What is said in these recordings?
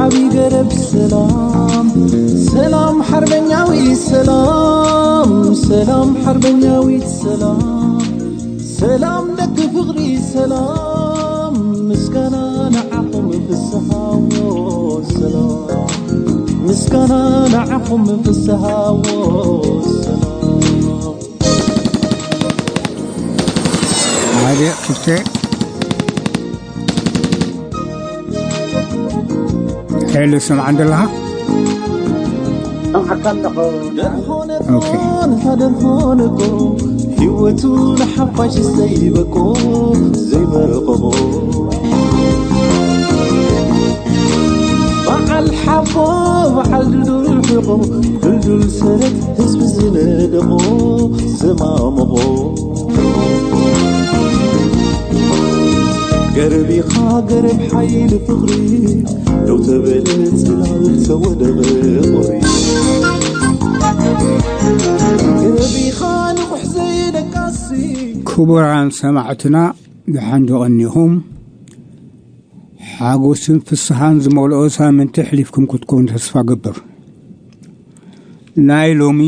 ዓቢ ገረብ ሰላም፣ ሰላም ሓርበኛዊት ሰላም፣ ሰላም ሓርበኛዊት ሰላም፣ ሰላም ደቂ ፍቕሪ ሰላም፣ ምስጋና ንዓኹም ፍስሃዎ ሰላም፣ ምስጋና ንዓኹም ፍስሃዎ ሰላም። ሓደ ክልተ ሄሎ፣ ሰምዓን ዘለኻ? ሰምዓካ ኣለኹ። ኦኬ። ደርሆነ እኮ፣ ህይወቱ ንሓፋሽ ዘይበቆ፣ ዘይበቆ። በዓል ሓቦ፣ በዓል ድዱል ሕቆ፣ ድልዱል ሰረት ህዝቢ ዝነደቆ፣ ዝማመቆ። ገረብ ኢኻ ገረብ ሓይሊ ፍቕሪ፣ ደው ተበለ ጽላል ተወደቐ ቁሪ። ገረብ ኢኻ ንቑሕ ዘይደቃሲ። ክቡራን ሰማዕትና፣ ደሓን ዶ ቀኒኹም? ሓጎስን ፍስሃን ዝመልኦ ሳምንቲ ኣሕሊፍኩም ክትኮኑ ተስፋ ገብር። ናይ ሎሚ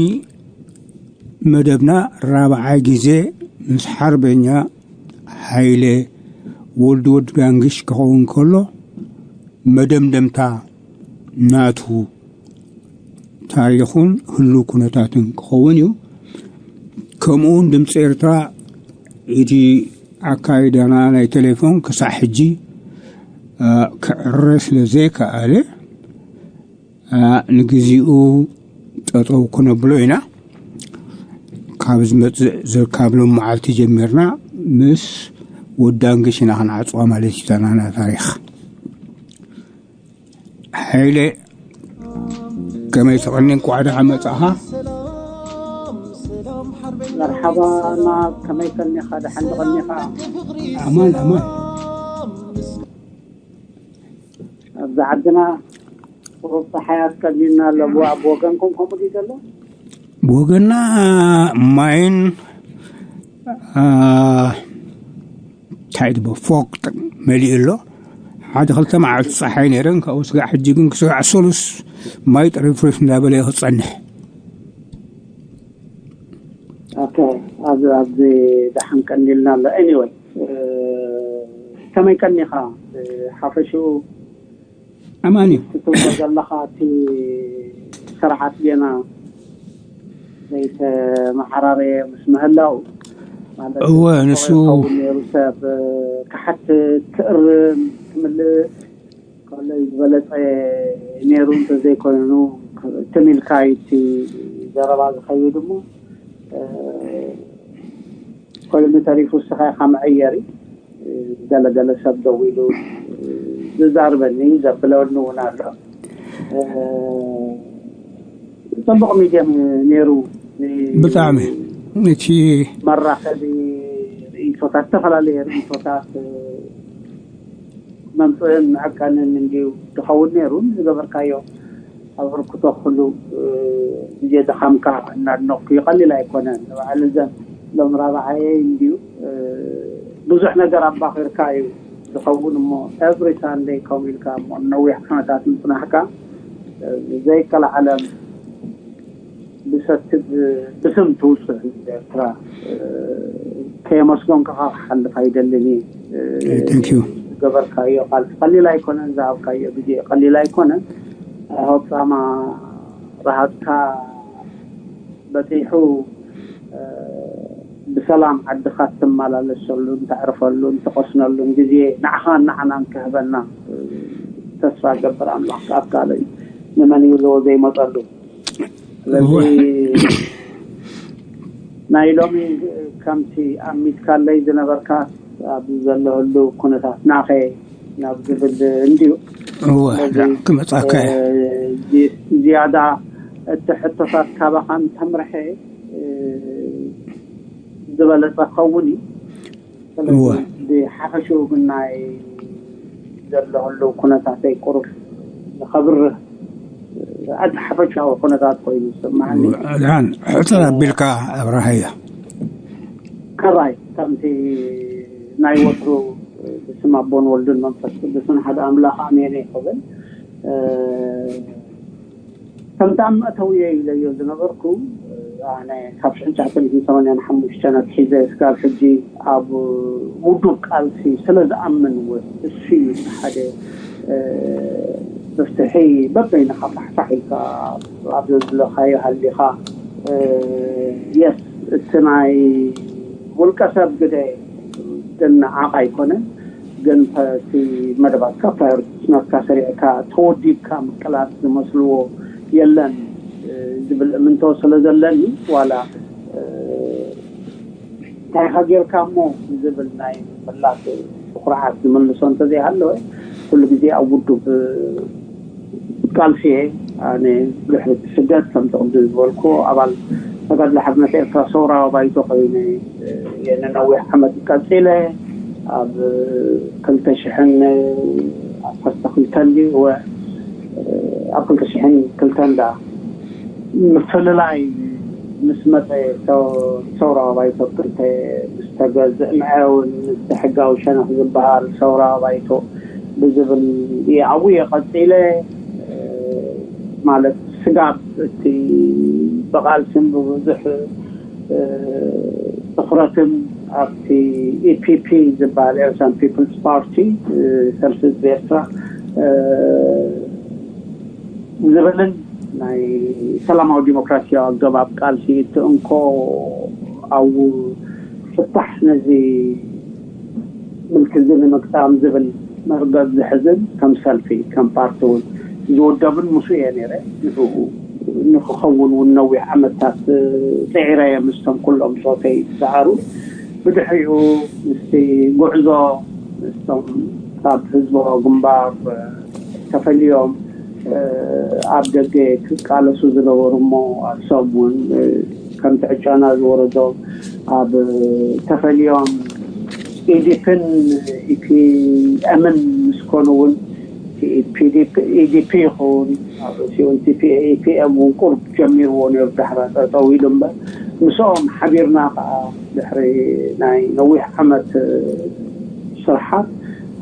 መደብና ራብዓይ ግዜ ምስ ሓርበኛ ሃይለ ወልዱ ወዲ ጋንግሽ ክኸውን ከሎ፣ መደምደምታ ናቱ ታሪኹን ህሉው ኩነታትን ክኸውን እዩ። ከምኡውን ድምፂ ኤርትራ እቲ ኣካይዳና ናይ ቴሌፎን ክሳዕ ሕጂ፣ አ፣ ክዕረ ስለ ዘይከኣለ፣ አ፣ ንግዚኡ ጠጠው ክነብሎ ኢና። ካብ ዝመጽእ ዘ-፣ ካብ ሎም መዓልቲ ጀሚርና ምስ ወዲ ጋንግሽ ኢና ክንዓጽዋ ማለት እዩ። እታ ናና ታሪኽ። ሓይለ፣ ከመይ ትቐኒ? እንቋዕ ደሓን መጻኻ። መርሓባ፣ እና ከመይ ቀኒኻ? ደሓን ዶ ቀኒኻ? ኣማን፣ ኣማን። ኣብዚ ዓድና ቁሩብ ጸሓያት ቀኒና ኣሎ። ብ-፣ ኣብ ወገንኩም ከምኡ ድዩ ዘሎ? ብወገንና ማይን፣ አ፣ እንታይ ድቦ ፎቅ መሊኡ ኣሎ። ሓደ ክልተ መዓልቲ ጸሓይ ነይረን፣ ካብኡ ስጋዕ ሕጂ ግን ክስጋዕ ሰሉስ ማይ ጥሪፍሪፍ እንዳበለ እዩ ክጸንሕ። ኦኬ፣ ኣብዚ፣ ኣብዚ ደሓን ቀኒልና ኣሎ። ኤኒወይ፣ እ፣ ከመይ ቀኒኻ? እ፣ ሓፈሽኡ ኣማን እዩ። እቲ ትብሎ ዘለኻ፣ እቲ ስርዓት ጌና ዘይተመዓራረየ ምስ ምህላው፣ ማለት እወ፣ ንሱ ክኸውን ነይሩ፣ ሰብ ክሓትት፣ ክእርም፣ ክምልእ ከሎ ዝበለጸ ነይሩ። እንተዘይኮይኑ፣ ትም ኢልካ እዩ እቲ ዘረባ ዝኸይድ እሞ፣ እ፣ ኮይኑ ተሪፉ፣ እስኻ ኢኻ መዐየሪ። ገለገለ ሰብ ደው ኢሉ ዝዛርበኒ፣ ዘብለኒ እውን ኣሎ። ጽቡቕ ሚድየም ነይሩ። ብጣዕሚ። እቲ መራኸቢ ርእይቶታት፣ ዝተፈላለየ ርእይቶታት መምፅእን መዐቀንን እንድዩ ዝኸውን ነይሩ። ዝገበርካዮ ኣበርክቶ ኩሉ፣ እ፣ ግዜ ድኻምካ እናድነቕኩ እዩ። ቀሊል ኣይኮነን። ንባዕሉ ዘን ሎም ራብዓየ እንድዩ፣ እ፣ ብዙሕ ነገር ኣባኺርካ እዩ ዝኸውን እሞ፣ ኤቭሪ ሳንደይ ከምኡ ኢልካ እሞ ነዊሕ ዓመታት ምጽናሕካ፣ እ፣ ዘይከልዓለም ብሰቲ ብ-፣ ብስም ትውፅእ ህዝቢ ኤርትራ፣ እ፣ ከየመስገንኩኻ ክሓልፍ ኣይደልን እየ። እ፣ ቴንክ ዩ። ዝገበርካዮ ቃልሲ ቀሊል ኣይኮነን፣ ዝሃብካዮ ግዜ ቀሊል ኣይኮነን። ሆፕ ጻማ ረሃጽካ በጺሑ፣ እ፣ ብሰላም ዓድኻ እትመላለሰሉን ተዕርፈሉን ትቐስነሉን ግዜ ንዓኻን ንዓናን ክህበና፣ እ፣ ተስፋ ገብር። ኣምላኽ ካብ ካልእ ንመን ይብልዎ ዘይመጸሉ። ስለዚ እወ። ናይ ሎሚ ከምቲ ኣሚትካለይ ዝነበርካ ኣብዚ ዘለህሉ ኩነታት ናኸ ናብ ዝብል እንድዩ። እወ፣ ስለዚ፣ ዳ-፣ ክመጻካ እየ። እ፣ ዚ-፣ ዝያዳ እቲ ሕቶታት ካባኻ እንተምርሐ፣ እ፣ ዝበለጸ ክኸውን እዩ። ስለዚ እወ። ብሓፈሽኡ ግን ናይ ዘሎ ህልው ኩነታተይ ቁሩብ ንኸብርህ፣ እቲ ሓፈሻዊ ኩነታት ኮይኑ ዝስምዓኒ። ደሓን ሕጽር ኣቢልካ ኣብርሃዮ። ሕራይ፣ ከምቲ ናይ ወትሩ ብስም ኣቦን ወልድን መንፈስ ቅዱስን ሓደ ኣምላኽ ኣሜን ይኹን። ከምቲ ኣብ መእተውየ ኢለዮ ዝነበርኩ፣ ኣነ ካብ ሽሕን ትሽዓተ ሚእትን ሰማንያን ሓሙሽተን ኣትሒዘ እስካብ ሕጂ ኣብ ውዱብ ቃልሲ ስለ ዝኣምን እውን እሱ እዩ ሓደ መፍትሒ። በበይንኻ ፋሕፋሕ ኢልካ ኣብ ዘዝለኻዮ ሃሊኻ፣ የስ፣ እቲ ናይ ውልቀ ሰብ ግደ ግን ንዓኻ ኣይኮነን። ግን እቲ መደባትካ ፕራዮሪቲስ ናትካ ሰሪዕካ ተወዲብካ ምቅላስ ዝመስልዎ የለን ዝብል እምንቶ ስለ ዘለኒ፣ ዋላ እንታይ ኢኻ ጌርካ እሞ ዝብል ናይ ምላስ ብኩርዓት ዝምልሶ እንተዘይሃለወ፣ ኩሉ ግዜ ኣብ ውዱብ ቃልሲ እየ። ኣነ ድሕሪ እቲ ስደት ከምቲ ቅድም ዝበልኩ ኣባል ተጋድሎ ሓርነት ኤርትራ ሰውራዊ ባይቶ ኮይነ እየ ንነዊሕ ዓመት ቀጺለ። ኣብ ክልተ ሽሕን ዓሰርተ ክልተን ድዩ? እወ፣ ኣብ ክልተ ሽሕን ክልተን ደኣ ምፍልላይ ምስ መጸ፣ ሰው-፣ ሰውራዊ ባይቶ ክልተ ምስ ተገዝእ፣ ምዐውን ምስ ሕጋዊ ሸነኽ ዝበሃል ሰውራዊ ባይቶ ብዝብል እየ ኣብኡ እየ ቀጺለ። ማለት ስጋብ እቲ ብቓልስን ብብዙሕ ትኹረትን ኣብቲ ኢፒፒ ዝበሃል ኤርትራን ፒፕልስ ፓርቲ፣ ሰልፊ ህዝቢ ኤርትራ ዝብልን ናይ ሰላማዊ ዲሞክራሲያዊ ኣገባብ ቃልሲ እቲ እንኮ ኣብኡ ፍታሕ ነዚ ምልኪ እዚ ንምግጣም ዝብል መርገጽ ዝሕዝን ከም ሰልፊ ከም ፓርቲ እውን ዝውደብን ምስኡ እየ ነይረ። ንዕኡ ንክኸውን እውን ነዊሕ ዓመታት ጽዒረ እየ ምስቶም ኩሎም ጾተይ ዝሰዓሩ። ብድሕሪኡ ምስቲ ጉዕዞ ምስቶም ካብ ህዝባዊ ግንባር ተፈልዮም ኣብ ደገ ክቃለሱ ዝነበሩ እሞ ኣብ ሰብ እውን ከምቲ ዕጫና ዝወረዶም ኣብ ተፈልዮም ኢዲፒን ኢፒኤምን ምስ ኮኑ እውን ኢዲፒ ይኸውን ኣብ ርእሲኡ ኢፒኤም እውን ቁርብ ጀሚርዎ ነይሩ ዳሕራ ጠጠው ኢሉ እምበር ምስኦም ሓቢርና ከዓ ድሕሪ ናይ ነዊሕ ዓመት ስርሓት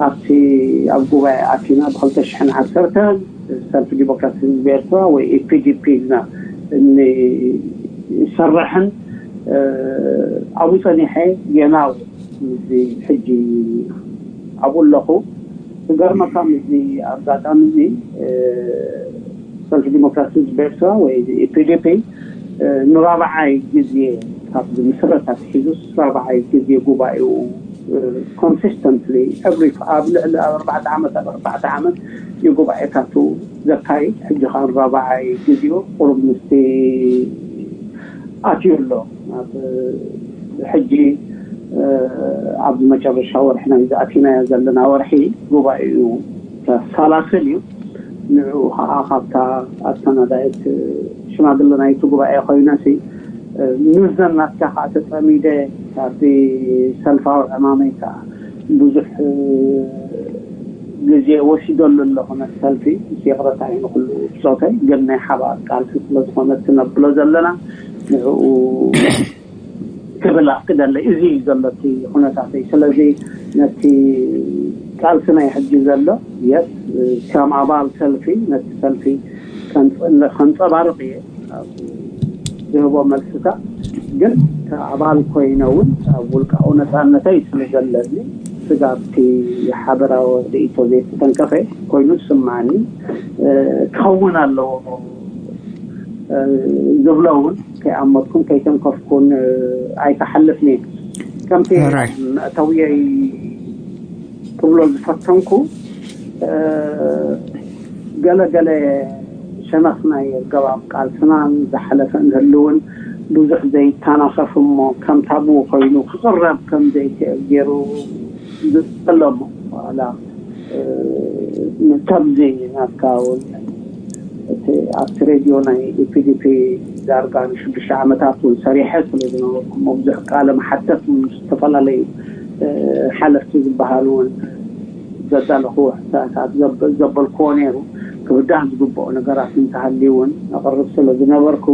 ኣብቲ ኣብ ጉባኤ ኣቲና ብክልተ ሽሕን ዓሰርተን ሰልፊ ዲሞክራሲ ህዝቢ ኤርትራ ወይ ኢፒዲፒ ኢልና እንሰርሕን ኣብኡ ጸኒሐ ጌና ምስዚ ሕጂ ኣብኡ ኣለኹ። ክገርመካ ምስዚ ኣጋጣሚ እዚ ሰልፊ ዲሞክራሲ ህዝቢ ኤርትራ ወይ ኢፒዲፒ ንራብዓይ ግዜ ካብ ዝምስረት ኣትሒዙስ ራብዓይ ግዜ ጉባኤኡ ኮንሲስተንትሊ ኤቭሪ ኣብ ልዕሊ ኣብ ኣርባዕተ ዓመት ኣብ ኣርባዕተ ዓመት እዩ ጉባኤታቱ ዘካይድ። ሕጂ ከዓ ራብዓይ ግዜኡ ቁሩብ ምስቲ ኣትዩ ኣሎ። ኣብ ሕጂ ኣብዚ መጨረሻ ወርሒ ናይ ዝኣቲናዮ ዘለና ወርሒ ጉባኤኡ ተሳላስል እዩ። ንዕኡ ከዓ ካብታ ኣሰናዳኢት ሽማግለ ናይቲ ጉባኤ ኮይነሲ ኑዘን ናትካ ከዓ ተጸሚደ ካብቲ ሰልፋዊ ዕማመይ ከዓ ብዙሕ ግዜ ወሲደሉ ኣለኹ ነቲ ሰልፊ። ምስ ይቕረታ እዩ ንኩሉ ብጾተይ ግን ናይ ሓባር ቃልሲ ስለ ዝኾነ እቲ ነብሎ ዘለና ንዕኡ ክብል ኣፍቅደለይ። እዚ እዩ ዘሎ እቲ ኩነታተይ። ስለዚ ነቲ ቃልሲ ናይ ሕጂ ዘሎ የስ ከም ኣባል ሰልፊ ነቲ ሰልፊ ከንጸባርቕ እየ ኣብ ዝህቦ መልስታት። ግን ኣባል ኮይነ እውን ኣብ ውልቃዊ ነፃነተይ ስለ ዘለኒ ስጋብቲ ሓበራዊ ርእይቶ ዘይተተንከፈ ኮይኑ ዝስማዓኒ ክኸውን ኣለዎ ዝብሎ እውን ከይኣመትኩን ከይተንከፍኩን ኣይክሓልፍን እየ። ከምቲ መእተውየይ ክብሎ ዝፈተንኩ ገለ ገለ ሸነኽ ናይ ኣገባብ ቃልስናን ዝሓለፈ እንህልውን ብዙሕ ዘይተናኸፍ እሞ ከምታ ብኡ ኮይኑ ክቕረብ ከም ዘይክእል ገይሩ ዝጸለሞ ዋላ ከምዚ ናትካ እውን እቲ ኣብቲ ሬድዮ ናይ ኢፒዲፒ ዳርጋ ንሽዱሽተ ዓመታት እውን ሰሪሐ ስለ ዝነበርኩ እሞ ብዙሕ ቃለ መሓተት ምስ ዝተፈላለዩ ሓለፍቲ ዝበሃሉ እውን ዘዳለኹዎ ሕቶታት ዘበልክዎ ነይሩ። ክብዳህ ዝግብኦ ነገራት እንተሃልዩ እውን ኣቕርብ ስለ ዝነበርኩ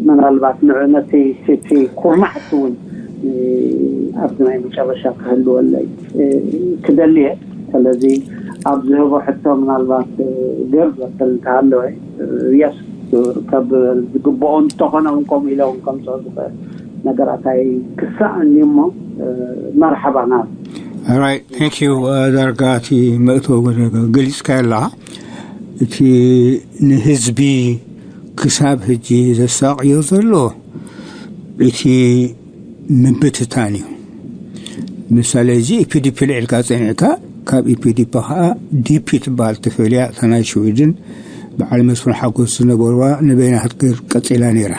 ምናልባት ንዕ ነቲ እቲ ኩርናዕቲ እውን ኣብዚ ናይ መጨረሻ ክህልወለይ ክደሊ እየ። ስለዚ ኣብ ዝህቦ ሕቶ ምናልባት ገር ዘብል እንተሃለወ፣ የስ፣ ካብ ዝግብኦ እንተኾነ እውን ከምኡ ኢለ እውን ከምፅኦ ዝኽእል ነገራት ኣይክሳእን እዩ። እሞ መርሓባ ናብ ራይት፣ ቴንክ ዩ። ዳርጋ እቲ መእተዊ ገሊፅካ ኣለኻ። እቲ ንህዝቢ ክሳብ ሕጂ ዘሳቕዮ ዘሎ እቲ ምብትታን እዩ። ምሳሌ፣ እዚ ኢፒዲፒ ልዒልካ ፀኒዕካ፣ ካብ ኢፒዲፒ ከዓ ዲፒ ትበሃል ተፈልያ፣ እታ ናይ ሽዊድን በዓል መስፍን ሓጎስ ዝነበርዋ ንበይና ክትገር ቀፂላ ነይራ።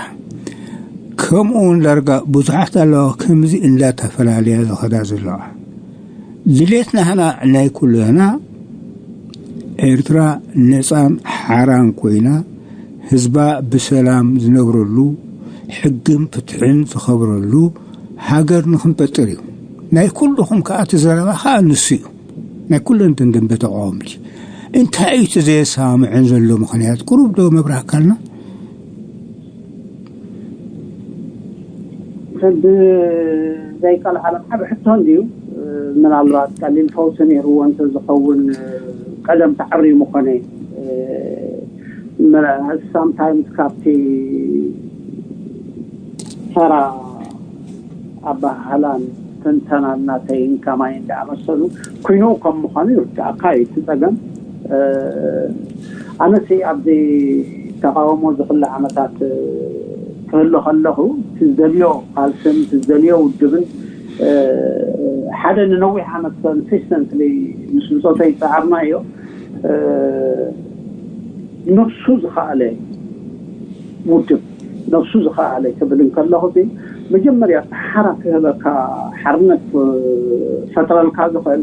ከምኡ እውን ዳርጋ ብዙሓት ኣለዋ ከምዚ እንዳተፈላለያ ዝኸዳ ዘለዋ። ድሌትና ህና ናይ ኩልና ኤርትራ ነፃን ሓራን ኮይና፣ ህዝባ ብሰላም ዝነብረሉ፣ ሕግን ፍትሕን ዝኸብረሉ ሃገር ንኽንፈጥር እዩ። ናይ ኩልኹም ከዓ እቲ ዘረባ ከዓ ንሱ እዩ። ናይ ኩለን እተን ደንበ ተቃወምቲ። እንታይ እዩ እቲ ዘየሰማምዐን ዘሎ ምኽንያት? ቁሩብ ዶ መብራህካልና? ብዘይቃል ዓለም ዓብ ሕቶ እንድዩ። ምናልባት ቀሊል ፈውሲ ነይርዎ እንተዝኸውን፣ ቀደም ተዓርዩ ምኾነ። ሳምታይምስ ካብቲ ተራ ኣባህላን ትንተናን ናተይን ከማይን ዝኣመሰሉ፣ ኩይኑ ከም ምዃኑ ይርዳእካ እዩ እቲ ጸገም። ኣነሲ ኣብዚ ተቃውሞ ዝኽለ ዓመታት ክህሉ ከለኹ፣ እቲ ዝደልዮ ቃልስን እቲ ዝደልዮ ውድብን ሓደ ንነዊሕ ዓመት ኮንሲስተንትሊ ምስ ብጾተይ ዝጸዓርናዮ፣ ነብሱ ዝኸኣለ ውድብ፣ ነብሱ ዝኸኣለ ክብል እንከለኹ፣ መጀመርያ ሓራ ክህበካ፣ ሓርነት ፈጥረልካ ዝኽእል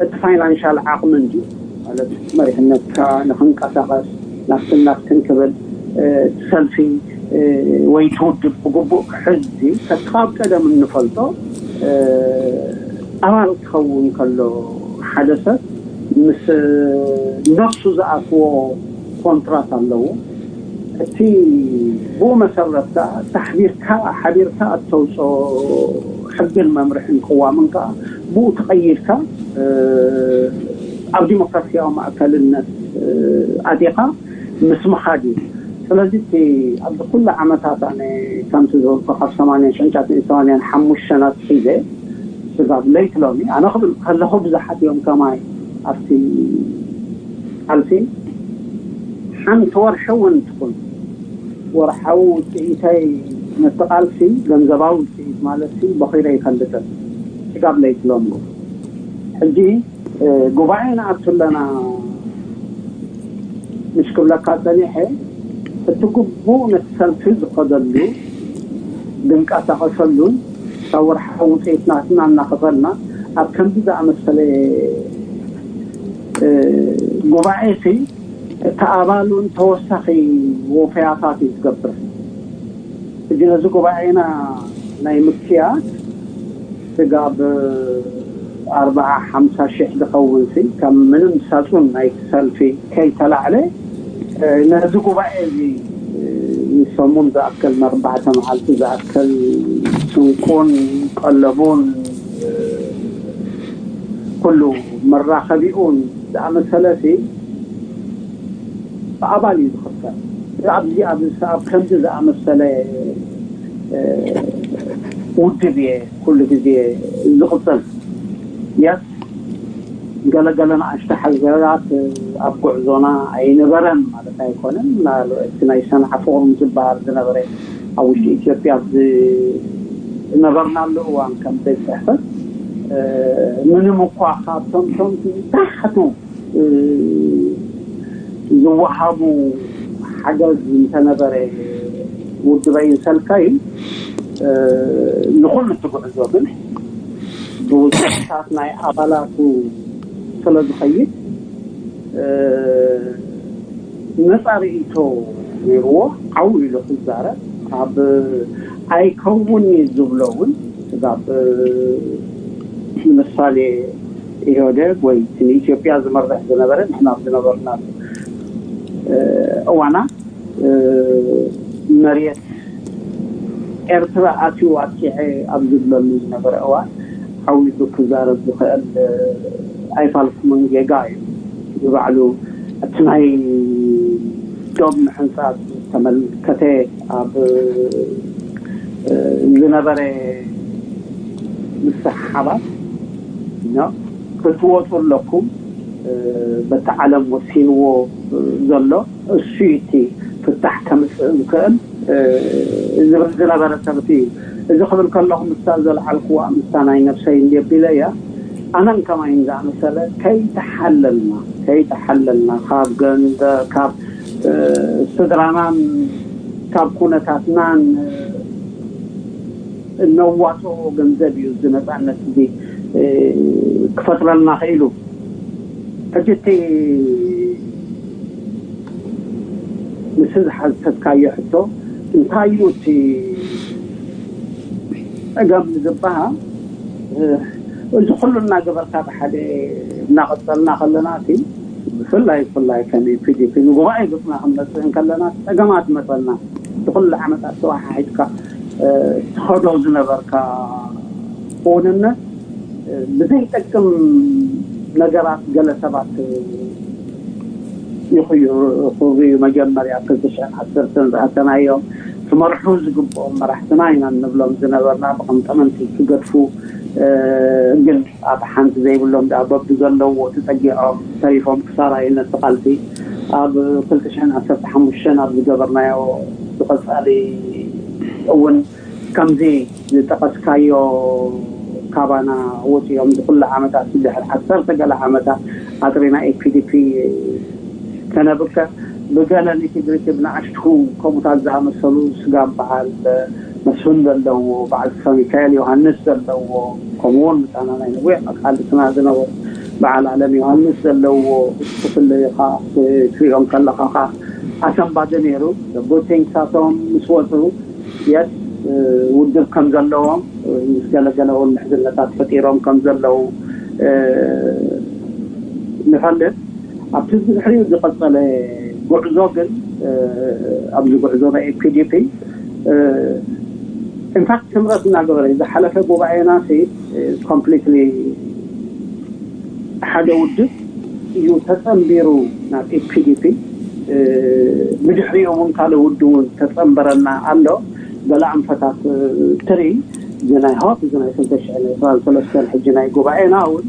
እቲ ፋይናንሻል ዓቕሚ እንዲ ማለት፣ መሪሕነትካ ንክንቀሳቀስ፣ ናፍትን ናፍትን ክብል፣ ሰልፊ ወይ ትውድብ ብግቡእ ክሕዝ፣ ከትኻብ ቀደም እንፈልጦ፣ ኣባል ክኸውን ከሎ ሓደ ሰብ ምስ ነፍሱ ዝኣትዎ ኮንትራት ኣለዎ። እቲ ብኡ መሰረት ከዓ ተሕቢርካ፣ ሓቢርካ እተውፅኦ ሕግን መምርሕን ቅዋምን ከዓ ብኡ ተቐይድካ፣ ኣብ ዲሞክራሲያዊ ማእከልነት ኣቲኻ ምስ ምኻድ እዩ። ስለዚ እቲ ኣብዚ ኩሉ ዓመታት፣ ኣነ ከምቲ ዝበልኩ፣ ካብ ሰማንያን ሽዑን ትሽዓተ ሚእትን ሰማንያን ሓሙሽተን ኣትሒዘ ስጋብ ለይቲ ሎሚ፣ ኣነ ክብል ከለኹ ብዙሓት እዮም ከማይ ኣብቲ ቃልሲ፣ ሓንቲ ወርሒ እውን ትኹን ወርሓዊ ውፅኢተይ፣ ነቲ ቃልሲ፣ ገንዘባዊ ውፅኢት ማለት ሲ፣ በኺረ ይፈልጥን። ስጋብ ለይቲ ሎሚ ሕጂ ጉባኤ ንኣቱ ኣለና። ምሽ ክብለካ ጸኒሐ፣ እቲ ግቡእ ነቲ ሰልፊ ዝኸደሉ፣ ዝንቀሳቐሰሉን፣ ካብ ወርሓዊ ውፅኢት ናትና እናኸፈልና፣ ኣብ ከምዚ ዝኣመሰለ ጉባኤ ሲ፣ እቲ ኣባሉን ተወሳኺ ወፈያታት እዩ ዝገብር። ሕጂ ነዚ ጉባኤና ናይ ምክያድ ስጋብ ኣርባዓ ሓምሳ ሽሕ ዝኸውን ሲ፣ ካብ ምንም ሳጹን ናይ ሰልፊ ከይተላዕለ፣ ነዚ ጉባኤ እዚ ንሰሙን ዝኣክል፣ ንኣርባዕተ መዓልቲ ዝኣክል፣ ስንቁን ቀለቡን፣ ኩሉ መራኸቢኡን ዝኣመሰለ ሲ፣ ብኣባል እዩ ዝኽፈል። ኣብዚ፣ ኣብዚ፣ ኣብ ከምዚ ዝኣመሰለ ውድብ እየ ኩሉ ግዜ ዝቕጽል። የስ፣ ገለገለ ንኣሽቱ ሓገዛት ኣብ ጉዕዞና ኣይነበረን ማለት ኣይኮነን። እቲ ናይ ሰንዓ ፎርም ዝበሃል ዝነበረ ኣብ ውሽጢ ኢትዮጵያ ዝነበርናሉ እዋን ከም ቤት ጽሕፈት፣ ምንም እኳ ካብቶም ቶም ታሕቱ ዝወሃቡ ሓገዝ እንተነበረ፣ ውድበይን ሰልፋይን ንኹሉ እቲ ጉዕዞ ግን ብውሳነታት ናይ ኣባላቱ ስለ ዝኸይድ፣ ነፃ ርእይቶ ነይርዎ። ዓው ኢሉ ክዛረብ፣ ኣብ ኣይከውን እዩ ዝብሎ እውን፣ ስጋብ ንምሳሌ ኢህወደግ ወይ ንኢትዮጵያ ዝመርሕ ዝነበረ፣ ንሕና ኣብ ዝነበርናሉ እዋና መሬት ኤርትራ ኣትዩ ኣጥቂዐ ኣብ ዝብለሉ ዝነበረ እዋን፣ ዓዊቱ ክዛረብ ዝኽእል ኣይፋልኩምን ጌጋ እዩ። ንባዕሉ እቲ ናይ ዶብ ምሕንጻጽ ዝተመልከተ ኣብ ዝነበረ ምስሕሓባት ክትወፁ ኣለኩም፣ በቲ ዓለም ወሲንዎ ዘሎ እሱ እቲ ፍታሕ ከምፅእ ዝኽእል ዝብል ዝነበረ ሰብቲ እዩ። እዚ ክብል ከለኹ ምስታ ዘልዓልኩዋ ምስታ ናይ ነብሰይ እንዲ ቢለ እያ። ኣነን ከማይን ዝኣመሰለ ከይተሓለልና ከይተሓለልና ካብ ገንዘብ ካብ ስድራናን ካብ ኩነታትናን እነዋፅኦ ገንዘብ እዩ እዚ ነፃነት እዚ ክፈጥረልና ክኢሉ። ሕጂ እቲ ንሱ ዝሓተትካዮ ሕቶ እንታይ እዩ እቲ ፀገም ዝበሃል? እዚ ኩሉ እናገበርካ ብሓደ እናቐፀልና ከለና እቲ ብፍላይ ብፍላይ ከም ፒዲፒ ንጉባኤ ገፅና ክንመፅእ እንከለና ፀገማት መፀና። ብኩሉ ዓመታት ተወሓሒድካ ትኸዶ ዝነበርካ ክውንነት ብዘይጠቅም ነገራት ገለ ሰባት ይኽርዩ። መጀመርያ ክልተ ሽሕን ዓሰርተን ዝኣተናዮም ክመርሑ ዝግብኦም መራሕትና ኢና እንብሎም ዝነበርና ብከም ጠመንቲ ክገድፉ ግን ኣብ ሓንቲ ዘይብሎም ደኣ በብዘለዎ ተጸጊዖም ተሪፎም ክሳራ እዩ ነቲ ቃልሲ ኣብ ክልተ ሽሕን ዓሰርተ ሓሙሽተን ኣብ ዝገበርናዮ ብቐጻሊ እውን ከምዚ ዝጠቐስካዮ ካባና ወፂኦም ዝኩሉ ዓመታት ድሕሪ ዓሰርተ ገለ ዓመታት ኣጥሪና ኤፒዲፒ ከነብከ ብገለ ንትግሪቲ ብንኣሽቱ ከምኡታት ዝኣመሰሉ ስጋብ በዓል መስፍን ዘለዎ በዓል ተስፋ ሚካኤል ዮሃንስ ዘለዎ ከምኡውን ምሳና ናይ ነዊሕ ቃልስና ዝነበሩ በዓል ኣለም ዮሃንስ ዘለዎ ክፍለዩኻ ትሪኦም ከለኻ ካ ኣሰንባዲ ነይሩ። ጉቲንግሳቶም ምስ ወፁ የስ ውድብ ከም ዘለዎም ምስ ገለገለ እውን ምሕዝነታት ፈጢሮም ከም ዘለዉ ንፈልጥ። ኣብቲ ድሕሪኡ ዝቐፀለ ጉዕዞ ግን ኣብዚ ጉዕዞ ናይ ፒዲፒ ኢንፋክት ስምረት እናገበረ ዝሓለፈ ጉባኤና ኮምፕሊትሊ ሓደ ውድብ እዩ ተፀንቢሩ ናብ ፒዲፒ። ብድሕሪኡ እውን ካልእ ውድብ እውን ተፀንበረና ኣሎ። ገለ ኣንፈታት ትርኢ እዚ ናይ ሆፕ እዚ ናይ ክልተ ሽሕን ዕስራን ሰለስተን ሕጂ ናይ ጉባኤና እውን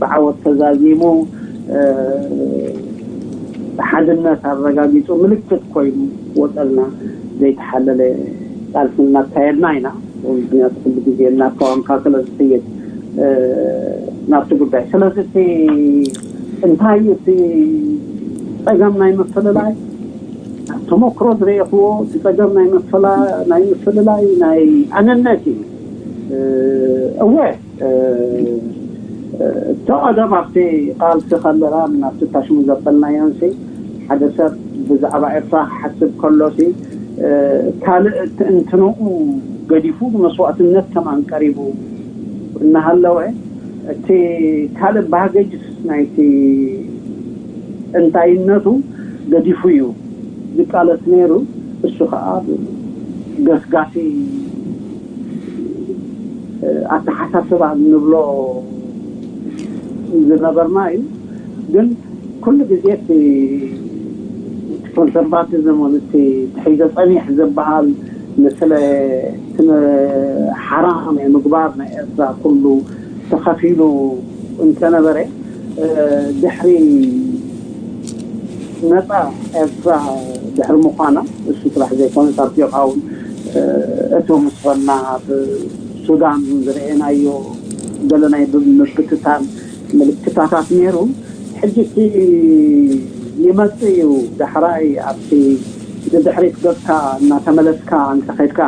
ብዓወት ተዛዚሙ ሓድነት ኣረጋጊፁ ምልክት ኮይኑ ወፀልና ዘይተሓለለ ቃልሲ እናካየድና ኢና። ምክንያቱ ኩሉ ግዜ እናተዋንካ ስለ ዝኸይድ ናብቲ ጉዳይ። ስለዚ እቲ እንታይ እቲ ፀገም ናይ ምፍልላይ ተመክሮ ዝረእኽዎ እቲ ፀገም ናይ ምፍላ ናይ ምፍልላይ ናይ ኣነነት እዩ። እወ እቲ ቀደም ኣብቲ ቃልሲ ከለና ናብቲ ታሽሙ ዘበልናዮንሲ ሓደ ሰብ ብዛዕባ ኤርትራ ክሓስብ ከሎሲ ካልእ ትእንትንኡ ገዲፉ ንመስዋእትነት ከማን ቀሪቡ እናሃለወ እቲ ካልእ ባገጅስ ናይቲ እንታይነቱ ገዲፉ እዩ ዝቃለስ ነይሩ። እሱ ከዓ ገስጋሲ ኣተሓሳስባ ንብሎ ዝነበርና እዩ። ግን ኩሉ ግዜ እቲ ኮንሰርቫቲዝም ወይ እቲ ትሒዘ ፀኒሕ ዝበሃል ንስለ ስነ ሓራ ናይ ምግባር ናይ ኤርትራ ኩሉ ተኸፊሉ እንተነበረ ድሕሪ ነፃ ኤርትራ ድሕሪ ምዃና እሱ ጥራሕ ዘይኮነ ኣብዚኦ እውን እቲ ምስፈና ኣብ ሱዳን ዝረአናዮ ገለ ናይ ምብትታን ምልክታታት ነይሩ። ሕጂ እቲ ይመፅእ እዩ ዳሕራይ ኣብቲ ንድሕሪት ገብካ እናተመለስካ እንተኸድካ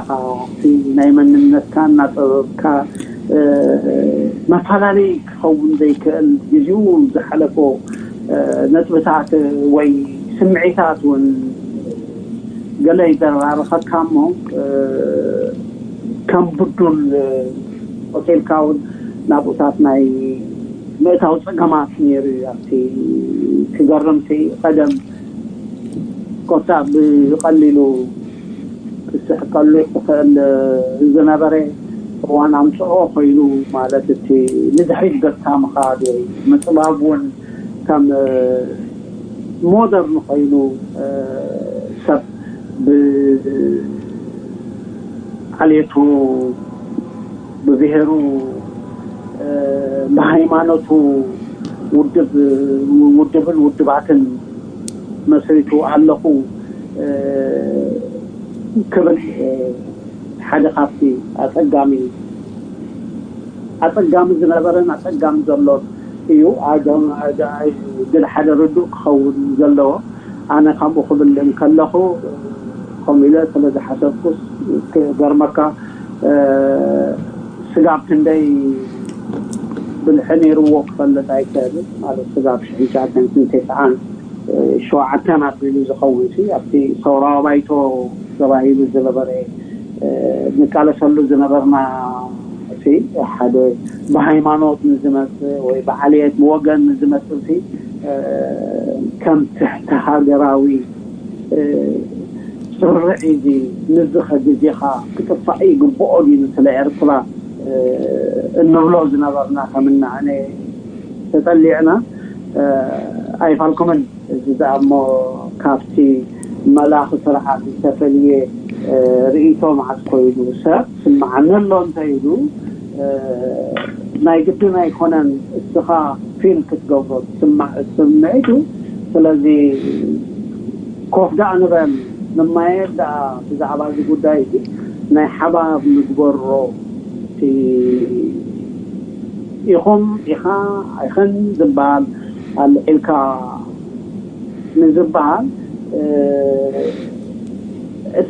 እቲ ናይ መንነትካ እናፀበብካ መፈላለይ ክኸውን ዘይክእል ግዜኡ ዝሓለፎ ነጥብታት ወይ ስምዒታት እውን ገለ ይደራርኸካ እሞ ከም ብዱል ሆቴልካ እውን ናብኡታት ናይ ምእታው ፀገማት ነይሩ እዩ። ኣብቲ ክገርምቲ ቀደም ኮታ ብቐሊሉ ክስሕቀሉ ይኽእል ዝነበረ እዋን ኣምፅኦ ኮይኑ፣ ማለት እቲ ንድሕሪት ገታ ምኻድ ወይ ምፅባብ እውን ከም ሞደርን ኮይኑ፣ ሰብ ብዓሌቱ፣ ብብሄሩ፣ ብሃይማኖቱ ውድብ ውድብን ውድባትን መስሪቱ ኣለኹ ክብል ሓደ ካብቲ ኣፀጋሚ ኣፀጋሚ ዝነበረን ኣፀጋሚ ዘሎን እዩ። ግን ሓደ ርዱእ ክኸውን ዘለዎ፣ ኣነ ከምኡ ክብል እንከለኹ ከምኡ ኢለ ስለ ዝሓሰብኩስ ክገርመካ፣ ስጋብ ክንደይ ብልሒ ነይርዎ ክፈልጥ ኣይክእልን። ማለት ስጋብ ሽሕን ትሽዓተ ሚእትን ተስዓን ሸውዓተን ኣቢሉ ዝኸውን ሲ ኣብቲ ሰውራዊ ባይቶ ተባሂሉ ዝነበረ ንቃለሰሉ ዝነበርና ሲ ሓደ ብሃይማኖት ንዝመፅእ ወይ ብዓልየት ብወገን ንዝመፅእ ሲ ከም ትሕቲ ሃገራዊ ስርዒ እዚ ንዝኸ ግዜኻ ክጥፋእ ይግብኦ ድዩ ስለ ኤርትራ እንብሎ ዝነበርና ከምናዕነ ተጠሊዕና ኣይፋልኩምን። እዚ ደኣ እሞ ካብቲ መላኺ ስርዓት ዝተፈልየ ርእይቶ መዓት ኮይኑ ሰብ ስምዓኒ ኣሎ እንተ ኢሉ ናይ ግድን ኣይኮነን እስኻ ፊል ክትገብሮ ትስማዕ ስምዒቱ። ስለዚ ኮፍ ደኣ ንበል ንማየት ደኣ ብዛዕባ እዚ ጉዳይ እዚ ናይ ሓባር ንግበሮ። እቲ ኢኹም ኢኻ ኣይኸን ዝበሃል ኣልዒልካ ንዝበሃል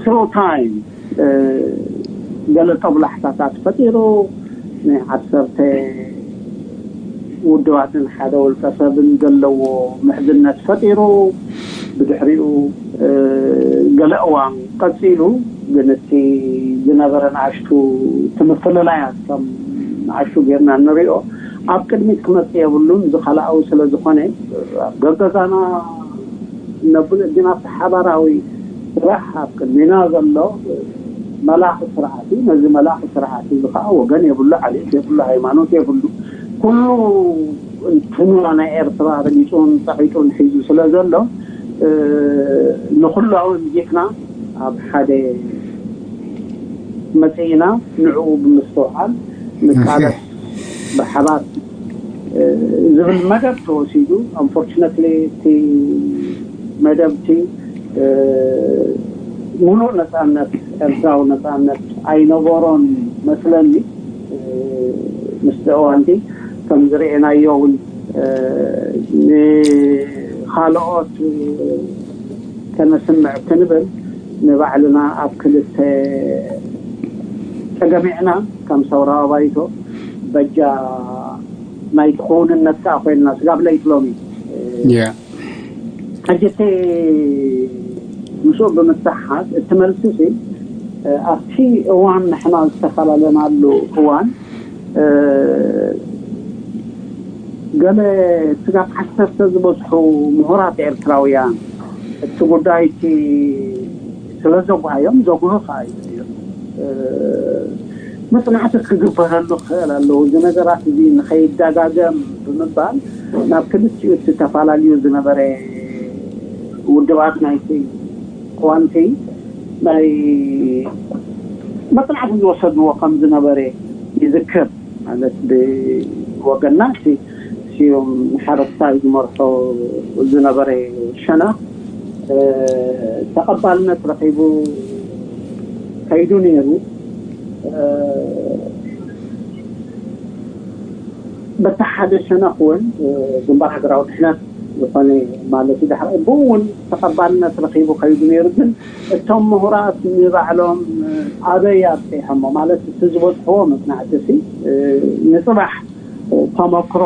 ስሮ ታይም ገለ ጠብላሕታታት ፈጢሩ ናይ ዓሰርተ ውድባትን ሓደ ውልቀ ሰብን ዘለዎ ምሕዝነት ፈጢሩ ብድሕሪኡ ገለ እዋን ቀፂሉ። ግን እቲ ዝነበረ ንኣሽቱ እቲ ምፍልላያት ከም ንኣሽቱ ጌርና ንሪኦ ኣብ ቅድሚት ክመፅእ የብሉን። ዝኸላኣዊ ስለ ዝኾነ ኣብ ገገዛና ነብሎ ግን ኣብቲ ሓባራዊ ስራሕ ኣብ ቅድሚና ዘሎ መላኺ ስርዓት እዩ። ነዚ መላኺ ስርዓት እዚ ከዓ ወገን የብሉ፣ ዓሌት የብሉ፣ ሃይማኖት የብሉ። ኩሉ እንትኑ ናይ ኤርትራ ረጊፁን ፀቂጡን ሒዙ ስለ ዘሎ ንኩላውን ጌትና ኣብ ሓደ መፅኢና ንዕኡ ብምስትውዓል ንቃለስ ብሓባር ዝብል መደብ ተወሲዱ። ኣንፎርችነትሊ እቲ መደብ እቲ ሙሉእ ነፃነት ኤርትራዊ ነፃነት ኣይነበሮን መስለኒ። ምስቲ እዋንቲ ከም ዝርኤናዮ እውን ንኻልኦት ከነስምዕ ክንብል ንባዕልና ኣብ ክልተ ተገሚዕና ከም ሰውራዊ ባይቶ በጃ ናይቲ ክውንነት ከዓ ኮይንና ስጋብ ለይት ሎሚ ሕጂ እቲ ምስኡ ብምትሓዝ እቲ መልሲ ሲ ኣብቲ እዋን ንሕና ዝተፈላለናሉ እዋን ገለ ስጋብ ዓሰርተ ዝበዝሑ ምሁራት ኤርትራውያን እቲ ጉዳይ እቲ ስለ ዘጓዮም ዘጉህ ከዓ እዩ። መፅናዕቲ ክግበረሉ ክኽእል ኣለዎ። እዚ ነገራት እዚ ንኸይደጋገም ብምባል ናብ ክልቲኡ እቲ ተፈላለዩ ዝነበረ ውድባት ናይቲ እዋንቲ ናይ መፅናዕቲ ዝወሰድዎ ከም ዝነበረ ይዝክር። ማለት ብወገና እቲ ስዩም ሓረስታይ ዝመርሖ ዝነበረ ሸነኽ ተቐባልነት ረኺቡ ከይዱ ነይሩ። በቲ ሓደ ሸነኽ እውን ግንባር ሃገራዊ ድሕነት ዝኾነ ማለት እዩ። ድሕሪ ብኡ እውን ተቐባልነት ረኺቡ ከይዱ ነይሩ። ግን እቶም ምሁራት ንባዕሎም ኣበይ ኣብፂሖሞ ማለት እቲ ዝበፅሕዎ መፅናዕቲ ሲ ንፅባሕ ተመክሮ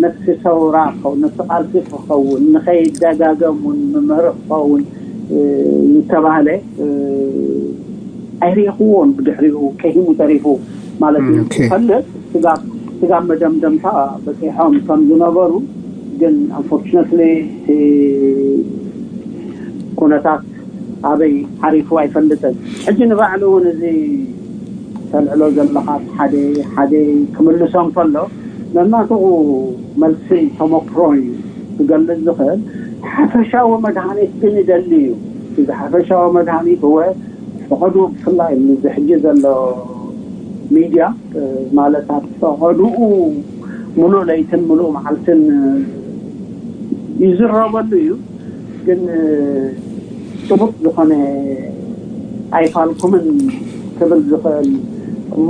ነፍሲ ሰውራ ክኸውን ነፍሲ ቃልሲ ክኸውን ንኸይደጋገም እውን ምምህሪ ክኸውን ዝተባህለ ኣይርኢኽዎን። ብድሕሪኡ ቀሂሙ ተሪፉ ማለት እዩ። ፈልጥ ስጋብ መደምደምታ በፂሖም ከም ዝነበሩ ግን ኣንፎርችነትሊ እቲ ኩነታት ኣበይ ዓሪፉ ኣይፈልጥን። ሕጂ ንባዕሉ እውን እዚ ተልዕሎ ዘለኻ ሓደ ሓደ ክምልሶ እንከሎ፣ ነናቱ መልሲ ተመክሮ እዩ ክገልጽ ዝኽእል። ሓፈሻዊ መድሃኒት ግን ይደሊ እዩ። እዚ ሓፈሻዊ መድሃኒት እወ፣ ፈቐዱ ብፍላይ እዚ ሕጂ ዘሎ ሚድያ፣ ማለት ኣብ ፈቐዱኡ ምሉእ ለይትን ምሉእ መዓልትን ይዝረበሉ እዩ። ግን ጭቡጥ ዝኾነ ኣይፋልኩምን ክብል ዝኽእል እሞ፣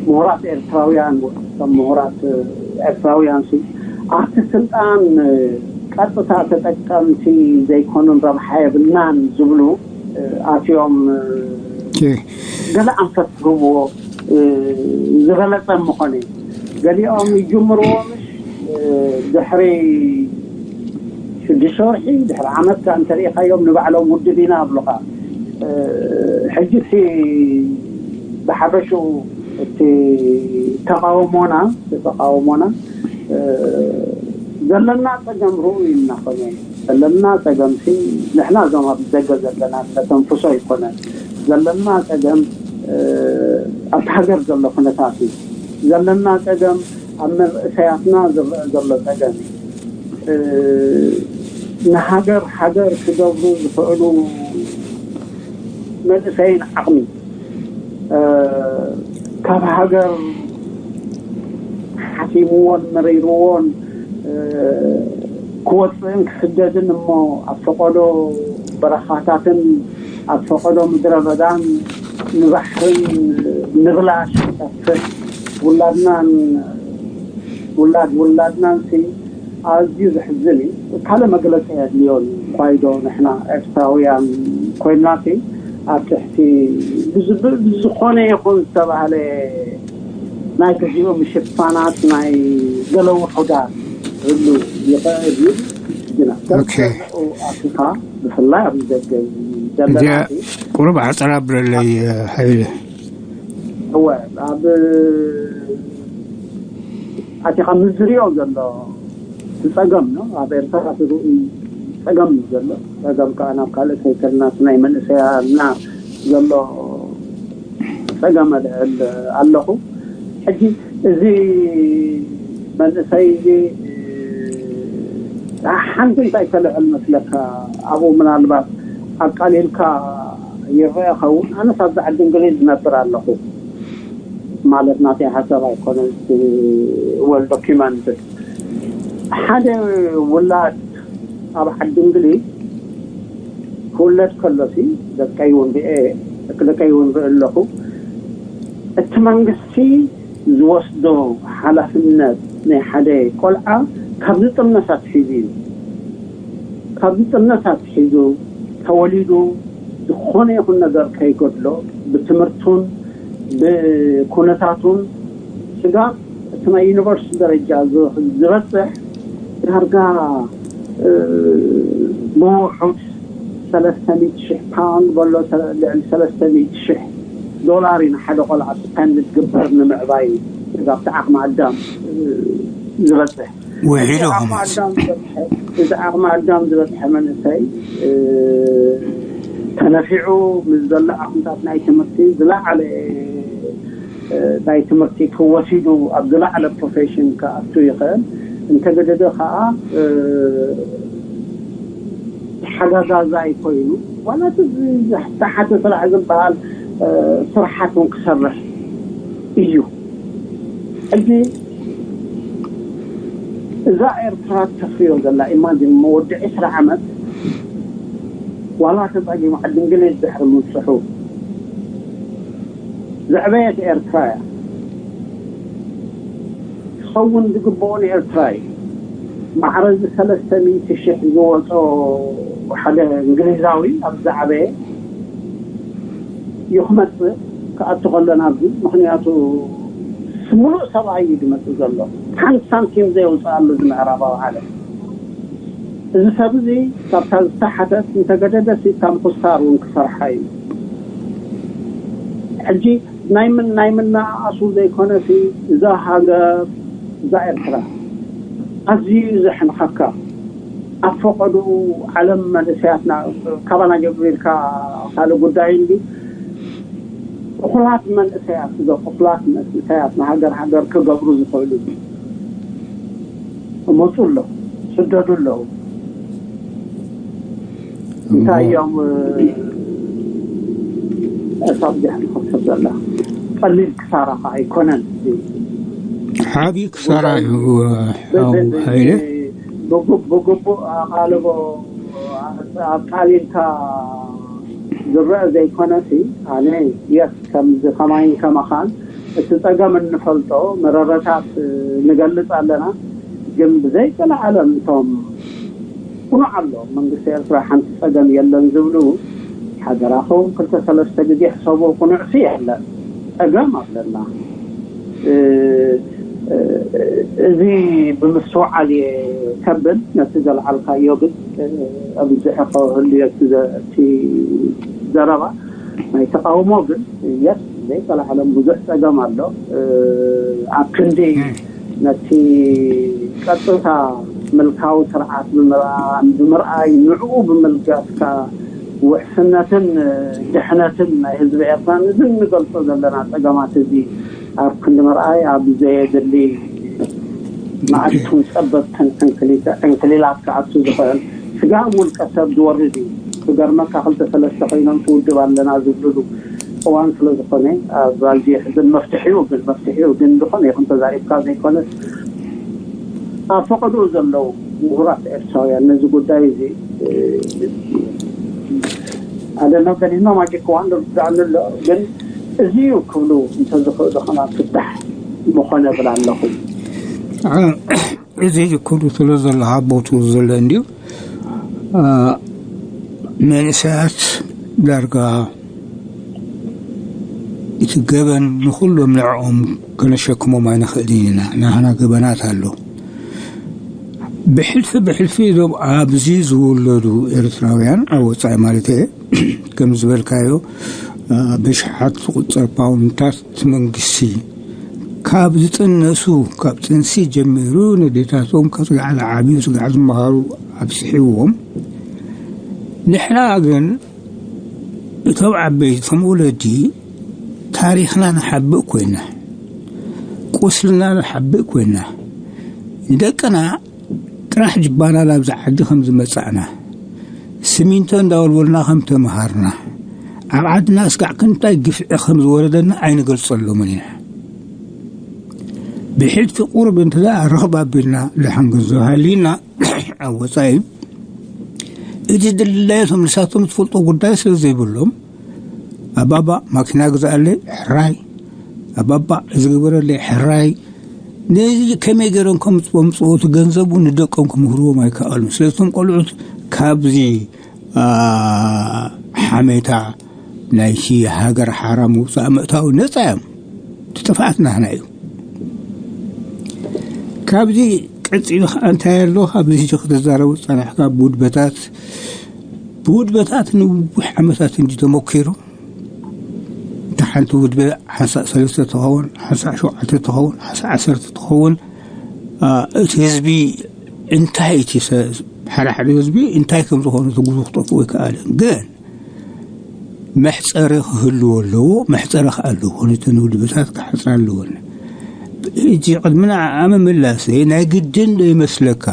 ምሁራት ኤርትራውያን፣ ከም ምሁራት ኤርትራውያን ሲ ኣብቲ ስልጣን ቀጥታ ተጠቀምቲ ዘይኮኑን ረብሓ የብልናን ዝብሉ ኣትዮም ገለ ኣንፈት ክህብዎ ዝበለጸ ምኾነ። ገሊኦም ይጅምርዎ፣ ምሽ ድሕሪ ሽዱሽተ ወርሒ፣ ድሕሪ ዓመት ከኣ እንተሪኢኻዮም ንባዕሎም ውድብ ኢና ኣብሉኻ። ሕጂ እቲ ብሓፈሽኡ እቲ ተቃውሞና፣ እቲ ተቃውሞና ዘለና ጸገም ርኡ ኢልና ኮነ፣ ዘለና ጸገም ሲ ንሕና እዞም ኣብ ደገ ዘለና ነተንፍሶ ኣይኮነን። ዘለና ጸገም ኣብቲ ሃገር ዘሎ ኩነታት እዩ። ዘለና ጸገም ኣብ መንእሰያትና ዝረአ ዘሎ ጸገም እዩ። ንሃገር ሃገር ክገብሩ ዝኽእሉ መንእሰይን ዓቕሚ ካብ ሃገር ሓሲምዎን መሪርዎን ክወፅእን ክስደድን እሞ ኣብ ፈቐዶ በረኻታትን ኣብ ፈቐዶ ምድረ በዳን ንባሕርን ንብላሽ ይጠፍእ። ውላድናን ውላድ ውላድናን ሲ ኣዝዩ ዘሕዝን እዩ። ካልእ መግለፂ የድልዮን። ኳይዶ ንሕና ኤርትራውያን ኮይንና ሲ ኣብ ትሕቲ ብዝ- ብዝኾነ ይኹን ዝተባህለ ናይ ግዜኡ ምሽፋናት ናይ ገለ ውሑዳት ክህሉ ይኽእል እዩ። ግና ኦኬ። ኣብኡ ኣቲኻ ብፍላይ ኣብ ደገ ዘለና እዚኣ ቁሩብ ዓፀር ኣብረለይ፣ ሓይለ። እወ፣ ኣብ ኣቲኻ ምስ ዝሪኦ ዘሎ ጸገም ነው። ኣብ ኤርትራ እቲ ርኡይ ጸገም እዩ ዘሎ። ጸገም ከኣ ናብ ካልእ ከይከድና፣ እቲ ናይ መንእሰያትና ዘሎ ጸገም ኣልዕል ኣለኹ። ሕጂ እዚ መንእሰይ እዚ ሓንቲ እንታይ ተልዕል መስለካ? ኣብኡ ምናልባት ኣቃሊልካ ይረአ ኸውን። ኣነስ ኣብዚ ዓዲ እንግሊዝ ዝነብር ኣለኹ። ማለት ናተይ ሓሳብ ኣይኮነን፣ ወል ዶኪመንትድ። ሓደ ውላድ ኣብ ዓዲ እንግሊዝ ክውለድ ከሎሲ፣ ደቀይ እውን ርኤ፣ ደቂ ደቀይ እውን ርእ ኣለኹ። እቲ መንግስቲ ዝወስዶ ሓላፍነት ናይ ሓደ ቆልዓ ካብዚ ጥምነት ኣትሒዙ እዩ። ካብዚ ጥምነት ኣትሒዙ ተወሊዱ ዝኾነ ይኹን ነገር ከይጎድሎ ብትምህርቱን ብኩነታቱን ስጋብ እቲ ናይ ዩኒቨርሲቲ ደረጃ ዝ- ዝበፅሕ ዳርጋ እ፣ ብውሑድ ሰለስተ ሚእቲ ሽሕ ፓውንድ በሎ፣ ሰ- ልዕሊ ሰለስተ ሚእቲ ሽሕ ዶላር እዩ ንሓደ ቆልዓ ስፐንድ ዝግበር ንምዕባይ ስጋብ እቲ ዓቕሚ ኣዳም እ፣ ዝበፅሕ። ውዒሉ እቲ ዓቕሚ ኸማስ። ኣዳም ዝበፅሐ፣ እቲ ዓቕሚ ኣዳም ዝበፅሐ መንእሰይ እ፣ ተነፊዑ ምስ ዘሎ ዓቕምታት ናይ ትምህርቲ ዝለዓለ እ፣ ናይ ትምህርቲ ክወሲዱ ኣብ ዝለዓለ ፕሮፌሽን ክኣቱ ይኽእል። እንተገደደ ከዓ እ፣ ተሓጋጋዛይ ኮይኑ ዋላ እቲ ዝተሓተ ስራሕ ዝበሃል እ፣ ስርሓት እውን ክሰርሕ እዩ። ሕጂ እዛ ኤርትራ ተፍርዮ ዘላ ኢማጂን መወዲ ዕስራ ዓመት ዋላ ተፀጊሙ ዓዲ እንግሊዝ ድሕሪ ምብፅሑ ዘዕበየት ኤርትራ እያ። ክኸውን ዝግብኦ ንኤርትራ እዩ። ማዕረ እዚ ሰለስተ ሚእቲ ሽሕ ዝወጾ ሓደ እንግሊዛዊ ኣብ ዝዓበየ እዩ ክመጽእ ክኣቱ ከሎ ናብዚ። ምኽንያቱ ሙሉእ ሰብኣይ እዩ ዝመጽእ ዘሎ። ሓንቲ ሳንቲም ዘየውፅኣሉ እዚ ምዕራባዊ ዓለም። እዚ ሰብ እዚ ካብታ ዝተሓተት እንተገደደ ሲ ካብ ምኹስታር እውን ክሰርሓ እዩ። ሕጂ ናይ ምን ናይ ምንኣኣሱ ዘይኮነሲ እዛ ሃገር እዛ ኤርትራ ኣዝዩ እዩ ዘሕንኸካ። ኣብ ፈቐድኡ ዓለም መንእሰያትና ካባና ጀሚርካ ካልእ ጉዳይ እንዲ እኹላት መንእሰያት፣ እዞም እኹላት መንእሰያት ንሃገር ሃገር ክገብሩ ዝኽእሉ ይመፁ ኣለዉ፣ ይስደዱ ኣለዉ። እንታይ እዮም፣ እ፣ እሳብ ዚኣ ንኸስብ ዘላ ቀሊል ክሳራ ኸዓ ኣይኮነን። ዓብዪ ክሳራ እዩ። ሓው ሃይለ። ብግቡእ ኣቓልቦ ኣቃሊልካ ዝረአ ዘይኮነሲ፣ ኣነ የስ ከምዚ ከማይን ከማኻን እቲ ጸገም እንፈልጦ መረረታት ንገልጽ ኣለና። ግን ብዘይ ቀልዓለም እቶም ኩኑ ኣሎ መንግስቲ ኤርትራ ሓንቲ ጸገም የለን ዝብሉ፣ ሓደራኹም ክልተ ሰለስተ ግዜ ሕሰቡ። ኩኑዕሲ የለን፣ ጸገም ኣለና። እ፣ እ፣ እዚ ብምስትውዓል እየ ከብል ነቲ ዘልዓልካዮ ግን፣ እ፣ ኣብዝሐ ክህሉ እቲ ዘ-፣ እቲ ዘረባ ናይ ተቃውሞ ግን የስ ዘይቀልዓለም ብዙሕ ጸገም ኣሎ። እ፣ ኣብ ክንዲ ነቲ ቀጥታ ምልካዊ ስርዓት ብምርኣ-፣ ብምርኣይ ንዕኡ ብምልጋስካ ውሕስነትን ድሕነትን ናይ ህዝቢ ኤርትራ ነዚ እንገልጾ ዘለና ጸገማት እዚ ኣብ ክንዲ ምርኣይ ኣብ ዘየድሊ መዓልቱን ጸበብትን ዕንክሊተ-፣ ዕንክሊላት ክኣቱ ዝኽእል ስጋብ ውልቀ ሰብ ዝወርድ እዩ። ክገርመካ ክልተ ሰለስተ ኮይኖም ትውድብ ኣለና ዝብልሉ እዋን ስለ ዝኾነ ኣብ ኣዝዩ የሕዝን። መፍትሒኡ ግን፣ መፍትሒኡ ግን ዝኾነ ይኹን ተዛሪብካ ዘይኮነስ ኣብ ፈቐድኡ ዘለዉ ምሁራት ኤርትራውያን ነዚ ጉዳይ እዚ፣ እ፣ ኣደና በሊና ማጌ ክዋን ዶ ዝዳኣሉ ኣሎ፣ ግን እዚ እዩ ክብሉ እንተዝኽእሉ ከማን ፍታሕ ምኾነ ብል ኣለኹ። ዓ-፣ እዚ ክብሉ ስለ ዘለኻ ቦትኡ ዘሎ እንድዩ። አ፣ መንእሰያት ዳርጋ እቲ ገበን ንኹሎም ንዕኦም ከነሸክሞም ኣይንኽእልን ኢና። ናህና ገበናት ኣሎ። ብሕልፊ ብሕልፊ እዞም ኣብዚ ዝውለዱ ኤርትራውያን ኣብ ወጻኢ ማለት እየ፣ ከም ዝበልካዮ፣ አ፣ ብሽሓት ዝቑጸር ፓውንድታት መንግስቲ ካብ ዝጥነሱ፣ ካብ ጥንሲ ጀሚሩ ነዴታቶም ካብ ስጋዕ ዝዓብዩ፣ ስጋዕ ዝመሃሩ ኣብጽሕዎም። ንሕና ግን እቶም ዓበይቲ፣ እቶም ወለዲ ታሪኽና ንሓብእ ኮይና፣ ቁስልና ንሓብእ ኮይና፣ ንደቅና ጥራሕ ጅባና ናብዚ ዓዲ ከም ዝመጻእና፣ ስሚንቶ እንዳወልወልና ከም ተመሃርና፣ ኣብ ዓድና እስካዕ ክንታይ ግፍዒ ከም ዝወረደና ኣይንገልጸሎምን ኢና። ብሕልፊ ቁሩብ እንተ ደኣ ርኽብ ኣቢልና፣ ደሓን ገንዘብ ሃልዩና ኣብ ወጻኢ፣ እቲ ድላየቶም ንሳቶም ዝፈልጦ ጉዳይ ስለ ዘይብሎም፣ ኣባባ ማኪና ግዛኣለይ፣ ሕራይ፣ ኣባባ እዚ ግበረለይ፣ ሕራይ፣ ነዚ ከመይ ገይሮም ከም ዝመምጽዎ፣ እቲ ገንዘቡ ንደቆም ክምህርዎም ኣይከኣሉን። ስለዚ እቶም ቆልዑት ካብዚ፣ አ፣ ሓሜታ ናይቲ ሃገር ሓራ ምውጻእ ምእታው ነጻ እዮም። እቲ ጥፍኣት ናህና እዩ። ካብዚ ቀጺሉ ኸዓ እንታይ ኣሎ? ኣብዚ ሕጂ ክትዛረቡ ዝጸናሕካ ብውድበታት፣ ብውድበታት ንዊሕ ዓመታት እንዲ ተመኪሩ፣ እታ ሓንቲ ውድበ ሓንሳእ ሰለስተ ትኸውን፣ ሓንሳእ ሸውዓተ ትኸውን፣ ሓንሳእ ዓሰርተ ትኸውን። አ፣ እቲ ህዝቢ እንታይ፣ እቲ ሰ-፣ ሓደ ሓደ ህዝቢ እንታይ ከም ዝኾነ እቲ ግዙፍ ክጠፍኡ ኣይከኣልን። ግን መሕጸሪ ክህልዎ ኣለዎ፣ መሕጸሪ ከኣ ኣለዎ። ነተን ውድበታት ክሓጽራ ኣለወን። ሕጂ ቅድሚ ንዓኣ ምምላሰይ ናይ ግድን ዶ ይመስለካ?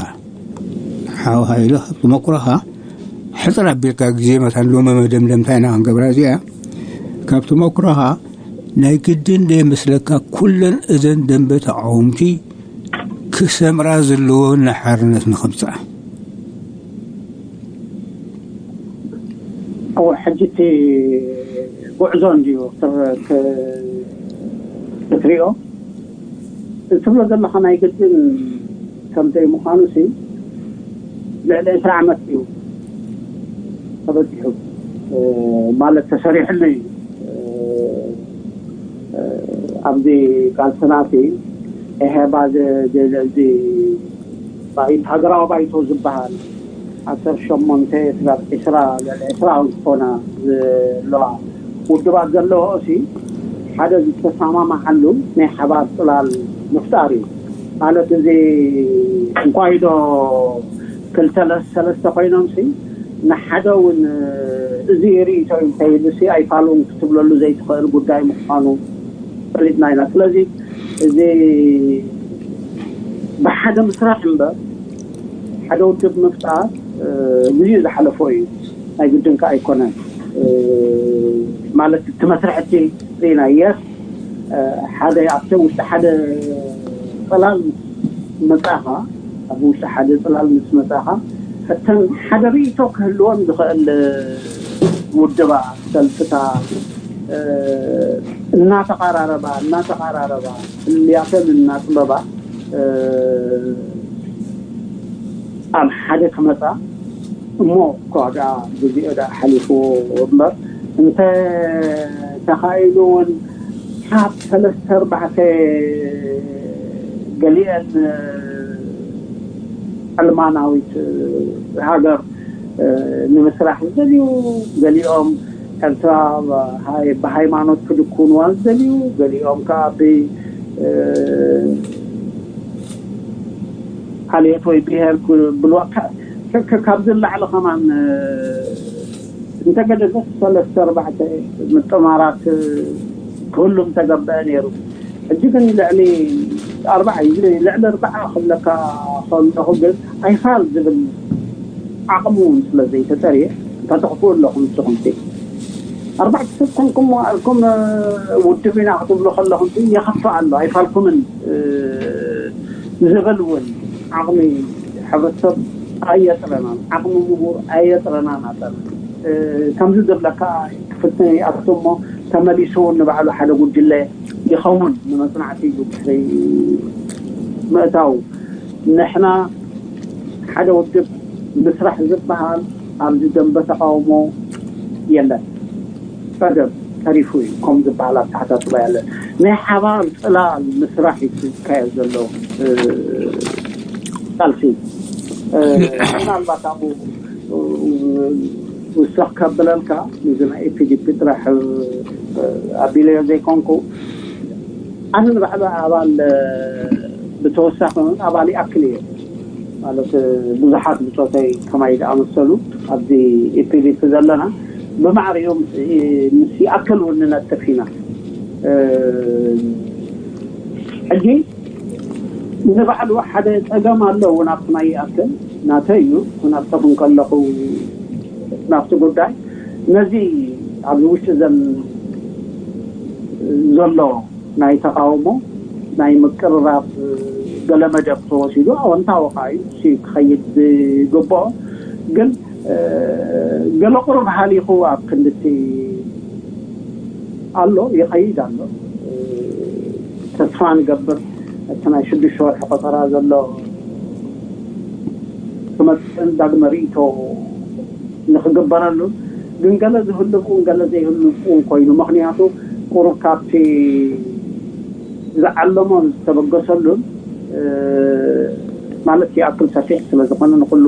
ሓው ሃይለ፣ ካብ ተመኩሮኻ ሕጽር ኣቢልካ ግዜ መታን ሎሚ መደምደምታ ኢና ክንገብራ እዚኣ። ካብ ተመኩሮኻ ናይ ግድን ዶ ይመስለካ ኩለን እዘን ደንበ ተቃወምቲ ክሰምራ ዘለወን ንሓርነት ንኸምጽኣ? እወ፣ ሕጂ እቲ ጉዕዞ እንድዩ ክር-፣ ክ-፣ ክትሪኦ። እትብሎ ዘለኻ ናይ ግድን ከም ዘይምዃኑ ሲ፣ ልዕሊ ዕስራ ዓመት እዩ ተበጺሑ፣ እ፣ ማለት ተሰሪሕሉ እዩ። እ፣ እ፣ ኣብዚ ቃልስና ሲ፣ ኤሄባ ዝ-፣ ዝ-፣ እዚ ባይቶ፣ ሃገራዊ ባይቶ ዝበሃል ዓሰርተ ሸሞንተ ክሳብ ዕስራ፣ ልዕሊ ዕስራ ዝኾና ዘለዋ ውድባት ዘለዎኦ ሲ፣ ሓደ ዝተሰማማዓሉ ናይ ሓባር ጽላል ምፍጣር እዩ። ማለት እዚ እንኳይ ዶ ክልተ ለ-፣ ሰለስተ ኮይኖም ሲ፣ ንሓደ እውን እዚ ርእይቶ እዩ እንተይሉሲ ኣይፋሉን ክትብለሉ ዘይትኽእል ጉዳይ ምዃኑ ፈሊጥና ኢና። ስለዚ እዚ ብሓደ ምስራሕ እምበር ሓደ ውድብ ምፍጣር ግዜኡ ዝሓለፎ እዩ። ናይ ግድን ከ ኣይኮነን ማለት እቲ መስርሕ እቲ ርኢና የስ ሓደ ኣብቲ ውሽጢ ሓደ ፅላል መፃኻ ኣብ ውሽጢ ሓደ ፅላል ምስ መፃኻ እተን ሓደ ርእይቶ ክህልወን ዝኽእል ውድባ ሰልፍታ እናተቐራረባ እናተቐራረባ ፍልልያተን እናጥበባ ኣብ ሓደ ክመፃ እሞ እኳ ደኣ ግዜኡ ደኣ ሓሊፍዎ እምበር እንተ ተኻኢሉ እውን ካብ ሰለስተ ኣርባዕተ ገሊአን ዕልማናዊት ሃገር ንምስራሕ ዝደልዩ ገሊኦም ኤርትራ ብሃይማኖት ክድኩንዋ ዝደልዩ ገሊኦም ከዓ ብ ዓሌት ወይ ብሄር ክብልዋ ካብ ዝላዕሊ ከማን እንተገደሰ ሰለስተ ኣርባዕተ ምጥማራት ክህሉ ምተገበአ ነይሩ። ሕጂ ግን ልዕሊ ኣርባዓ እዩ ልዕሊ ኣርባዓ ክብለካ ከለኹ ግን ኣይፋል ዝብል ዓቕሚ እውን ስለ ዘይተጠርየ ተተኽፉ ኣለኹም ንስኹም ኣርባዕተ ሰብ ኮንኩም ኣልኩም ውድብ ኢና ክትብሉ ከለኹም የኸፍእ ኣሎ ኣይፋልኩምን ዝብል እውን ዓቕሚ ሕብረተሰብ ኣየጥረናን ዓቕሚ ምሁር ኣየጥረናን ኣጠና ከምዚ ዝብለካ ክፍትን ይኣቱ እሞ ተመሊሱ ንባዕሉ ሓደ ጉጅለ ይኸውን ንመፅናዕቲ ኢሉ ድሕሪ ምእታው ንሕና ሓደ ውድብ ምስራሕ ዝበሃል ኣብዚ ደንበ ተቃውሞ የለን። ጸገም ተሪፉ እዩ ከም ዝበሃል ኣተሓሳስባ የለን። ናይ ሓባር ጽላል ምስራሕ እዩ ዝካየድ ዘሎ ቃልሲ። ምናልባት ኣብኡ ውስኽ ከብለልካ እዚ ናይ ኤፒዲፒ ጥራሕ ኣቢለዮ ዘይኮንኩ ኣነ ንባዕሉ ኣባል ብተወሳኺ እውን ኣባል ይኣክል እየ ማለት ብዙሓት ብፆተይ ከማይ ዝኣመሰሉ ኣብዚ ኢፒዲፒ ዘለና ብማዕሪኡ ምስ ይኣክል እውን ንነጥፍ ኢና። ሕጂ ንባዕሉ ሓደ ፀገም ኣሎ እውን ኣብቲ ናይ ይኣክል ናተይ እዩ ክነጥፍ እንከለኹ ናብቲ ጉዳይ ነዚ ኣብዚ ውሽጢ ዘን ዘሎ ናይ ተቃውሞ ናይ ምቅርራብ ገለ መደብ ተወሲዱ ኣወንታዊ ከዓ እዩ ክኸይድ ዝግብኦ ግን ገለ ቁሩብ ሃሊኹ ኣብ ክንድቲ ኣሎ ይኸይድ ኣሎ ተስፋ ንገብር እቲ ናይ ሽዱሽተ ወርሒ ቆፀራ ዘሎ ክመፅእን ዳግመ ርእቶ ንክግበረሉን ግን ገለ ዝህልፍ እውን ገለ ዘይህልፍ እውን ኮይኑ ምክንያቱ ቁሩብ ካብቲ ዝዓለሞን ዝተበገሰሉን ማለት ይኣክል ሰፊሕ ስለዝኾነ ንኩሉ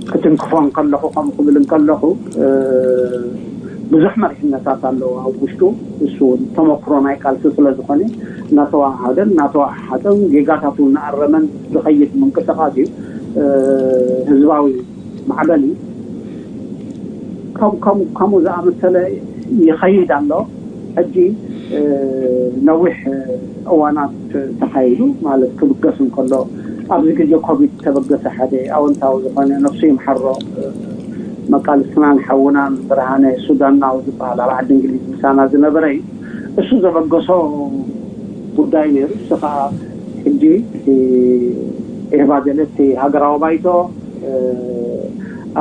ክትንክፎ እንከለኹ ከምኡ ክብል እንከለኹ ብዙሕ መሪሕነታት ኣለዎ ኣብ ውሽጡ እሱ ተመክሮ ናይ ቃልሲ ስለዝኾነ እናተዋሃደን እናተዋሓጠን ጌጋታቱ እናኣረመን ዝኸይድ ምንቅስቃስ እዩ ህዝባዊ ማዕበል እዩ። ከምኡ ዝኣመሰለ ይኸይድ ኣሎ። ሕጂ ነዊሕ እዋናት ተኻይዱ ማለት ክብገስ እንከሎ ኣብዚ ግዜ ኮቪድ ተበገሰ ሓደ ኣወንታዊ ዝኾነ ነፍሱ ይምሓሮ መቃልስትናን ሓውናን ብርሃነ ሱዳናዊ ዝበሃል ኣብ ዓዲ እንግሊዝ ምሳና ዝነበረ እዩ። እሱ ዘበገሶ ጉዳይ ነይሩ። እሱ ከዓ ሕጂ ኤህባደለ እቲ ሃገራዊ ባይቶ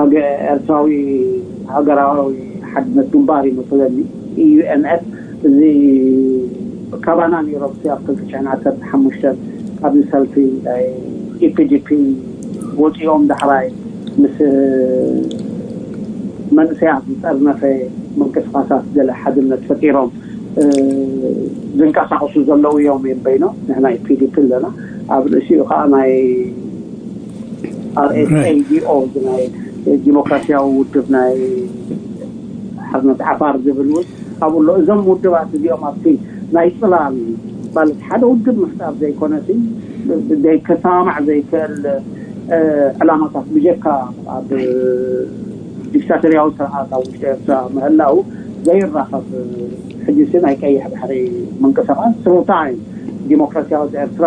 ኣገ ኤርትራዊ ሃገራዊ ሓድነት ግንባር ይመስለኒ ዩኤንኤፍ እዚ ካባና ነይሮም ኣብ ክልተ ሽሕን ዓሰርተ ሓሙሽተን ኣብዚ ሰልፊ ናይ ኢፒዲፒ ወፂኦም ዳሕራይ ምስ መንእሰያት ዝጠርነፈ ምንቅስቃሳት ገለ ሓድነት ፈጢሮም ዝንቀሳቀሱ ዘለዉ እዮም እዮም በይኖም ንሕና ኢፒዲፒ ኣለና ኣብ ርእሲኡ ከዓ ናይ ኣርኤስኤዲኦ ናይ ዲሞክራሲያዊ ውድብ ናይ ሓርነት ዓፋር ዝብል እውን ኣብኡ ኣሎ እዞም ውድባት እዚኦም ኣብቲ ናይ ፅላል ማለት ሓደ ውድብ ምፍጣር ዘይኮነሲ ዘይከሰማማዕ ዘይክእል ዕላማታት ብጀካ ኣብ ዲክታቶርያዊ ስርዓት ኣብ ውሽጢ ኤርትራ ምህላው ዘይራኸብ፣ ሕጂ ሲ ናይ ቀይሕ ባሕሪ ምንቅስቃስ ስሩታይን ዲሞክራሲያዊት ኤርትራ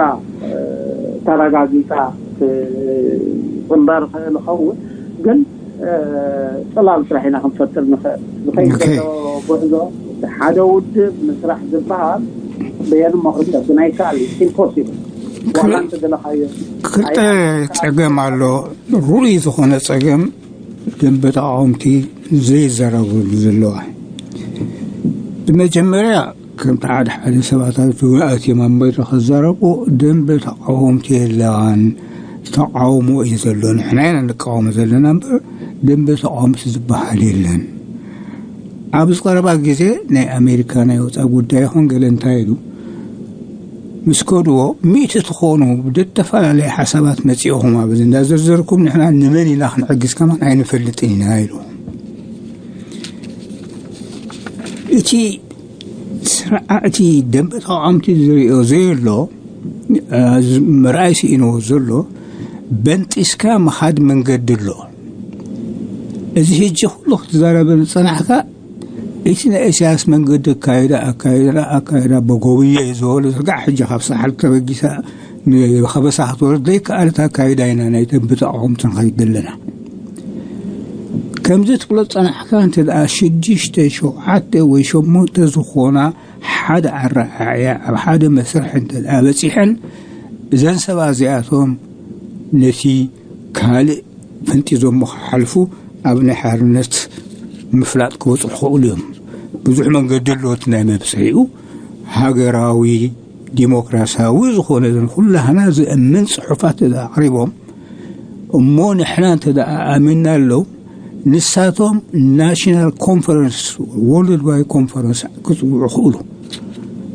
ተረጋጊጻ ክፅንበር ይኽእል ይኸውን። ግን ፅላል ጥራሕ ኢና ክንፈጥር ንኽእል። ዝኸይድ ዘሎ ጉዕዞ ሓደ ውድብ ምስራሕ ዝበሃል በየን መኽርተ ብናይ ከኣል ኢምፖሲብል ዋላ እንተደለኻዮ ክልተ ፀገም ኣሎ። ርኡይ ዝኾነ ፀገም ደንበ ተቃወምቲ ዘይዘረብሉ ዘለዋ። ብመጀመርያ ከምቲ ሓደ ሓደ ሰባት ኣብ ኣትዮም ኣብ መድረኽ ዝዘረቡ ደንበ ተቃወምቲ የለዋን፣ ተቃውሞ እዩ ዘሎ፣ ንሕና ኢና ንቃወሞ ዘለና እምበር ደንበ ተቃወምቲ ዝበሃል የለን። ኣብዚ ቀረባ ግዜ ናይ ኣሜሪካ ናይ ወፃኢ ጉዳይ ይኹን ገለ እንታይ ኢሉ ምስ ከድዎ ሚእቲ ትኾኑ ብዝተፈላለየ ሓሳባት መፂኦኹም ኣብዚ እንዳዘርዘርኩም ንሕና ንመን ኢና ክንዕግዝ ከማን ኣይንፈልጥን ኢና ኢሉ። እቲ ስርዓእቲ ደንበ ተቃወምቲ ዝሪኦ ዘየሎ ምርኣይ ስኢንዎ ዘሎ በንጢስካ መኻድ መንገዲ ኣሎ። እዚ ሕጂ ኩሉ ክትዛረበ ዝፀናሕካ እቲ ናይ ኢሳያስ መንገዲ ኣካይዳ ኣካይዳ ኣካይዳ በጎብየ ዝበሉ ስጋዕ ሕጂ ካብ ሳሕል ተበጊሳ ንኸበሳ ክትወርድ ዘይከኣለት ኣካይዳ ኢና ናይ ደንበ ተቃወምቲ ንኸይድ ዘለና። ከምዚ ትብሎ ዝፀናሕካ እንተ ደኣ ሽዱሽተ ሸውዓተ ወይ ሸሞንተ ዝኾና ሓደ ኣረኣእያ ኣብ ሓደ መስርሕ እንተ ደኣ በፂሐን እዘን ሰባት እዚኣቶም ነቲ ካልእ ፈንጢዞሞ ክሓልፉ ኣብ ናይ ሓርነት ምፍላጥ ክበፅሑ ክኽእሉ እዮም። ብዙሕ መንገዲ ኣለዎ እቲ ናይ መብፅሒኡ። ሃገራዊ ዲሞክራሲያዊ ዝኾነ ዘን ኩላህና ዘእምን ፅሑፋት ኣቕሪቦም እሞ ንሕና እንተ ደኣ ኣሚንናሎም ንሳቶም ናሽናል ኮንፈረንስ ወርልድ ዋይድ ኮንፈረንስ ክፅውዑ ክእሉ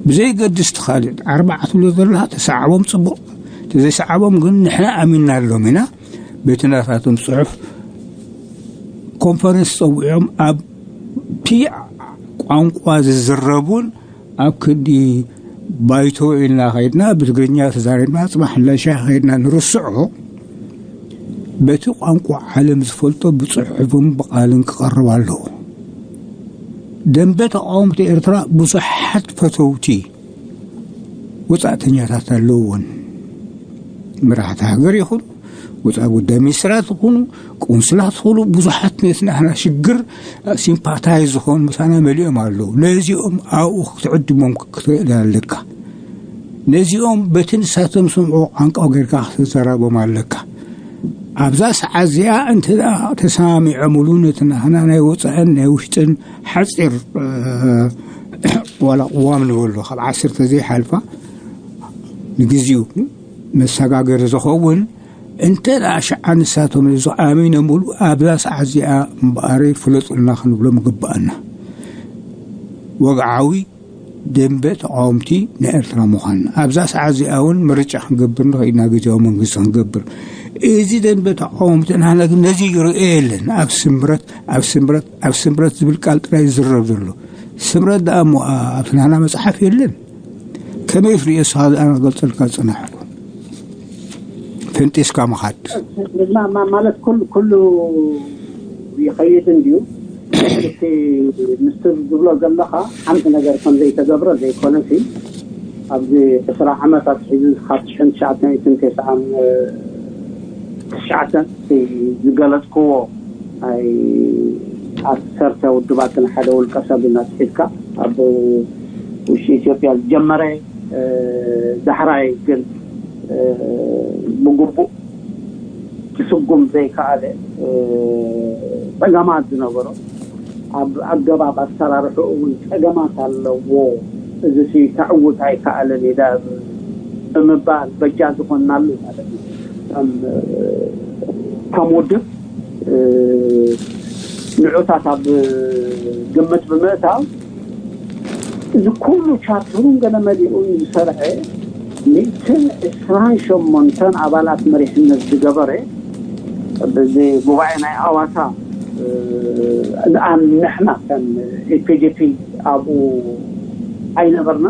ብዘይገድስ ትኻልእ ኣርባዕትሎ ዘለካ ተሰዓቦም ፅቡቕ ተዘይሰዓቦም ግን ንሕና ኣሚንናሎም ኢና በቲ ናታቶም ፅሑፍ ኮንፈረንስ ፀዊዖም ኣብቲ ቋንቋ ዝዝረቡን ኣብ ክንዲ ባይቶ ኢልና ከይድና ብትግርኛ ተዛሪብና ፅባሕ ለሻ ከይድና ንርስዖ በቲ ቋንቋ ዓለም ዝፈልጦ ብፅሑፍን ብቃልን ክቐርብ ኣለዎ። ደንበ ተቃወምቲ ኤርትራ ብዙሓት ፈተውቲ ወፃእተኛታት ኣለውዎን። መራሕቲ ሃገር ይኹኑ ወፃኢ ጉዳይ ሚኒስትራት ይኹኑ ቆንስላት ይኹኑ ብዙሓት ነቲ ናህና ሽግር ሲምፓታይዝ ዝኾኑ ምሳና መሊኦም ኣለዉ። ነዚኦም ኣብኡ ክትዕድሞም ክትኽእል ኣለካ። ነዚኦም በቲ ንሳቶም ዝሰምዑ ቋንቋ ጌርካ ክትዘራርቦም ኣለካ። ኣብዛ ሰዓት እዚኣ እንተ ተሰማሚዖምሉ ነቲ ናህና ናይ ወፃእን ናይ ውሽጥን ሓፂር ዋላ ቅዋም ንበሎ ካብ ዓሰርተ ዘይሓልፋ ንግዚኡ መሰጋገሪ ዝኸውን እንተ ደኣ ሽዓ ንሳቶም ዝኣሚኖምሉ ኣብዛ ሰዓት እዚኣ እምበኣር ፍለጡልና ክንብሎም ግባኣና። ወግዓዊ ደንበ ተቃወምቲ ናይ ኤርትራ ምዃንና ኣብዛ ሰዓት እዚኣ እውን ምርጫ ክንገብር ንኽእልና ግዜያዊ መንግስቲ ክንገብር እዚ ደንበ ተቃወምቲ ንሕና ግን ነዚ ይርኦ የለን። ኣብ ስምረት ኣብ ስምረት ኣብ ስምረት ዝብል ቃል ጥራይ ዝዝረብ ዘሎ ስምረት ደኣ እሞ ኣብቲ ናህና መፅሓፍ የለን። ከመይ ትርእዮ ንስኻ ዝኣነ ክገልፀልካ ዝፀናሕኩ ፈንጢስካ ምኻድ ማለት ኩሉ ይኸይድ እንድዩ። እቲ ምስቲ ዝብሎ ዘለኻ ሓንቲ ነገር ከም ዘይተገብረ ዘይኮነሲ ኣብዚ ዕስራ ዓመታት ሒዙ ካብ ትሽዓን ትሽዓተ ሚእትን ተስዓን ትሽዓተ ዝገለፅክዎ ናይ ዓሰርተ ውድባትን ሓደ ውልቀ ሰብ እናፅሒፍካ ኣብ ውሽጢ ኢትዮጵያ ዝጀመረ ዳሕራይ ግን ብግቡእ ክስጉም ዘይከኣለ ፀገማት ዝነበሮ ኣብ ኣገባብ ኣሰራርሑ እውን ፀገማት ኣለዎ። እዚ ከዕውት ኣይከኣለን ኢለ ብምባል በጃ ዝኾንናሉ ማለት እዩ። ከም ውድብ ንዑታት ኣብ ግምት ብምእታው እዚ ኩሉ ቻርተሩን ገለ መሊኡን ዝሰርዐ ሚእትን ዕስራን ሸሞንተን ኣባላት መሪሕነት ዝገበረ እዚ ጉባኤ ናይ ኣዋሳ ደኣ ንሕና ከም ኢፒዲፒ ኣብኡ ኣይነበርና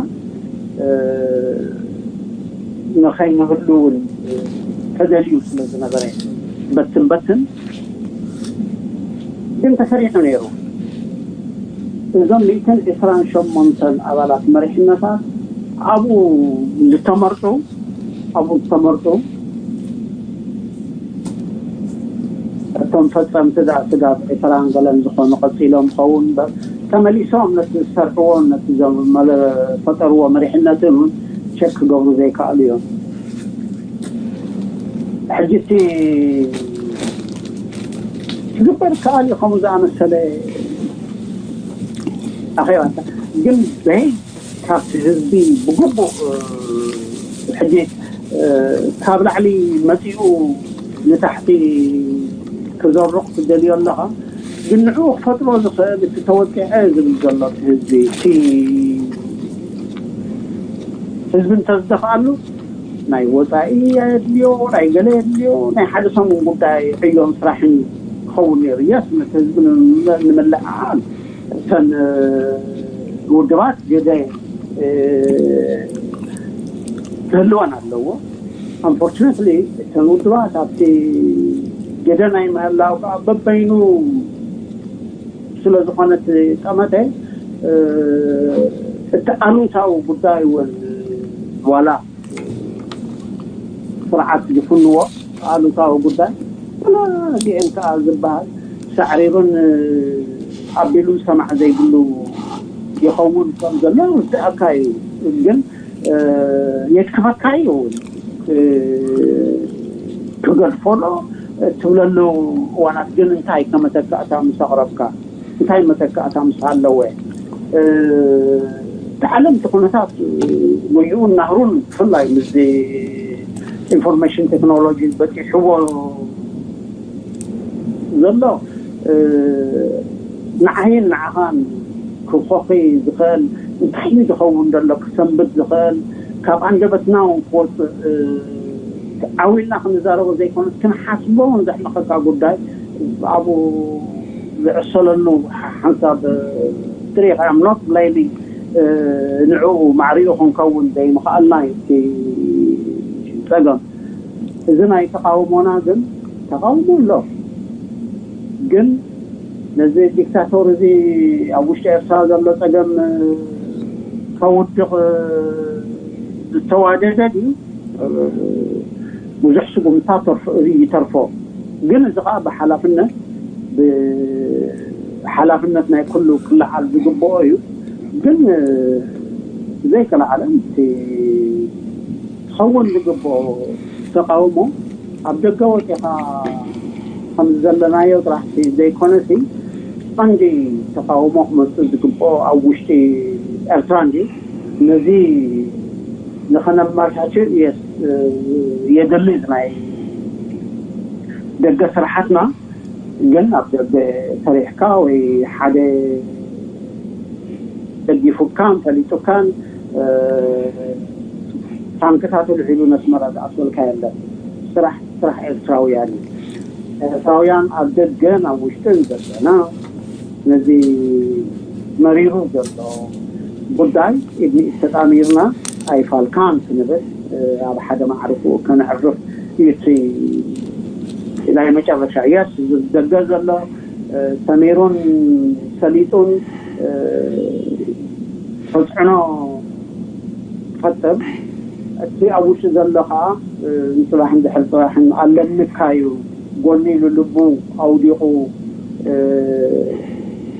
ንኸይንህሉ እውን ተደልዩ ስለ ዝነበረ በትን በትን ግን ተሰሪሑ ነይሩ። እዞም ሚእትን ዕስራን ሸሞንተን ኣባላት መሪሕነታት ኣብኡ ዝተመርጡ ኣብኡ ዝተመርጡ እቶም ፈጸምቲ ደኣ ስጋብ ዕስራን ገለን ዝኾኑ ቀጺሎም ኸውን እምበር፣ ተመሊሶም ነቲ ዝሰርሕዎን ነቲ ዘመለ-፣ ፈጠርዎ መሪሕነትን እውን ቸክ ክገብሩ ዘይከኣሉ እዮም። ሕጂ እቲ ክግበር ከኣል እዩ ከምኡ ዝኣመሰለ ኣኼባታት ግን በይ ካብቲ ህዝቢ ብግቡእ ሕጂ ካብ ላዕሊ መፂኡ ንታሕቲ ክዘርቕ ትደልዮ ኣለኻ። ግን ንዕኡ ክፈጥሮ ዝኽእል እቲ ተወቂዐ ዝብል ዘሎ እቲ ህዝቢ እቲ ህዝቢ እንተዝደፍኣሉ ናይ ወፃኢ ኣየድልዮ፣ ናይ ገለ የድልዮ፣ ናይ ሓደ ሰሙን ጉዳይ ዕዮን ስራሕን ክኸውን ነይሩ። የስ ነቲ ህዝቢ ንምልዕዓል እተን ውድባት ግደ ክህልወን ኣለዎ። ኣንፎርቹነትሊ እተን ውድባት ኣብቲ ግደ ናይ ምህላው ከዓ በበይኑ ስለ ዝኾነት ጠመተ እቲ ኣሉታዊ ጉዳይ እውን ዋላ ስርዓት ዝፍንዎ ኣሉታዊ ጉዳይ ዲኤን ከዓ ዝበሃል ሳዕሪሩን ኣቢሉ ሰማዕ ዘይብሉ ይኸውን ከም ዘሎ ርድኣካ እዩ። ግን የድክመካ እዩ እውን ክገድፎ ዶ ትብለሉ እዋናት ግን እንታይ ከመተካእታ ምስ ኣቕረብካ እንታይ መተካእታ ምስ ኣለወ እቲ ዓለም እቲ ኩነታት ጉይኡን ናህሩን ብፍላይ ምስ ኢንፎርሜሽን ቴክኖሎጂ በፂሕዎ ዘሎ ንዓይን ንዓኻን ክኾኺ ዝኽእል እንታይ እዩ ዝኸውን ዘሎ ክሰንብት ዝኽእል ካብ ኣንደበትና እውን ክወፅእ ዓዊልና ክንዛረቦ ዘይኮነስ ክንሓስቦ እውን ዘሕመኸካ ጉዳይ ኣብኡ ዝዕሰለሉ ሓንሳብ ትሪኢኻ እዮም not blaming ንዕኡ ማዕሪኡ ክንከውን ዘይምኽኣልና እዩ እቲ ፀገም። እዚ ናይ ተቃውሞና ግን ተቃውሞ ኣሎ ግን ነዚ ዲክታቶር እዚ ኣብ ውሽጢ ኤርትራ ዘሎ ፀገም ከውድቕ ዝተዋደደ ድዩ? ብዙሕ ስጉምታ ይተርፎ። ግን እዚ ከዓ ብሓላፍነት ብሓላፍነት ናይ ኩሉ ክለዓል ዝግብኦ እዩ። ግን ዘይከለዓለ እቲ ክኸውን ዝግብኦ ተቃውሞ ኣብ ደገ ወፂኻ ከም ዘለናዮ ጥራሕ ዘይኮነሲ ቀንዲ ተቃውሞ ክመፅእ ዝግብኦ ኣብ ውሽጢ ኤርትራ እንዲ ነዚ ንኸነመቻችእ የድሊ ናይ ደገ ስራሓትና ግን ኣብ ደገ ሰሪሕካ ወይ ሓደ ደጊፉካን ፈሊጡካን ታንክታት ልዒሉ ነስመራ ዝኣስበልካ የለን። ስራሕ ስራሕ ኤርትራውያን እዩ። ኤርትራውያን ኣብ ደገን ኣብ ውሽጥን ዘለና ነዚ መሪሩ ዘሎ ጉዳይ ኢድሚኢድ ተጣሚርና ኣይፋልካን ክንብል ኣብ ሓደ ማዕርፍኡ ከነዕርፍ እዩ እቲ ናይ መጨረሻ እያስ ደገ ዘሎ ሰሚሩን ሰሊጡን ተፅዕኖ ፈጥር እቲ ኣብ ውሽጢ ዘሎ ከዓ ንፅባሕ እንድሕር ፅባሕን ኣለምካ እዩ ጎኒ ኢሉ ልቡ ኣውዲቑ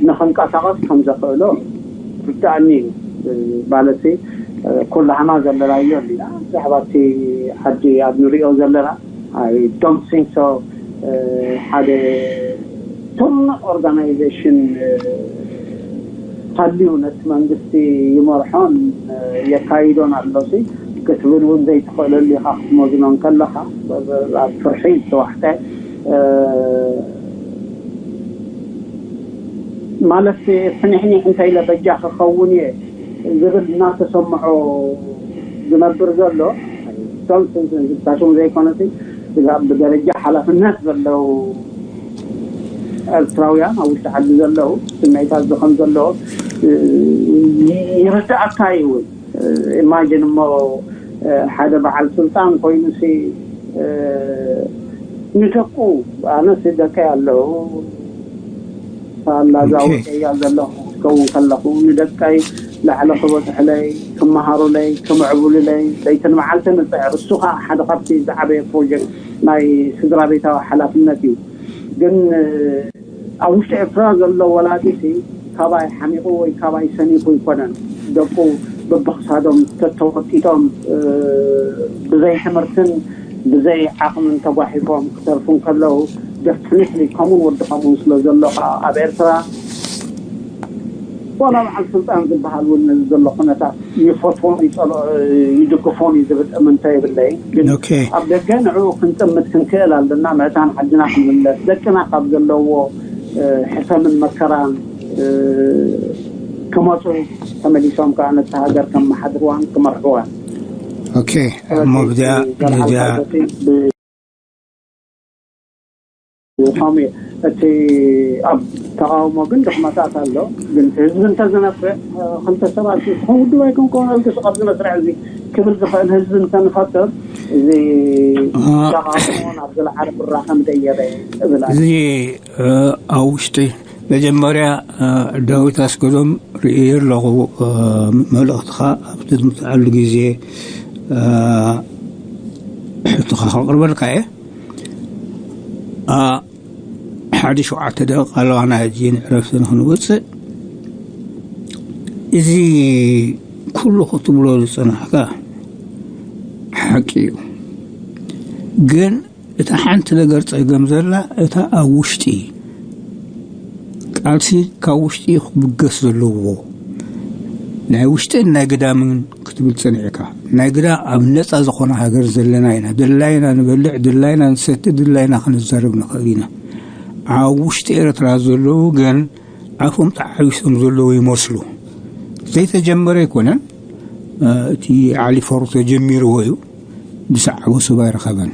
ንኸንቀሳቐስ ከም ዘኽእሎ ርዳእኒ እዩ ማለት ኩላህና ዘለናዮ እንዲና ብዛዕባ እቲ ዓዲ ኣብ ንሪኦ ዘለና I don't think so ሓደ ትልቅ organization ሃልዩ ነቲ መንግስቲ ይመርሖን የካይዶን ኣሎ ክትብል እውን ዘይትኽእለሉ ኢኻ ክትመዝኖ ከለኻ ኣብ ፍርሒ ዝተዋሕጠ ማለት ፍንሕኒሕ እንታይ ኢለ በጃ ክኸውን እየ ዝብል እናተሰምዖ ዝነብር ዘሎ ቶምስን ዝታሽሙ ዘይኮነሲ ብደረጃ ሓላፍነት ዘለዉ ኤርትራውያን ኣብ ውሽጢ ዓዲ ዘለዉ ስምዒታት ዝኸም ዘለዎ ይርዳእካ እዩ እውን ኢማጅን እሞ ሓደ በዓል ስልጣን ኮይኑ ንደቁ ኣነስ ደቀይ ኣለዉ ሳላ ዛውፀያ ዘለኹ ክኸውን ከለኹ ንደቀይ ላዕለ ክበፅሕለይ ክመሃሩለይ ክምዕብሉለይ ለይትን መዓልትን እፅዕር። እሱ ከዓ ሓደ ካብቲ ዝዓበየ ፕሮጀክት ናይ ስድራ ቤታዊ ሓላፍነት እዩ። ግን ኣብ ውሽጢ ኤርትራ ዘሎ ወላዲሲ ካባይ ሓሚቑ ወይ ካባይ ሰኒፉ ኣይኮነን። ደቁ በብክሳዶም ተተወጢጦም ብዘይ ትምህርትን ብዘይ ዓቕምን ተጓሒፎም ክተርፉ እንከለዉ ደፍኒትሊ ከምኡን ወዲ ከምኡን ስለ ዘሎ ከዓ ኣብ ኤርትራ ዋላ በዓል ስልጣን ዝበሃል እውን ነዚ ዘሎ ኩነታት ይፈትዎን ይድግፎን እዩ ዝብል እምንቶ የብለይ። ግን ኣብ ደገ ንዕኡ ክንጥምት ክንክእል ኣለና። ምእታን ዓድና ክንምለስ ደቅና ካብ ዘለዎ ሕሰምን መከራን ክመፁ ተመሊሶም ከዓ ነቲ ሃገር ከመሓድርዋን ክመርሕዋን። ኦኬ እሞ ብዚኣ ብዚኣ ከምኡ እቲ ኣብ ተቃውሞ ግን ድኽመታት ኣሎ። ግን ህዝቢ እንተዝነፍዕ ክልተ ሰባት ዝኾን ውድብ ኣይኮንኮን ኣልግስ ኣብዚ መስርዕ እዚ ክብል ዝኽእል ህዝቢ እንተንፈጥር እዚ ተቃውሞ ናብ ዝለዓለ ብራኸ ምደየበ እብል። እዚ ኣብ ውሽጢ መጀመርያ ዳዊት ኣስገዶም ርእየ ኣለኹ። መልእኽትኻ ኣብ ተዝምትዓሉ ግዜ ሕቶኻ ከቕርበልካ እየ። ሓደ ሸውዓተ ደቂቕ ኣለዋና ሕጂ ንዕረፍቲ ንክንወፅእ። እዚ ኩሉ ክትብሎ ዝፅናሕካ ሓቂ እዩ። ግን እታ ሓንቲ ነገር ፀገም ዘላ እታ ኣብ ውሽጢ ቃልሲ ካብ ውሽጢ ክብገስ ዘለዎ ናይ ውሽጥን ናይ ግዳምን ክትብል ፀኒዕካ ናይ ግዳ ኣብ ነፃ ዝኾነ ሃገር ዘለና ኢና። ድላይና ንበልዕ፣ ድላይና ንሰቲ፣ ድላይና ክንዛረብ ንኽእል ኢና። ኣብ ውሽጢ ኤርትራ ዘለዉ ግን ኣፎም ተዓዊሶም ዘለዉ ይመስሉ። ዘይተጀመረ ኣይኮነን። እቲ ዓሊ ፈሩ ተጀሚርዎ እዩ። ብሰዓቦ ሰብ ኣይረኸበን።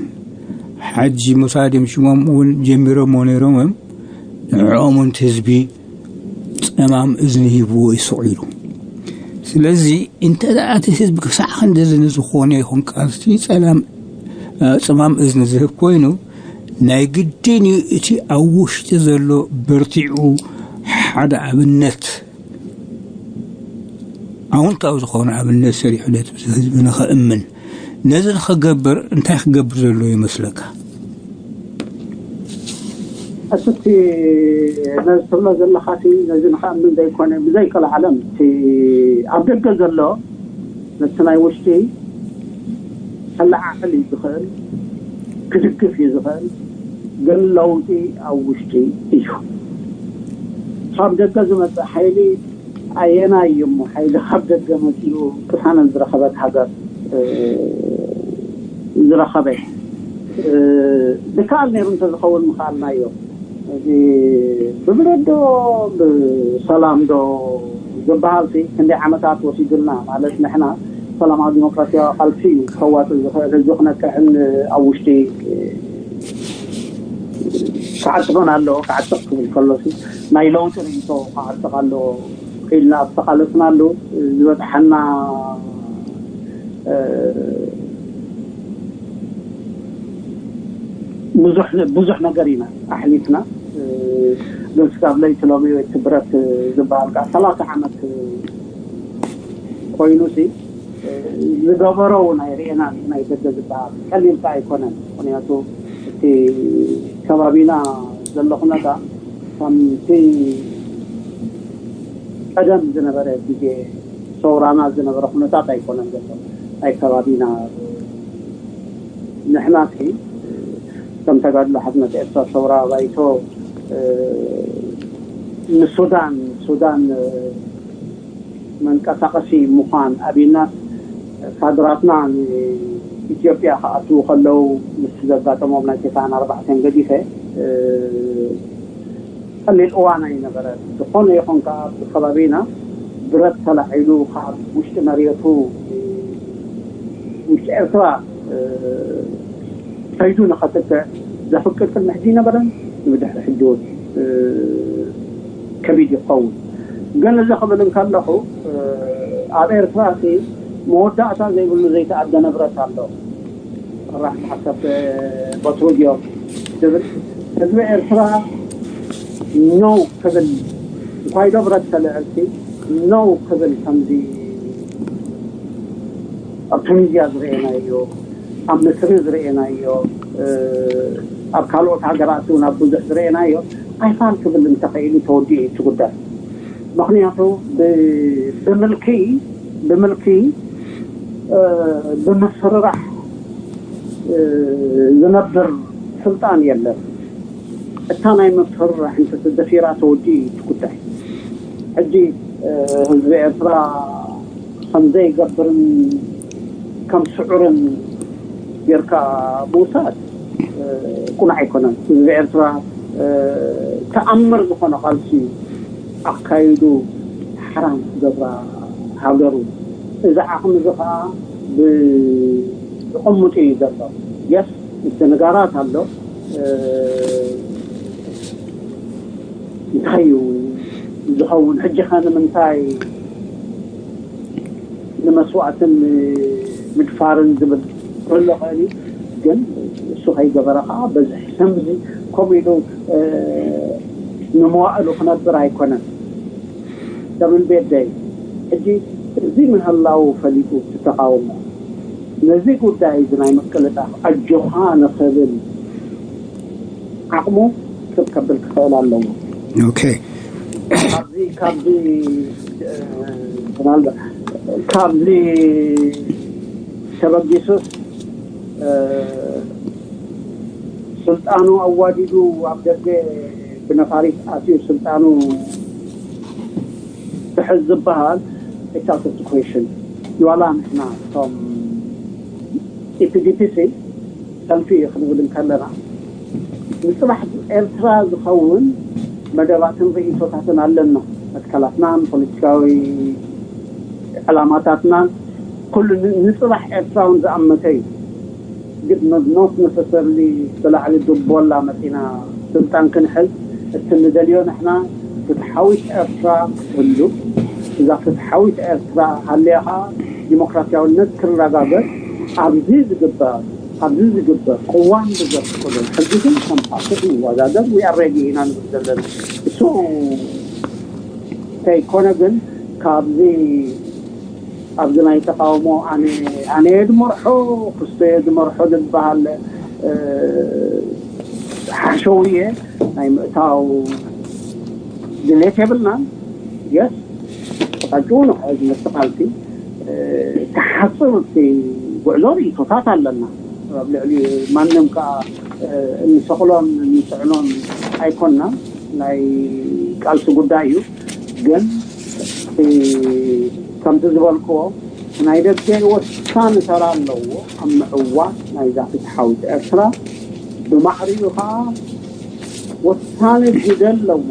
ሓጂ ሙሳ ድም ሽሞም እውን ጀሚሮሞ ነይሮም እዮም። ንዕኦም እውን ህዝቢ ፀማም እዝኒ ሂብዎ ይስቕ ኢሉ። ስለዚ እንተ ደኣ እቲ ህዝቢ ክሳዕ ክንድዚ ንዝኾነ ይኹን ቃልሲ ጸላም ጽማም እዝኒ ዝህብ ኮይኑ ናይ ግድን እዩ እቲ ኣብ ውሽጢ ዘሎ በርቲዑ ሓደ ኣብነት ኣውንታዊ ዝኾነ ኣብነት ሰሪሑ ነቲ ህዝቢ ንኸእምን ነዚ ንኸገብር እንታይ ክገብር ዘሎ ይመስለካ? እቲ ነዚ ትብሎ ዘለኻ ነዚ ንኸእምን ዘይኮነ ብዘይቀልዓለም እቲ ኣብ ደገ ዘሎ ነቲ ናይ ውሽጢ ከለዓዕል እዩ ዝኽእል፣ ክድግፍ እዩ ዝኽእል። ግን ለውጢ ኣብ ውሽጢ እዩ። ካብ ደገ ዝመፅእ ሓይሊ ኣየናይ እዩ እሞ ሓይሊ ካብ ደገ መፂኡ ቅሳነት ዝረኸበት ሃገር ዝረኸበ? ዝከኣል ነይሩ እንተዝኸውን ምኸኣልናዮ። እዚ ብብረት ዶ ብሰላም ዶ ዝበሃል ክንደይ ዓመታት ወሲዱልና ማለት ንሕና ሰላማዊ ዲሞክራሲያዊ ቃልሲ እዩ ከዋፅእ ዝኽእል ህዝቢ ክነቅሕን ኣብ ውሽጢ ክዓጥቕን ኣለዎ። ክዓጥቕ ክብል ከሎ ናይ ለውጢ ርእይቶ ክዓጥቕ ኣለዎ ኢልና ኣብ ተቓለስናሉ ዝበፅሓና ብዙሕ ነገር ኢና ኣሕሊፍና። ግን ስጋብ ለይቲ ሎሚ እቲ ብረት ዝበሃል ከዓ ሰላሳ ዓመት ኮይኑ ሲ ዝገበሮ እውን ኣይርኤናን እዩ። ናይ ደገ ዝበሃል ቀሊል ከዓ ኣይኮነን። ምክንያቱ እቲ ከባቢና ዘሎ ኩነታ ከምቲ ቀደም ዝነበረ ግዜ ሰውራና ዝነበረ ኩነታት ኣይኮነን ዘሎ ናይ ከባቢና። ንሕና ሲ ከም ተጋድሎ ሓርነት ኤርትራ ሰውራ ባይቶ ንሱዳን ሱዳን መንቀሳቐሲ ምዃን ኣብይናስ ካድራትና ንኢትዮጵያ ክኣትዉ ከለዉ ምስ ዘጋጠሞም ናይ ተስዓን ኣርባዕተን ገዲፈ ቀሊል እዋን ኣይነበረ። ዝኾነ ይኹን ከዓ ኣብቲ ከባቢና ብረት ተላዒሉ ካብ ውሽጢ መሬቱ ውሽጢ ኤርትራ ከይዱ ንኸጥቅዕ ዘፍቅድ ቅድሚ ሕጂ ይነበረን ብድሕሪ ሕጂ እውን ከቢድ ይኸውን። ግን እዚ ክብል እንከለኹ ኣብ ኤርትራ እቲ መወዳእታ ዘይብሉ ዘይተኣደነ ብረት ኣሎ። ራሕ ሓሳብ በትሩ ጊዮርጊስ ዝብል ህዝቢ ኤርትራ ነው ክብል እንኳይ ዶብረት ተልዕልቲ ነው ክብል ከምዚ ኣብ ቱኒዝያ ዝረአናዮ፣ ኣብ ምስሪ ዝረአናዮ፣ ኣብ ካልኦት ሃገራት እውን ኣብ ብዙሕ ዝረአናዮ ኣይፋል ክብል እንተኽኢሉ ተወዲኡ እዩ እቲ ጉዳይ። ምክንያቱ ብ- ብምልኪ ብምልኪ እ፣ ብምፍርራሕ እ፣ ዝነብር ስልጣን የለን። እታ ናይ ምፍርራሕ እንተተደፊራ ተወዲኡ እዩ እቲ ጉዳይ። ሕጂ እ፣ ህዝቢ ኤርትራ ከም ዘይገብርን ከም ስዑርን ጌርካ ምውሳድ እ፣ ቁኑዕ ኣይኮነን። ህዝቢ ኤርትራ እ፣ ተኣምር ዝኾነ ቃልሲ ኣካይዱ ሓራም ክገብራ ሃገሩ። እዚ ዓቕሚ እዚ ከዓ ብቕምጡ እዩ ዘሎ። የስ ምድንጋራት ኣሎ። እ፣ እንታይ እዩ ዝኸውን? ሕጂ ኸ ንምንታይ ንመስዋእትን ምድፋርን ዝብል ክህሉ ኽእል እዩ። ግን እሱ ከይገበረ ከዓ በዚ ሕሰም እዚ ከምኡ ኢሉ እ፣ ንመዋእሉ ክነብር ኣይኮነን። ደብል ቤት ደይ ሕጂ እዚ ምህላው ፈሊጡ እቲ ተቃውሞ ነዚ ጉዳይ እዚ ናይ ምቅልጣፍ ኣጆኻ ንኽብል ዓቕሙ ክብ ከብል ክኽእል ኣለዎ። ኦኬ። ካብዚ ካብዚ እ፣ ምናልባት ካብዚ ተበጊሱስ እ፣ ስልጣኑ ኣዋዲዱ ኣብ ደገ ብነፋሪት ኣትዩ ስልጣኑ ክሕዝ ዝበሃል ኢትስ ኣውት ኦፍ ኩዌሽን። ዋላ ንሕና እቶም ኢፒዲፒሲ ሰልፊ እዩ ክንብል እንከለና ንፅባሕ ኤርትራ ዝኸውን መደባትን ርእይቶታትን ኣለና። መትከላትናን ፖለቲካዊ ዕላማታትናን ኩሉ ን- ንፅባሕ ኤርትራ እውን ዝኣመተ እዩ። ግን ኖት ነሰሰርሊ ብላዕሊ ድቦላ መፂና ስልጣን ክንሕዝ እቲ ንደልዮ ንሕና ፍትሓዊት ኤርትራ ክትህሉ፣ እዛ ፍትሓዊት ኤርትራ ሃልያ ከዓ ዲሞክራሲያውነት ክረጋገጽ ኣብዚ ዝግበር ኣብዚ ዝግበር ቅዋም ብዘፍቅዶ ሕጊ ግን ከም ፋሲክ ንወዳደር we are ready ኢና ንብል ዘለና። እሱ ከይኮነ ግን ካብዚ ኣብዚ ናይ ተቃውሞ ኣነ ኣነ እየ ዝመርሖ ክስቶ እየ ዝመርሖ ዝበሃል ሓሸውየ ናይ ምእታው ድሌት የብልናን። የስ ተቃጭው ንሕዚ መስቃልቲ ክሓፅር እቲ ጉዕዞ ርእይቶታት ኣለና። ኣብ ልዕሊ ማንም ከዓ እንሰቅሎን እንፅዕኖን ኣይኮንና። ናይ ቃልሲ ጉዳይ እዩ። ግን ከምቲ ዝበልክዎ ናይ ደገ ወሳኒ ተራ ኣለዎ ኣብ ምዕዋት ናይዛ ፍትሓዊት ኤርትራ። ብማዕሪኡ ከዓ ወሳኒ ግደ ኣለዎ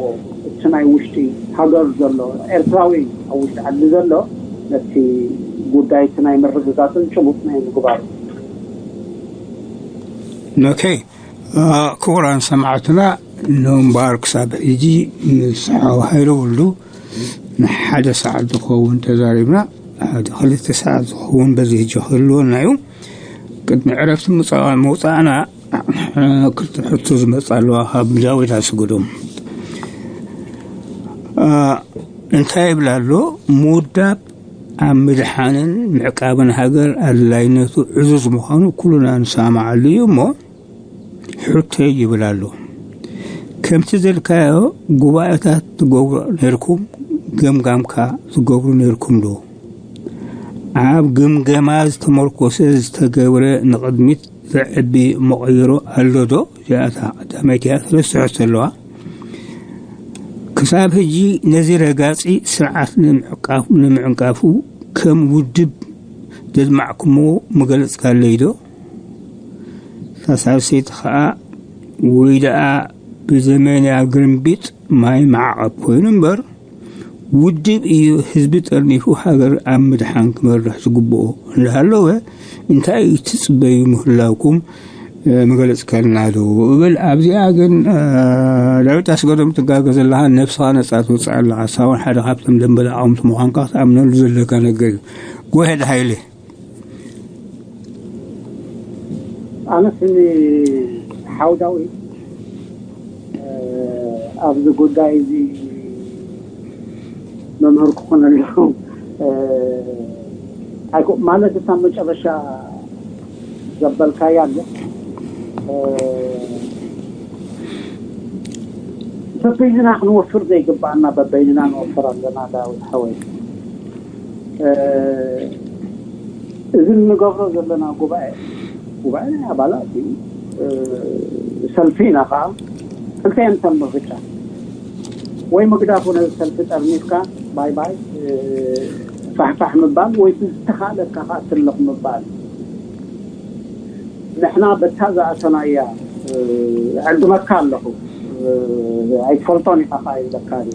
እቲ ናይ ውሽጢ ሃገር ዘሎ ኤርትራዊ ኣብ ውሽጢ ዓዲ ዘሎ ነቲ ጉዳይ እቲ ናይ ምርግጋፅን ጭቡጥ ናይ ምግባሩ። ኦኬ። ክቡራን ሰማዕትና፣ ንምንባር ክሳብ ሕጂ ምስ ሓው ሃይለ ወልዱ ንሓደ ሰዓት ዝኸውን ተዛሪብና። ሓደ ክልተ ሰዓት ዝኸውን በዚ ሕጂ ክህልወና እዩ። ቅድሚ ዕረፍቲ ምውፃእና ክልተ ሕቶ ዝመፃ ኣለዋ ካብ ዳዊት ኣስገዶም። እንታይ ይብል ኣሎ? ምውዳብ ኣብ ምድሓንን ምዕቃብን ሃገር ኣድላይነቱ ዕዙዝ ምዃኑ ኩሉና ንሰማዓሉ እዩ እሞ ሕቶይ ይብል ኣሎ። ከምቲ ዘልካዮ ጉባኤታት ትገብሩ ነርኩም፣ ገምጋምካ ትገብሩ ነርኩም ዶ? ኣብ ግምገማ ዝተመርኮሰ ዝተገብረ ንቕድሚት ዘዕቢ መቐይሮ ኣሎ ዶ? እዚኣታ ቀዳመይቲ እያ፣ ሰለስተ ሕቶ ኣለዋ። ክሳብ ሕጂ ነዚ ረጋፂ ስርዓት ንምዕቃፉ ከም ውድብ ዘድማዕኩሞ ምገለፅካለይ ዶ? ሳልሰይቲ ከዓ ወይ ደኣ ብዘመንያ ግርምቢጥ ማይ ማዕቐብ ኮይኑ እምበር ውድብ እዩ ህዝቢ ጠርኒፉ ሃገር ኣብ ምድሓን ክመርሕ ዝግብኦ እንዳሃለወ እንታይ ትፅበዩ ምህላውኩም መገለፅካልና ዶ እብል። ኣብዚኣ ግን ዳዊት ኣስገዶም ትጋገ ዘለኻ ነብስኻ ነፃ ትወፅእ ኣለኻ። ሳውን ሓደ ካብቶም ደንበ ተቃወምቲ ምዃንካ ክትኣምነሉ ዘለካ ነገር እዩ። ጎሄድ ሃይለ። ኣነስ ንሓው ዳዊት ኣብዚ ጉዳይ እዚ መምህር ክኾነሉ ማለት እታ መጨረሻ ዘበልካያ ኣሎ። በበይንና ክንወፍር ዘይግባኣና በበይንና ንወፍር ኣለና። ዳዊት ሓወይ፣ እዚ እንገብሮ ዘለና ጉባኤ፣ ጉባኤ ናይ ኣባላት እዩ። ሰልፊ ኢና ከዓ። ክልተ እየን እተን ምርጫ። ወይ ምግዳፉ ነዚ ሰልፊ ጠርኒፍካ ባይ ባይ፣ ፋሕፋሕ ምባል፣ ወይ ብዝተኻእለካ ከዓ ትልቕ ምባል። ንሕና በታ ዝኣተናያ፣ እዕድመካ ኣለኹ፣ ኣይትፈልጦን ኢኻ ከዓ ይብለካ እየ።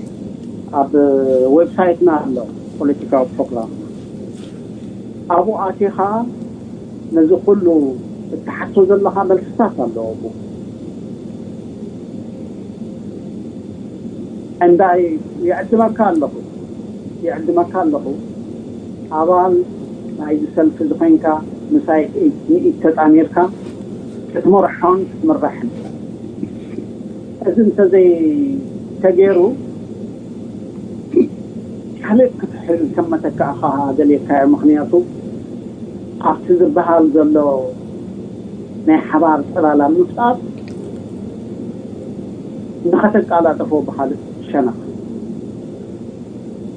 ኣብ ዌብሳይትና ኣሎ ፖለቲካዊ ፕሮግራም። ኣብኡ ኣቲኻ ነዚ ኩሉ እትሓቶ ዘለኻ መልስታት ኣለዎ። እንዳ ይዕድመካ ኣለኹ፣ ይዕድመካ ኣለኹ። ኣባል ናይዚ ሰልፊ ዝኾንካ፣ ምሳይ ኢድ ንኢድ ተጣሚርካ ክትመርሖን ክትምራሕን። እዚ እንተዘይ ተገይሩ፣ ካልእ ክትሕዝ ከም መተካእኻ ደልየካዮ። ምኽንያቱ ኣብቲ ዝበሃል ዘሎ ናይ ሓባር ጽላል ኣብ ምፍጣር ንኸተቃላጠፎ ብኻልእ ሸነኽ።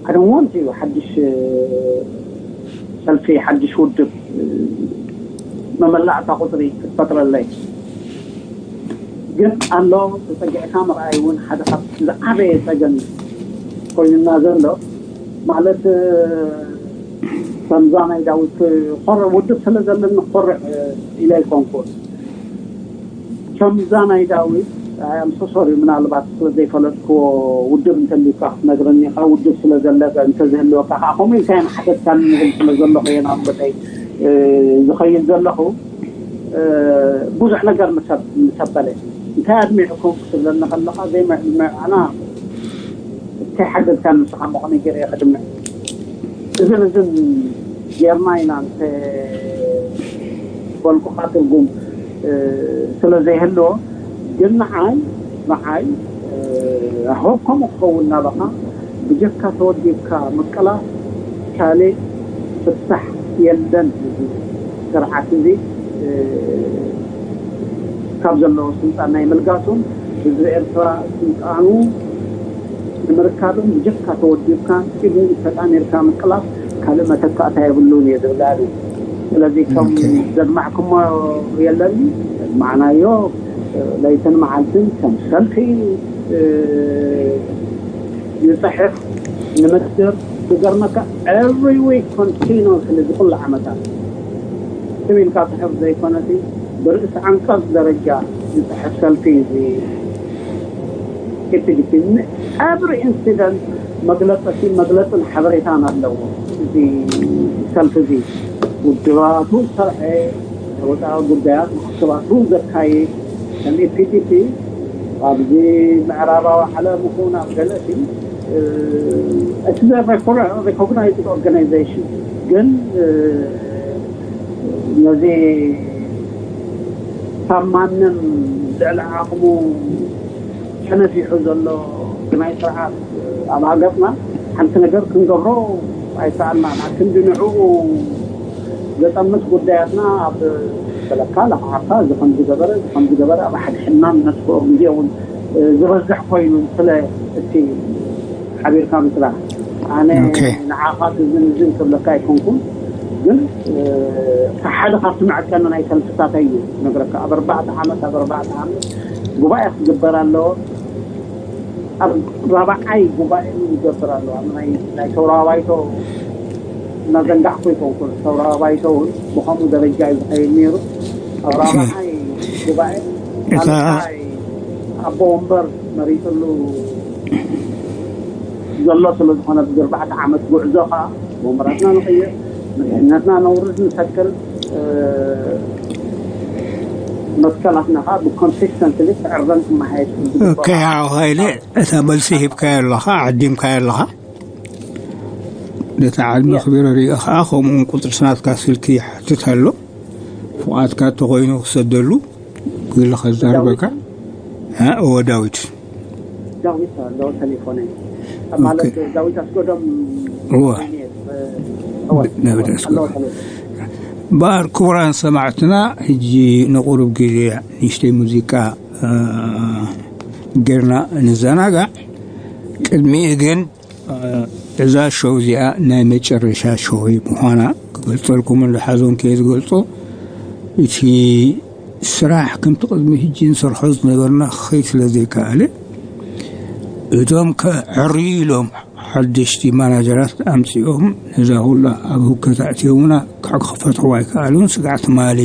ኣደሞንት እዩ ሓድሽ ሰልፊ፣ ሓድሽ ውድብ መመላእታ ቁጽሪ ክትፈጥረለይ። ግን ኣሎ ተጸጊዕካ ምርኣይ እውን ሓደ ካብ ዝዓበየ ጸገም ኮይኑና ዘሎ። ማለት ከምዛ ናይ ዳዊት ክኾርዕ ውድብ ስለ ዘለኒ ክኾርዕ ኢለ ኣይኮንኩን። ከምዛ ናይ ዳዊት ኣምሶሶሪ ምናልባት ስለ ዘይፈለጥክዎ ውድብ እንተልዩካ ክትነግረኒ ኢኻ። ውድብ ስለ ዘለካ እንተዝህልወካ ከዓ ከምኡ ኢልካ እዮም ሓተትካኒ ንብል ስለ ዘለኹ እየ ናብ ገጠይ ዝኸይድ ዘለኹ። ብዙሕ ነገር ምሰበለ እንታይ ኣድሚዕኩም ክትብለኒ ከለኻ ዘይምዕዓና እንታይ ሓገዝካ ንስኻ መኾነ ገይረ እየ ከድምዕ። እዝን እዝን ጌርና ኢና እንተ በልኩኻ ትርጉም ስለ ዘይህልዎ፣ ግን ንዓይ ንዓይ ሆብ ከምኡ ክኸውን ናባኻ ብጀካ ተወዲብካ ምቅላስ ካልእ ፍታሕ የለን። እዚ ስርዓት እዚ ካብ ዘለዎ ስልጣን ናይ ምልጋሱን ህዝቢ ኤርትራ ስልጣኑ ንምርካብን ብጀካ ተወዲብካ ኢድ ንኢድ ተጣሚርካ ምቅላስ ካልእ መተካእታ የብሉን እየ ዝብል ኣነ። ስለዚ ከም ዘድማዕኩሞ የለኒ፣ ዘድማዕናዮ ለይትን መዓልትን ከም ሰልፊ ንጽሕፍ፣ ንምስድር። ዝገርመካ every week continuously እዚ ኩሉ ዓመታት ትም ኢልካ ጽሕፍ ዘይኮነሲ ብርእሲ ዓንቀጽ ደረጃ ዝጽሕፍ ሰልፊ እዚ ኢፒዲፒ። Every incident መግለጺ መግለጽን ሓበሬታን ኣለዎ። እዚ ሰልፊ እዚ ውድባቱ ዝሰርሐ ወፃኢ ጉዳያት መክስባቱ ዘካይድ ከም ኢፒዲፒ ኣብዚ ምዕራባዊ ዓለም ይኹን ኣብ ገለሲ እቲ recognized organization ግን ነዚ ካብ ማንም ልዕሊ ዓቕሙ ተነፊሑ ዘሎ ግናይ ስርዓት ኣብ ሃገርና ሓንቲ ነገር ክንገብሮ ኣይከኣልናን። ኣክንዲ ንዕኡ ዘጠምት ጉዳያትና ኣብ በለካ ለኽዓካ እዚ ከም ዝገበረ እዚ ከም ዝገበረ ኣብ ሓድሕድና ነጥፍኦ ግዜ እውን ዝበዝሕ ኮይኑ ስለ እቲ ሓቢርካ ምስራሕ ኣነ ንዓኻ እዝን እዝን ክብለካ ኣይኮንኩን፣ ግን ሓደ ካብቲ መዐቀኒ ናይ ሰልፍታተይ እዩ ነግረካ። ኣብ ኣርባዕተ ዓመት ኣብ ኣርባዕተ ዓመት ጉባኤ ክግበር ኣለዎ። ኣብ ራብዓይ ጉባኤ ይገብር ኣሎ። ኣብ ናይ ናይ ሰውራዊ ባይቶ እናዘንጋዕኩ ይኮንኩን፣ ሰውራዊ ባይቶ እውን ብኸምኡ ደረጃ እዩ ዝኸይድ ነይሩ። ኣብ ራብዓይ ጉባኤ እታ ኣቦ ወንበር መሪፅሉ ዘሎ ስለ ዝኾነ ብዚ ኣርባዕተ ዓመት ጉዕዞ ከዓ ወንበራትና ንቕይር፣ መሪሕነትና ነውርድ፣ ንሰቅል፣ መትከላትና ከዓ ብኮንሲስተንትሊ ክዕረን ክመሓየሽ ዝግበኦ። ኦኬ፣ ያው ኃይሌ እታ መልሲ ሂብካዮ ኣለኻ፣ ዓዲምካዮ ኣለኻ። ነቲ ዓድሚ ክቢረ ሪኦ ከዓ ከምኡውን ቁፅሪ ስናትካ ስልኪ ይሓትት ኣሎ። ብቕዓትካ እንተኾይኑ ክሰደሉ ክብል ከዛርበካ። እ፣ እወ፣ ዳዊት። ዳዊት ኣሎ ቴሌፎነይ። ማለት ኦኬ። ዳዊት ኣስጎዶም እወ። እወ፣ ዳዊት ኣሎ ኣስጎዶም። ቴሌፎን። እምበኣር ክቡራን ሰማዕትና፣ ሕጂ ንቑሩብ ግዜ ንእሽተይ ሙዚቃ፣ እ፣ ጌርና ንዘናጋዕ። ቅድሚኡ ግን፣ እ፣ እዛ ሾው እዚኣ ናይ መጨረሻ ሾው ምዃና ክገልጸልኩምን ዝሓዞን ከየ ዝገልጾ፣ እቲ ስራሕ ከምቲ ቅድሚ ሕጂ ንሰርሖ ዝነበርና ክኸይድ ስለ ዘይከኣለ፣ እቶም ከዕርዩ ኢሎም ሓደሽቲ ማናጀራት ኣምጺኦም ነዛ ሁላ ኣብ ህውከት ኣእትዮምና፣ ክፈትሕዋ ኣይከኣሉን። ስጋዕ ትማሊ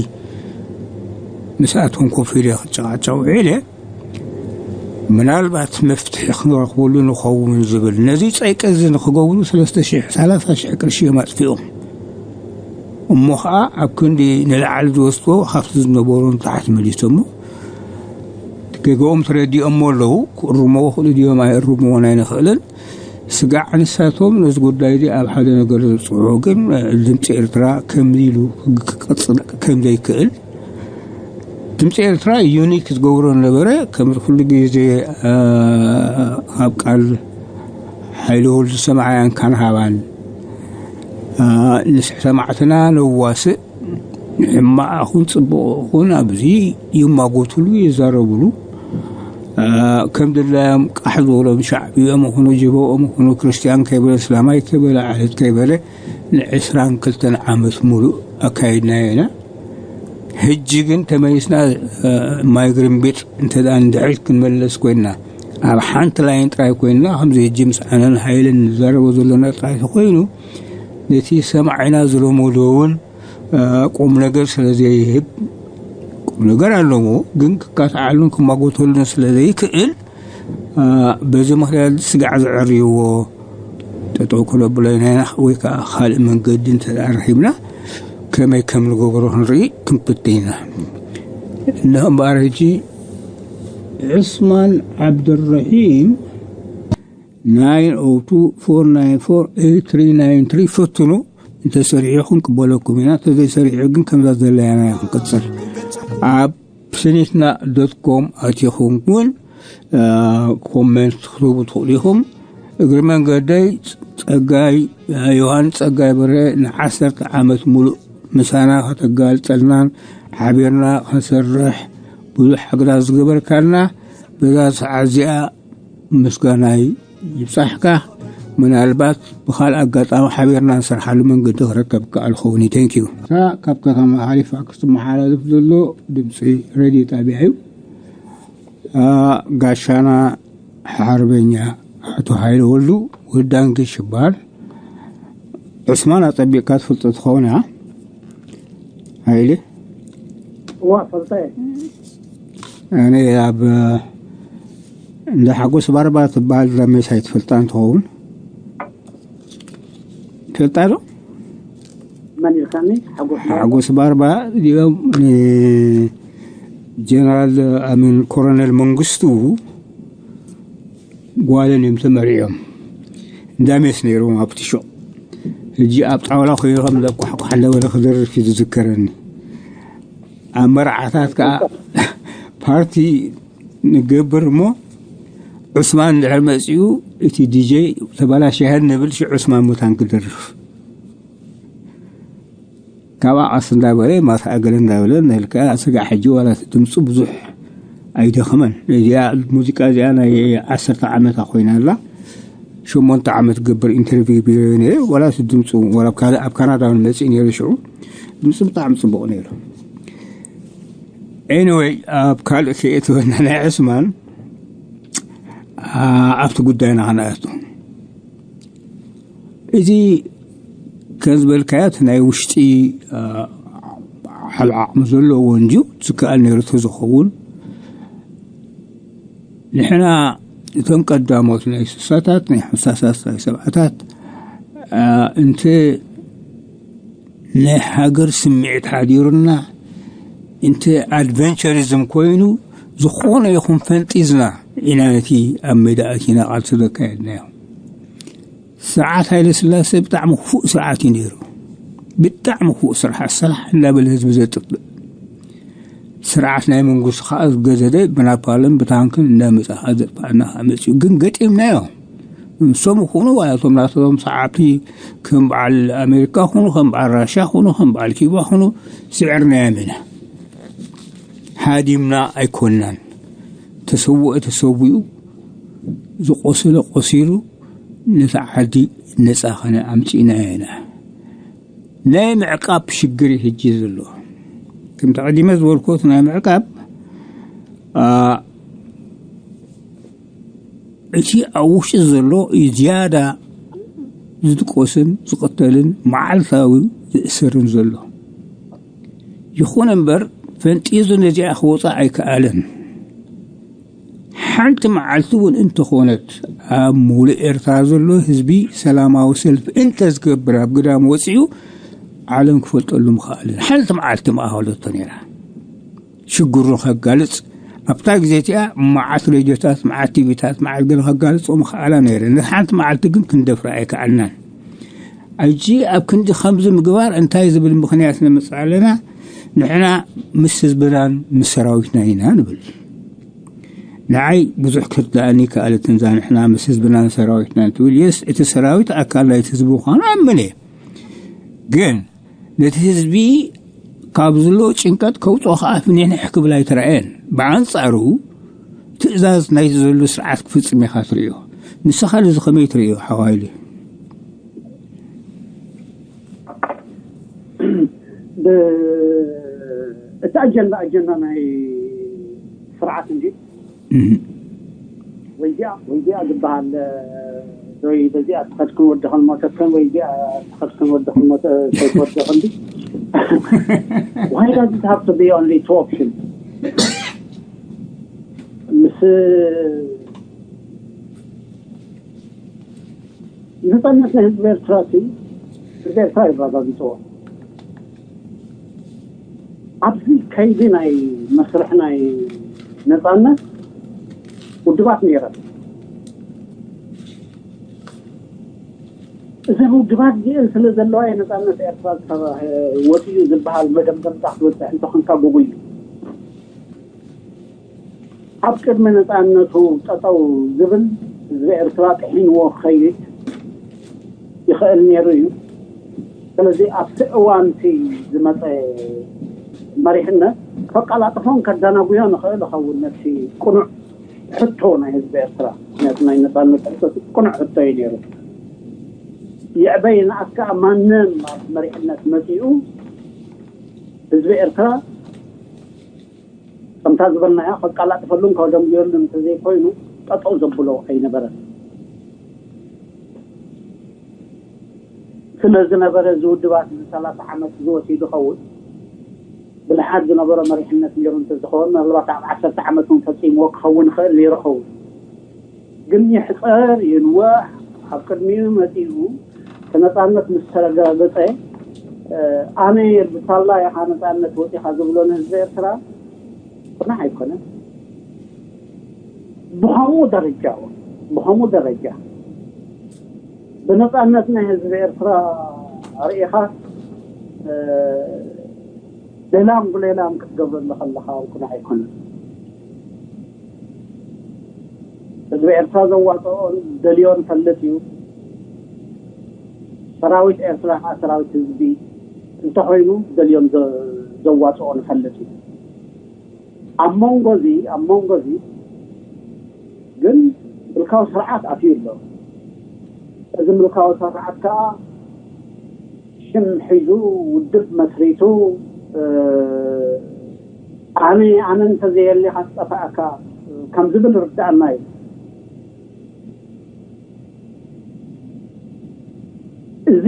ምስኣቶም ኮፍ ኢለ ክጨቓጨቕ ውዒለ፣ ምናልባት መፍትሒ ክንረኽበሉ ንኸውን ዝብል ነዚ ጸይቂ እዚ ንክገብሩ ሰለስተ ሽሕ፣ ሰላሳ ሽሕ ቅርሺ እዮም ኣጥፊኦም። እሞ ኸዓ ኣብ ክንዲ ንላዕሊ ዝወስድዎ ካብቲ ዝነበሩ ንታሕቲ መሊሶሞ። ገግኦም ተረዲኦሞ ኣለዉ። ክእርምዎ ክእሉ ድዮም ኣይእርምዎን ኣይንኽእልን። ስጋዕ ንሳቶም ነዚ ጉዳይ እዚ ኣብ ሓደ ነገር ዘብፅሕዎ ግን፣ ድምፂ ኤርትራ ከምዚ ኢሉ ክቅፅል ከም ዘይክእል፣ ድምፂ ኤርትራ ዩኒክ ዝገብሮ ነበረ። ከም ኩሉ ግዜ፣ እ፣ ካብ ቃል ሓይለ ወልዱ ሰማዕያን ካን ሃባን፣ እ፣ ንስሕ ሰማዕትና ነዋስእ፣ ሕማቕ ይኹን ጽቡቕ ይኹን ኣብዚ ይማጎትሉ፣ ይዛረብሉ። እ፣ ከም ድላዮም ቃሕ ዝበሎም ሻዕብኦም ይኹኑ ጅበኦም ይኹኑ ክርስትያን ከይበለ፣ እስላማይ ከይበለ፣ ዓሌት ከይበለ ንዕስራን ክልተን ዓመት ሙሉእ ኣካይድናዮ ኢና። ሕጂ ግን ተመሊስና፣ እ፣ ማይ ግርምቢጥ እንተ ደኣ ንድሕሪት ክንመለስ ኮይንና፣ ኣብ ሓንቲ ላይን ጥራይ ኮይንና፣ ከምዚ ሕጂ ምስ ዓነን ሃይለን ንዛረቦ ዘለና ጥራይ ተኮይኑ፣ ነቲ ሰማዒና ዝለመዶ እውን፣ እ፣ ቁም ነገር ስለ ዘይህብ፣ ቁም ነገር ኣለዎ፣ ግን ክካትዓሉን ክማጎተሉን ስለ ዘይክእል፣ እ፣ በዚ ምኽንያት ስጋዕ ዘዕርይዎ ጠጠው ክነብሎ ኢና፣ ወይ ከዓ ካልእ መንገዲ እንተ ደኣ ረኺብና ከመይ ከም ንገብሮ ክንርኢ ክንፍትን ኢና። እንሆ እምበኣር ሕጂ ዑስማን ዓብደልረሒም፣ ናይን ኦ ቱ ፎር ናይን ፎር ኤይት ትሪ ናይን ትሪ፣ ፈትኑ። እንተሰሪሑ ክንቅበለኩም ኢና፣ እንተዘይሰሪሑ ግን ከምዛ ዘለያና ክንቅፅል። ኣብ ስኒትና ዶት ኮም ኣቲኹም እውን፣ እ፣ ኮሜንት ክትህቡ ትኽእሉ ኢኹም። እግሪ መንገደይ ጸጋይ፣ ዮሃንስ ጸጋይ በርሀ ንዓሰርተ ዓመት ሙሉእ ምሳና ከተጋልጸልናን ሓቢርና ክንሰርሕ ብዙሕ ሓገዛት ዝገበርካልና፣ በዛ ሰዓት እዚኣ ምስጋናይ ይብጻሕካ። ምናልባት ብኻልእ ኣጋጣሚ ሓቢርና ንሰርሓሉ መንገዲ ክረከብ ክከኣል ክኸውን እዩ። ቴንክ ዩ። እታ ካብ ከተማ ሃሊፋክስ ክትመሓላለፍ ዘሎ ድምፂ ሬድዮ ጣብያ እዩ። አ፣ ጋሻና ሓርበኛ ኣቶ ሃይለ ወልዱ ወዳንጊ ሽባል፣ ዑስማን ኣጸቢቕካ ትፈልጦ ትኸውን፣ ያ ሃይለ? እዋ፣ ፈልጠ። ኣነ ኣብ እንዳ ሓጎስ ባርባ ትበሃል እዛ ሜስ ኣይትፈልጣ እንትኸውን፣ ትፈልጣ ዶ? መን ኢልካኒ? ሓጎስ ባርባ? ሓጎስ ባርባ ድዮም ንጀነራል ኣሚን ኮሎኔል መንግስቱ ጓለን እዮም ተመሪዖም። እንዳ ሜስ ነይሮም ኣብቲ ሹቕ። ሕጂ ኣብ ጣውላ ኮይኑ ከም ዘቋሕቋሕ እንዳበለ ክደርፍ እዩ ዝዝከረኒ። ኣብ መርዓታት ከዓ ፓርቲ ንገብር እሞ ዑስማን እንድሕር መፂኡ እቲ ዲጀይ ተበላሽሀን ንብል፣ ሽዑ ዑስማን ሙታን ክደርፍ። ካብኣ ቀስ እንዳበለ ማታ ገለ እንዳበለ ንህልካ ስጋዕ ሕጂ ዋላ እቲ ድምፁ ብዙሕ ኣይደኸመን። እዚኣ ሙዚቃ እዚኣ ናይ ዓሰርተ ዓመታ ኮይና ኣላ። ሸሞንተ ዓመት ገብር ኢንተርቪው ቢሮ ነይሩ። ዋላ እቲ ድምፁ ዋላ ኣብ ካና-፣ ኣብ ካናዳ እውን መፅእ ነይሩ። ሽዑ ድምፁ ብጣዕሚ ፅቡቕ ነይሩ። ኤኒወይ፣ ኣብ ካልእ ከየእትወና ናይ ዕስማን፣ ኣ፣ ኣብቲ ጉዳይና ከነኣቱ። እዚ ከም ዝበልካዮ እቲ ናይ ውሽጢ፣ ኣ፣ ዓብ ዓቕሚ ዘለዎ እንድዩ ዝከኣል ነይሩ ተዝኸውን። ንሕና እቶም ቀዳሞት ናይ ስሳታት፣ ናይ ሓምሳታት፣ ናይ ሰብዓታት፣ ኣ፣ እንተ ናይ ሃገር ስምዒት ሓዲሩና፣ እንተ ኣድቨንቸሪዝም ኮይኑ፣ ዝኾነ ይኹን ፈንጢዝና ኢና ነቲ ኣብ ሜዳ ኣቲና ቃልሲ ዘካየድናዮ። ስርዓት ሃይለ ስላሴ ብጣዕሚ ክፉእ ስርዓት እዩ ነይሩ። ብጣዕሚ ክፉእ ስርዓት፣ ሰላሕ እንዳበለ ህዝቢ ዘጥፍእ። ስርዓት ናይ መንግስቲ ከዓ ዝገዘደ ብናፓልን ብታንክን እናመፅእ ከዓ ዘጥፋእና ከዓ መፅኡ። ግን ገጢምናዮ። ንሶም ይኹኑ እቶም ናቶም ሰዓብቲ ከም በዓል ኣሜሪካ ኩኑ፣ ከም በዓል ራሻ ኩኑ፣ ከም በዓል ኪባ ኩኑ፣ ስዕርናዮም ኢና። ሃዲምና ኣይኮናን። ተሰውኦ ተሰዊኡ፣ ዝቆሰለ ቆሲሉ፣ ነታ ዓዲ ነፃ ከነ ኣምፂእናዮ ኢና። ናይ ምዕቃብ ሽግር እዩ ሕጂ ዘሎ። ከም ተቐዲመ ዝበልኩት ናይ ምዕቃብ፣ አ፣ እቲ ኣብ ውሽጢ ዘሎ እዩ ዝያዳ ዝድቆስን ዝቕተልን መዓልታዊ ዝእሰርን ዘሎ። ይኹን እምበር ፈንጢዙ ነዚኣ ክወፃእ ኣይከኣለን። ሓንቲ መዓልቲ እውን እንተኾነት ኣብ ሙሉእ ኤርትራ ዘሎ ህዝቢ ሰላማዊ ሰልፊ እንተዝገብር ኣብ ግዳም ወፂኡ ዓለም ክፈልጠሉ ምኽኣልን። ሓንቲ መዓልቲ ምኣኸለቶ ነይራ። ሽግሩ ከጋልጽ ኣብታ ግዜ እቲኣ መዓት ሬድዮታት፣ መዓት ቲቪታት፣ መዓት ገለ ከጋልጾ ምኽኣላ ነይረ። ነቲ ሓንቲ መዓልቲ ግን ክንደፍራ ኣይከኣልናን። ሕጂ ኣብ ክንዲ ከምዚ ምግባር እንታይ ዝብል ምኽንያት ነምጽእ ኣለና? ንሕና ምስ ህዝብናን ምስ ሰራዊትና ኢና ንብል። ንዓይ ብዙሕ ክትርድኣኒ ከኣለትን እዛ ንሕና ምስ ህዝብናን ሰራዊትናን ትብል። የስ፣ እቲ ሰራዊት ኣካል ናይቲ ህዝቢ ምዃኑ ኣምን እየ። ግን ነቲ ህዝቢ ካብ ዘሎ ጭንቀት ከውፅኦ ከዓ ፍንሕንሕ ክብል ኣይተረኣየን። ብኣንፃሩ ትእዛዝ ናይቲ ዘሎ ስርዓት ክፍፅም ኢኻ ትርእዮ። ንስኻ ነዚ ከመይ ትርእዮ ሓዋይሊ? ብ-፣ እቲ ኣጀንዳ ኣጀንዳ ናይ ስርዓት እንጂ እህ። ወይዚኣ ወይዚኣ ዝበሃል፣ እ፣ ወይ በዚኣ ትኸድክን ወድኽን ሞተክን፣ ወይዚኣ ትኸድክን ወድኽን ሞተ-፣ ከይትወድኽን ድዩ? Why does it have to be only two options? ምስ ነፃነት ናይ ህዝቢ ኤርትራ እቲ ህዝቢ ኤርትራ የረጋግፅዎ። ኣብዚ ከይዲ ናይ መስርሕ ናይ ነፃነት ውድባት ነይረን። እዘን ውድባት እዚአን ስለ ዘለዋ እዩ ነፃነት ኤርትራ ዝተባህ-፣ ወፂኡ ዝበሃል መደምደምታ ክትበፅሕ እንተኾንካ ግጉይ እዩ። ኣብ ቅድሚ ነፃነቱ ጠጠው ዝብል ህዝቢ ኤርትራ ጥሒንዎ ክኸይድ ይኽእል ነይሩ እዩ። ስለዚ ኣብቲ እዋንቲ ዝመፀ መሪሕነት ከቀላጥፎን ከዳናጉዮ ንኽእል ይኸውን ነቲ ቅኑዕ ሕቶ ናይ ህዝቢ ኤርትራ። ምክንያቱ ናይ ነፃነት ሕቶ ቅኑዕ ሕቶ እዩ ነይሩ። ይዕበይ ንኣስ ከዓ ማንም ኣብ መሪሕነት መፂኡ ህዝቢ ኤርትራ ከምታ ዝበልናያ ከቀላጥፈሉን ከደንጉየሉን እንተዘይኮይኑ ጠጠው ዘብሎ ኣይነበረን። ስለ ዝነበረ እዚ ውድባት እዚ ሰላሳ ዓመት ዝወስዩ ዝኸውን ብልሓት ዝነበሮ መሪሕነት ነይሩ እንተዝኸውን ምናልባት ኣብ ዓሰርተ ዓመት እውን ፈፂምዎ ክኸውን ይኽእል ነይሩ ኸውን። ግን ይሕፀር ይንዋሕ ኣብ ቅድሚኡ መፂኡ እቲ ነፃነት ምስ ተረጋገፀ፣ እ፣ ኣነ የልብሳላ ኢኻ ነፃነት ወፂኻ ዝብሎ ንህዝቢ ኤርትራ ቅኑዕ ኣይኮነን። ብኸምኡ ደረጃ እውን፣ ብኸምኡ ደረጃ ብነፃነት ናይ ህዝቢ ኤርትራ ርኢኻ፣ እ፣ ደላም ብሌላም ክትገብረሉ ከለኻ እውን ቅኑዕ ኣይኮነን። ህዝቢ ኤርትራ ዘዋፅኦን ደልዮን ፈልጥ እዩ። ሰራዊት ኤርትራ ከዓ ሰራዊት ህዝቢ እንተኾይኑ ደልዮን ዘ-፣ ዘዋፅኦ ንፈልጥ እዩ። ኣብ መንጎ እዚ፣ ኣብ መንጎ እዚ ግን ምልካዊ ስርዓት ኣትዩ ኣሎ። እዚ ምልካዊ ስርዓት ከዓ ሽም ሒዙ ውድብ መስሪቱ፣ እ፣ ኣነ፣ ኣነ እንተዘየሊኻ ዝጠፋእካ ከም ዝብል ርዳእና እዩ። እዚ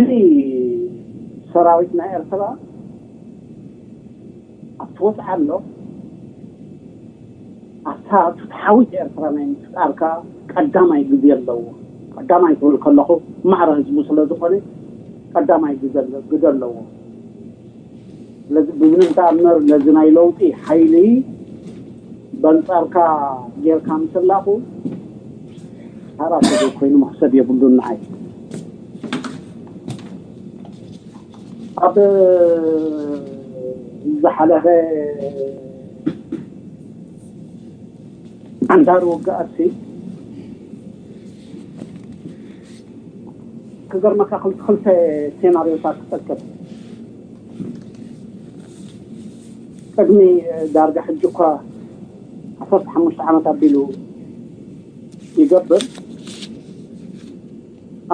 ሰራዊት ናይ ኤርትራ ኣብቲ ወፅዓ ኣሎ፣ ኣብታ ፍትሓዊት ኤርትራ ናይ ምፍጣር ከዓ ቀዳማይ ግዜ ኣለዎ። ቀዳማይ ክብል ከለኹ ማዕረ ህዝቡ ስለ ዝኾነ ቀዳማይ ግዜ ኣለ-፣ ግደ ኣለዎ። ስለዚ ብምንም ተኣምር ነዚ ናይ ለውጢ ሓይሊ በንጻርካ ጌርካ ምስላፉ ሓራስ ኮይኑ መሕሰብ የብሉን ንዓይ። ኣብ ዝሓለፈ ኣንዳር ውግኣት ክገርመካ ክልተ ክልተ ሴናሪዮታት ክጠቅም። ቅድሚ ዳርጋ ሕጂ እኳ ዓሰርተ ሓሙሽተ ዓመት ኣቢሉ ይገብር።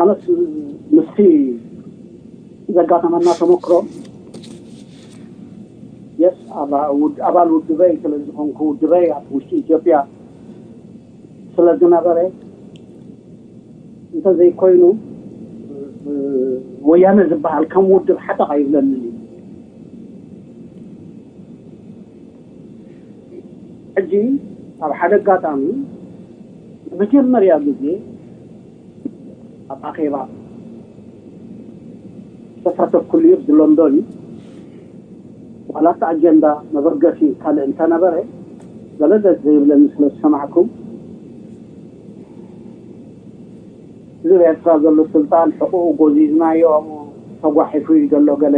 ኣነስ ምስቲ ዘጋጠመና ተመክሮ የስ ኣባል ውድበይ ስለ ዝኾንኩ ውድበይ ኣብ ውሽጢ ኢትዮጵያ ስለ ዝነበረ እንተዘይኮይኑ ወያነ ዝበሃል ከም ውድብ ሓጠቕ ኣይብለንን እዩ። ሕጂ ኣብ ሓደ ኣጋጣሚ ንመጀመርያ ግዜ ኣብ ኣኼባ ዝተሳተፍኩሉ እዩ፣ ኣብዚ ሎንዶን እዩ። ዋላ እቲ ኣጀንዳ መበገሲ ካልእ እንተነበረ ገለ ዘይብለኒ ስለ ዝሰማዕኩ፣ እዚ ኣብ ኤርትራ ዘሎ ስልጣን ሕቁኡ ጎዚዝናዮ ኣብኡ ተጓሒፉ እዩ ዘሎ ገለ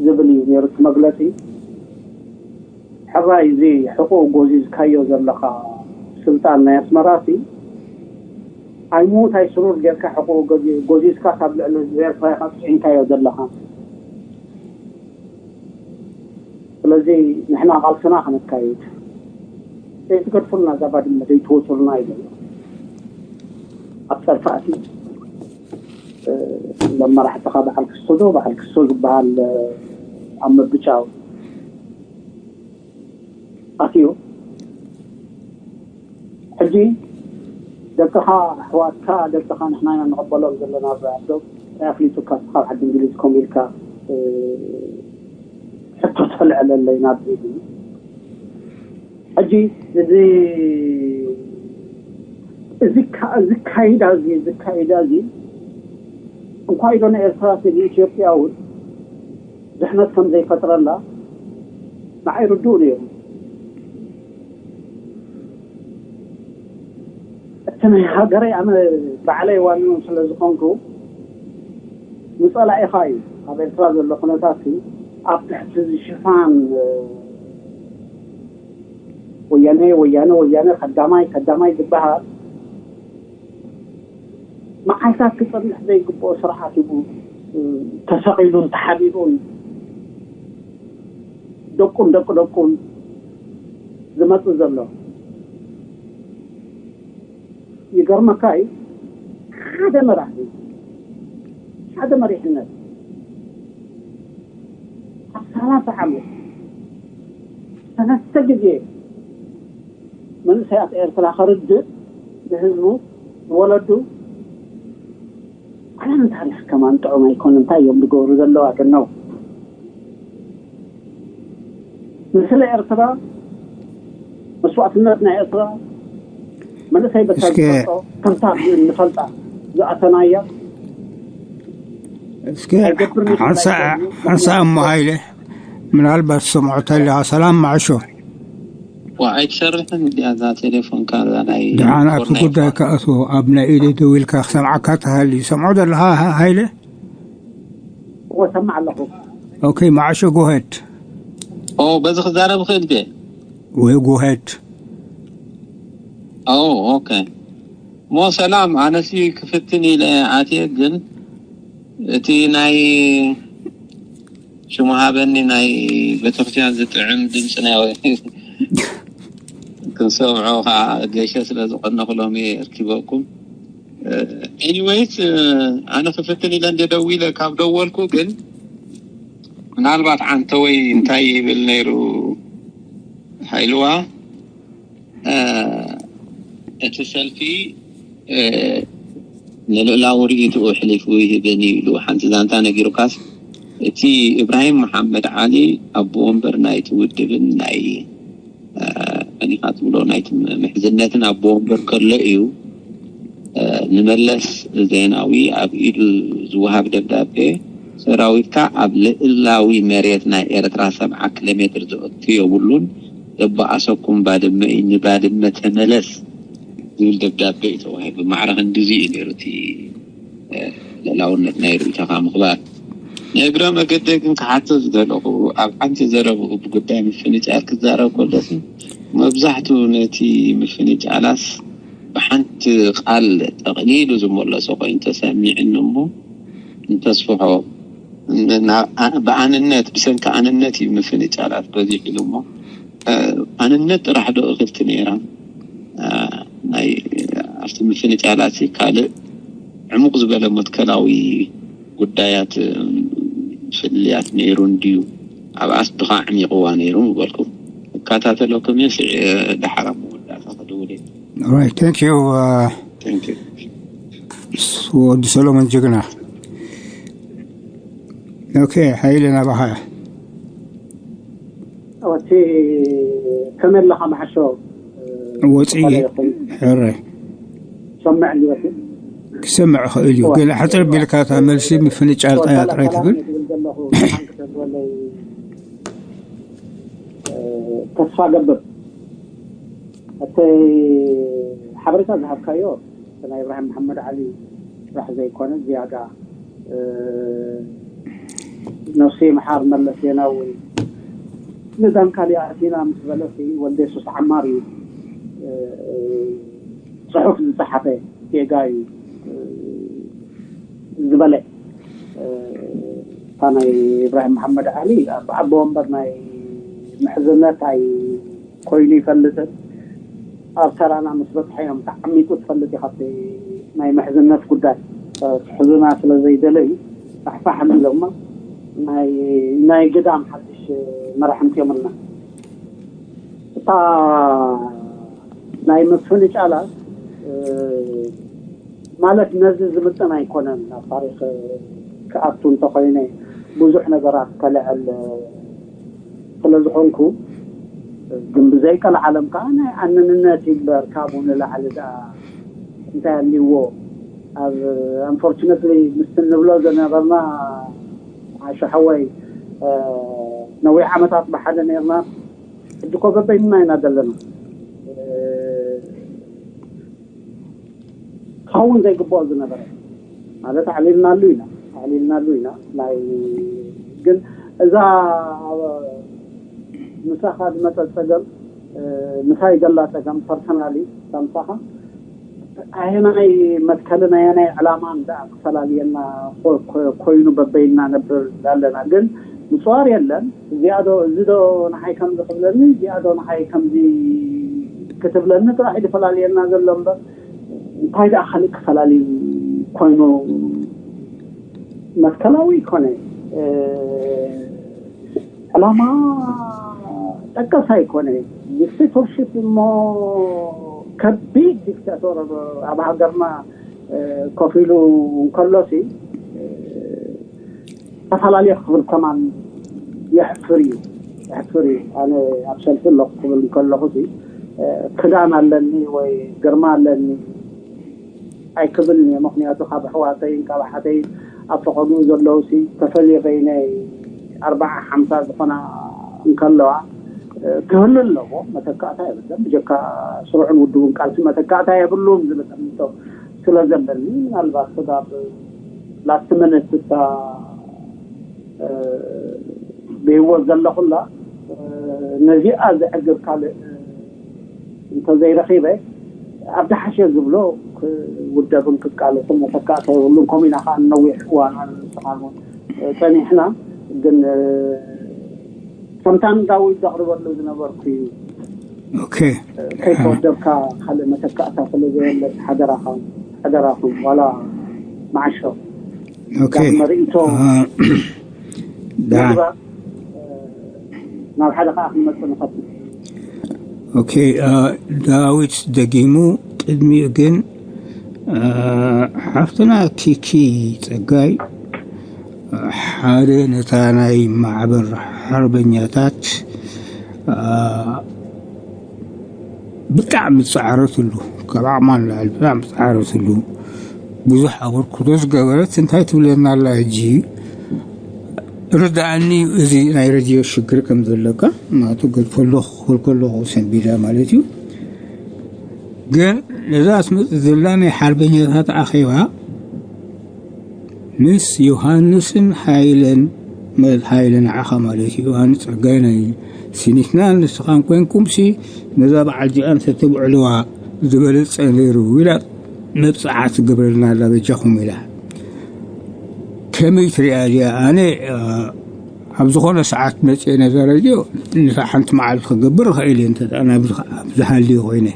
ዝብል እዩ ነይሩ እቲ መግለጺ። ሕራይ እዚ ሕቁኡ ጎዚዝካዮ ዘለኻ ስልጣን ናይ ኣስመራ ሲ ኣይሙት ኣይስሩር ጌርካ ሕቁኡ ጎዚዝካ ካብ ልዕሊ ህዝቢ ኤርትራ ኢኻ ጽዒንካዮ ዘለኻ። ስለዚ ንሕና ቃልስና ከነካይድ ዘይትገድፉልና እዛ ባድመ ዘይትወፅሉና እዩ ዘሎ። ኣብ ፀርፊ ኣትዩ እዞም መራሕትኻ በዓል ክስቶ ዶ በዓል ክስቶ ዝበሃል ኣብ ምብጫው ኣትዩ ሕጂ ደቅኻ ኣሕዋትካ ደቅኻ ንሕና ኢና ንቐበሎም ዘለና ብኣዶ እንታይ ኣፍሊጡካ እስኻ ኣብ ዓዲ እንግሊዝ ከምኡ ኢልካ ሕቶ ተልዕለለይ ናብ ሕጂ እዚ እዚ ካይዳ እዚ እዚ ካይዳ እዚ እንኳ ኢዶ ንኤርትራ ንኢትዮጵያ እውን ድሕነት ከም ዘይፈጥረላ ንዓይ ርዱእ ነይሩ። እቲ ናይ ሃገረይ ኣነ ባዕለይ ዋንኡ ስለ ዝኾንኩ ንፀላኢኻ እዩ ኣብ ኤርትራ ዘሎ ኩነታት ኣብ ትሕቲ ሽፋን ወያነ ወያነ ወያነ ቀዳማይ ቀዳማይ ዝበሃል መዓልታት ክፀንሕ ዘይግብኦ ስርዓት እዩ ተሰቒሉን ተሓቢኡን ደቁን ደቂ ደቁን ዝመፅእ ዘሎ። ይገርመካ እዩ ሓደ መራሒ ሓደ መሪሕነት ኣብ ሰላሳ ዓመት ሰለስተ ግዜ መንእሰያት ኤርትራ ከርድእ ንህዝቡ ንወለዱ ዓለም ታሪኽ ከማን ጥዑም ኣይኮነ እንታይ እዮም ዝገብሩ ዘለዋ ግን ነው ንስለ ኤርትራ መስዋእትነት ናይ ኤርትራ መንእሰይ በታ ዝፈልጦ ከምታ ንፈልጣ ዝኣተናያ እስኪ ሓንሳ እሞ ሃይለ ምናልባት ሰምዖ ተለኻ ሰላም ማዕሾ ኣይትሰርሕን እዚኣ እዛ ቴሌፎንካ እዛ ናይ ደሓን ኣብቲ ጉዳይ ከኣቶ ኣብ ናይ ኢደ ደው ኢልካ ክሰምዓካ ተሃልዩ ሰምዖ ዘለኻ ሃይለ እወ ሰማዕ ኣለኹ ኦኬ ማዕሾ ጎሄድ ኦ በዚ ክዛረብ ክእል ድየ ወይ ጎሄድ ኦ ኦኬ ሞ ሰላም ኣነሲ ክፍትን ኢለ ኣትየ ግን እቲ ናይ ሽሙ ሃበኒ ናይ ቤተክርስትያን ዝጥዕም ድምፂ ናይ ክንሰምዖ ከዓ ገሸ ስለ ዝቀነኩ ሎሚ እርኪበኩም anyways ኣነ ክፍትን ኢለ እንደ ደዊለ ካብ ደወልኩ ግን ምናልባት ዓንተወይ እንታይ ይብል ነይሩ ሃይልዋ እቲ ሰልፊ ንልእላዊ ርእይትኡ ሕሊፉ ይህበኒ ኢሉ ሓንቲ ዛንታ ነጊሩካስ እቲ እብራሂም መሓመድ ዓሊ ኣቦ ወንበር ናይቲ ውድብን ናይ መኒኻ ትብሎ ናይቲ ምሕዝነትን ኣቦ ወንበር ከሎ እዩ ንመለስ ዜናዊ ኣብ ኢዱ ዝወሃብ ደብዳቤ ሰራዊትካ ኣብ ልእላዊ መሬት ናይ ኤርትራ ሰብዓ ኪሎ ሜትር ዘእቱ የብሉን ዘበኣሰኩም ባድመ እዩ ንባድመ ተመለስ ዝብል ደብዳቤ እዩ ተዋሂቡ ማዕረ ክንድዚ እዩ ነይሩ እቲ ልእላውነት ናይ ርእይቶኻ ምኽባር ንእግረ መገደይ ግን ክሓቶ ዝደለኹ ኣብ ሓንቲ ዘረብኡ ብጉዳይ ምፍንጫል ክዛረብ ከሎሲ መብዛሕትኡ ነቲ ምፍንጫላት ብሓንቲ ቃል ጠቕሊሉ ዝመለሶ ኮይኑ ተሰሚዕኒ እሞ፣ እንተስፍሖ፣ ብኣንነት፣ ብሰንኪ ኣንነት እዩ ምፍንጫላት በዚሑ ኢሉ እሞ፣ ኣንነት ጥራሕ ዶ እኽልቲ ነይራ? ናይ ኣብቲ ምፍንጫላት ካልእ ዕሙቕ ዝበለ መትከላዊ ጉዳያት ፍልልያት ነይሩ እንድዩ? ኣብኣስ ድኻ ዕሚቕዋ ነይሩ ምበልኩም። እካታተለኩም እየ። ስዒ፣ ደሓር ኣብ መወዳእታ ክድውል እየ። Right, thank you. Thank you። ወዲ ሰሎሞን ጅግና። ኦኬ፣ ሓይለ ናባኻ። እቲ ከመይ ኣለኻ መሓሾ? ወፂ ሕረ ሰምዕ እንዲወት ክሰምዕ ይኽእል እዩ፣ ግን ሕፅር ቢልካ እታ መልሲ ምፍንጫል ጥራይ ትብል። ዘለኹ ሓንክተዝበለይ ተስፋ ገብር። እቲ ሓበሬታ ዝሃብካዮ ናይ እብራሂም መሓመድ ዓሊ ስራሕ ዘይኮነ ዝያዳ ነፍሲ መሓር መለስ ዜናዊ ንዳን ካሊእ ኣቲና ምስ በለሲ ወልደ የሱስ ዓማር እዩ ጽሑፍ ዝጸሓፈ ጌጋ እዩ ዝበለ። እታ ናይ እብራሂም መሓመድ ዓሊ ኣቦ ወንበር ናይ ምሕዝነት ኣይ ኮይኑ ይፈልጥን ኣብ ተራና ምስ በፅሐ እዮም ተዓሚፁ ትፈልጥ ኢኻ ናይ ምሕዝነት ጉዳይ ሕዙና ስለ ዘይደለዩ ፋሕፋሕ ኣቢሎማ ናይ ግዳም ሓድሽ መራሕምቲ እዮም እና እታ ናይ ምፍንጫላት ማለት ነዚ ዝምጥን ኣይኮነን ኣብ ታሪክ ክኣቱ እንተኮይነ ብዙሕ ነገራት ከልዕል ስለዝኾንኩ ግን ብዘይቀልዓለም ከዓ ናይ ኣንንነት ይግበር ካብኡ ንላዕሊ ደኣ እንታይ ኣልዎ ኣብ unfortunately ምስቲ ንብሎ ዝነበርና ዓሾ ሓወይ ነዊሕ ዓመታት ብሓደ ነርና ሕጂ ኮ በበይንና ኢና ዘለና ክኸውን ዘይግብኦ ዝነበረ ማለት ኣዕሊልናሉ ኢና ኣዕሊልናሉ ኢና ናይ ግን እዛ ምሳኻ ዝመፀ ፀገም ምሳይ ዘላ ፀገም personally ምሳኻ ኣየናይ መትከልን ኣየናይ ዕላማን ደኣ ክፈላልየና ኮይኑ በበይና ነብር ኣለና ግን ምፅዋር የለን እዚኣዶ እዚዶ ንሓይ ከምዚ ክብለኒ እዚኣዶ ንሓይ ከምዚ ክትብለኒ ጥራሕ ዝፈላልየና ዘሎ እምበር እንታይ ደኣ ካልእ ክፈላሊ ኮይኑ መትከላዊ ይኮነ ዕላማ ጠቀስ ኣይኮነ dictatorship እሞ ከቢድ dictator ኣብ ሃገርና ኮፍ ኢሉ እንከሎሲ ዝተፈላለየ ክብል ከማን የሕፍር እዩ የሕፍር እዩ ኣነ ኣብ ሰልፊ ኣለኩ ክብል እንከለኹ ክዳን ኣለኒ ወይ ግርማ ኣለኒ ኣይክብልን እየ ምክንያቱ ካብ ኣሕዋተይን ካብ ኣሓተይን ኣብ ፈቀድኡ ዘለዉ ተፈልየ በይነይ ኣርባዓ ሓምሳ ዝኾና እንከለዋ ክህሉ ኣለዎ መተካእታ የብለን ብጀካ ስሩዕን ውድቡን ቃልሲ መተካእታ የብሉን ዝብል እምንቶ ስለ ዘለኒ ምናልባት ስጋብ last minute እታ ብህይወት ዘለኹላ ነዚኣ ዘዕግብ ካልእ እንተዘይረኺበ ኣብ ዝሓሸ ዝብሎ ክውደብን ክቃለስን መተካእታ የብሉን። ከምኡ ኢና ከዓ ንነዊሕ እዋን ኣነ ንስኻ እውን ፀኒሕና። ግን ከምታ ንዳዊት ዘቕርበሉ ዝነበርኩ እዩ። ኦኬ ከይተወደብካ ካልእ መተካእታ ስለ ዘየለ ሓደራኻ ሓደራኹም ዋላ መዓሾ ኦኬ ካብ መርእቶ አ፣ ዳ- ምግባር ናብ ሓደ ከዓ ክንመፅእ ንኸፍት ኦኬ አ፣ ዳዊት ደጊሙ ቅድሚኡ ግን አ፣ ሓፍትና ኪኪ ፀጋይ ሓደ ነታ ናይ ማዕበር ሓርበኛታት አ፣ ብጣዕሚ ዝፀዓረትሉ ካብ ዓቕማ ንላዕሊ ብጣዕሚ ዝፀዓረትሉ ብዙሕ ኣበርክቶ ዝገበረት እንታይ ትብለና ኣላ ሕጂ ርድኣኒ እዚ ናይ ረድዮ ሽግር ከም ዘለካ ማቱ ገልፈሎ ክብል ከለኹ ሰንቢዳ ማለት እዩ ግን ነዛ ኣስመፅ ዘላ ናይ ሓርበኛታት ኣኼባ ምስ ዮሃንስን ሃይለን ማለት ሃይለ ንዓኻ ማለት እዩ። ኣነ ጸጋይ ናይ ሲኒትና ንስኻን ኮንኩምሲ ነዛ በዓል እዚኣ እንተተብዕልዋ ዝበለጸ ነይሩ ኢላ መብጽዓ ትገብረልና ኣላ በጃኹም ኢላ። ከመይ ትሪኣ እዚኣ? ኣነ ኣብ ዝኾነ ሰዓት መፅየ ነዛ ረድዮ ንሳ ሓንቲ መዓልቲ ክገብር ይኽእል እየ እንተ ኣብዚ ዝሃልዩ ኮይነ።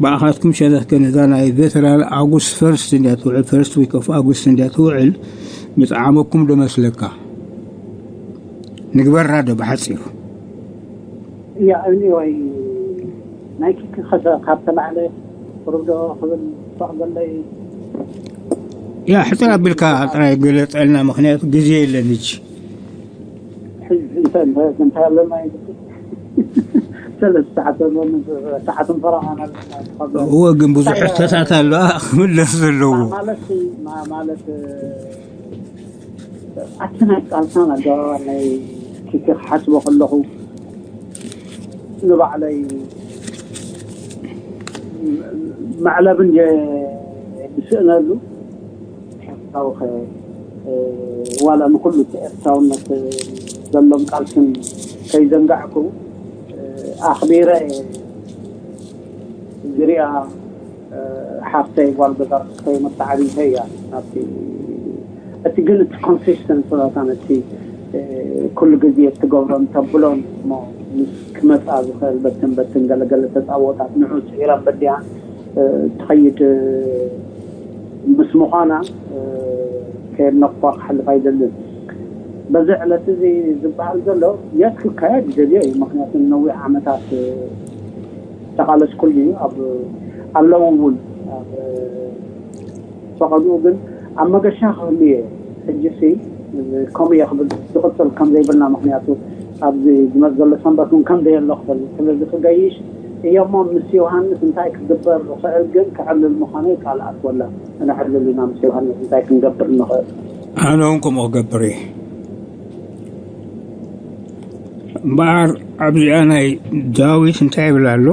ብኣኻትኩም ሸነኽ ከ ነዛ ናይ ቬተራን ኣጉስት ፈርስት እንዲያ ትውዕል ፈርስት ዊክ ኦፍ ኣጉስት እንዲያ ትውዕል ምፅዓመኩም ዶ መስለካ? ንግበራ ዶ ብሓፂሩ? እያ እኒወይ ናይ ኪኪ ከሰ ካብ ተላዕለ ቁሩብ ዶ ክብል ፈቕደለይ። ያ ሕፅር ኣቢልካ ጥራይ ገለፀልና፣ ምክንያቱ ግዜ የለን። እጅ ሕጂ እንታይ ኣለና ሰለስተ ሰዓት ሰዓትን ፈረቓን ኣለና። እወ ግን ብዙሕ ሕቶታት ኣለዋ ክምለስ ዘለዎ። ማለት ማለት ኣብቲ ናይ ቃልሳን ኣገባባን ናይ ኪኪ ክሓስቦ ከለኹ ንባዕለይ መዕለቢ እንደ ዝስእነሉ ኤርትራዊ ኸ ዋላ ንኩሉ እቲ ኤርትራውነት ዘሎም ቃልስን ከይዘንጋዕኩ ኣኽቢረ ዝሪኣ ሓፍተይ ጓል ገዛ ርስተይ መተዓቢተይ እያ ናብቲ እቲ ግን እቲ ኮንሲስተንስ ናታን እቲ ኩሉ ግዜ እትገብሮን ተብሎን እሞ ምስ ክመፃ ዝኽእል በትን በትን ገለገለ ተፃወታት ንዑ ስዒራን በዲያን ትኸይድ ምስ ምዃና ከየድነቕኳ ክሓልፍ ኣይደልን። በዚ ዕለት እዚ ዝበሃል ዘሎ የስ ክካየድ ይደልዮ እዩ። ምክንያቱ ንነዊሕ ዓመታት ተቓለስኩሉ እዩ። ኣብ ኣለዉ እውን ኣብ ፈቐድኡ ግን ኣብ መገሻ ክህሉ እየ። ሕጂሲ ከምኡ እየ ክብል ዝቕፅል ከም ዘይብልና፣ ምክንያቱ ኣብዚ ዝመፅ ዘሎ ሰንበት እውን ከም ዘየሎ ክፈልጥ ስለዚ ክገይሽ እየ እሞ ምስ ዮሃንስ እንታይ ክግበር ዝኽእል ግን ክዕልል ምዃነይ ቃል ኣትወላ። ንዕልል ኢና ምስ ዮሃንስ እንታይ ክንገብር ንኽእል። ኣነ እውን ከምኡ ክገብር እየ። እምበኣር ኣብዚኣ ናይ ዳዊት እንታይ ይብል ኣሎ?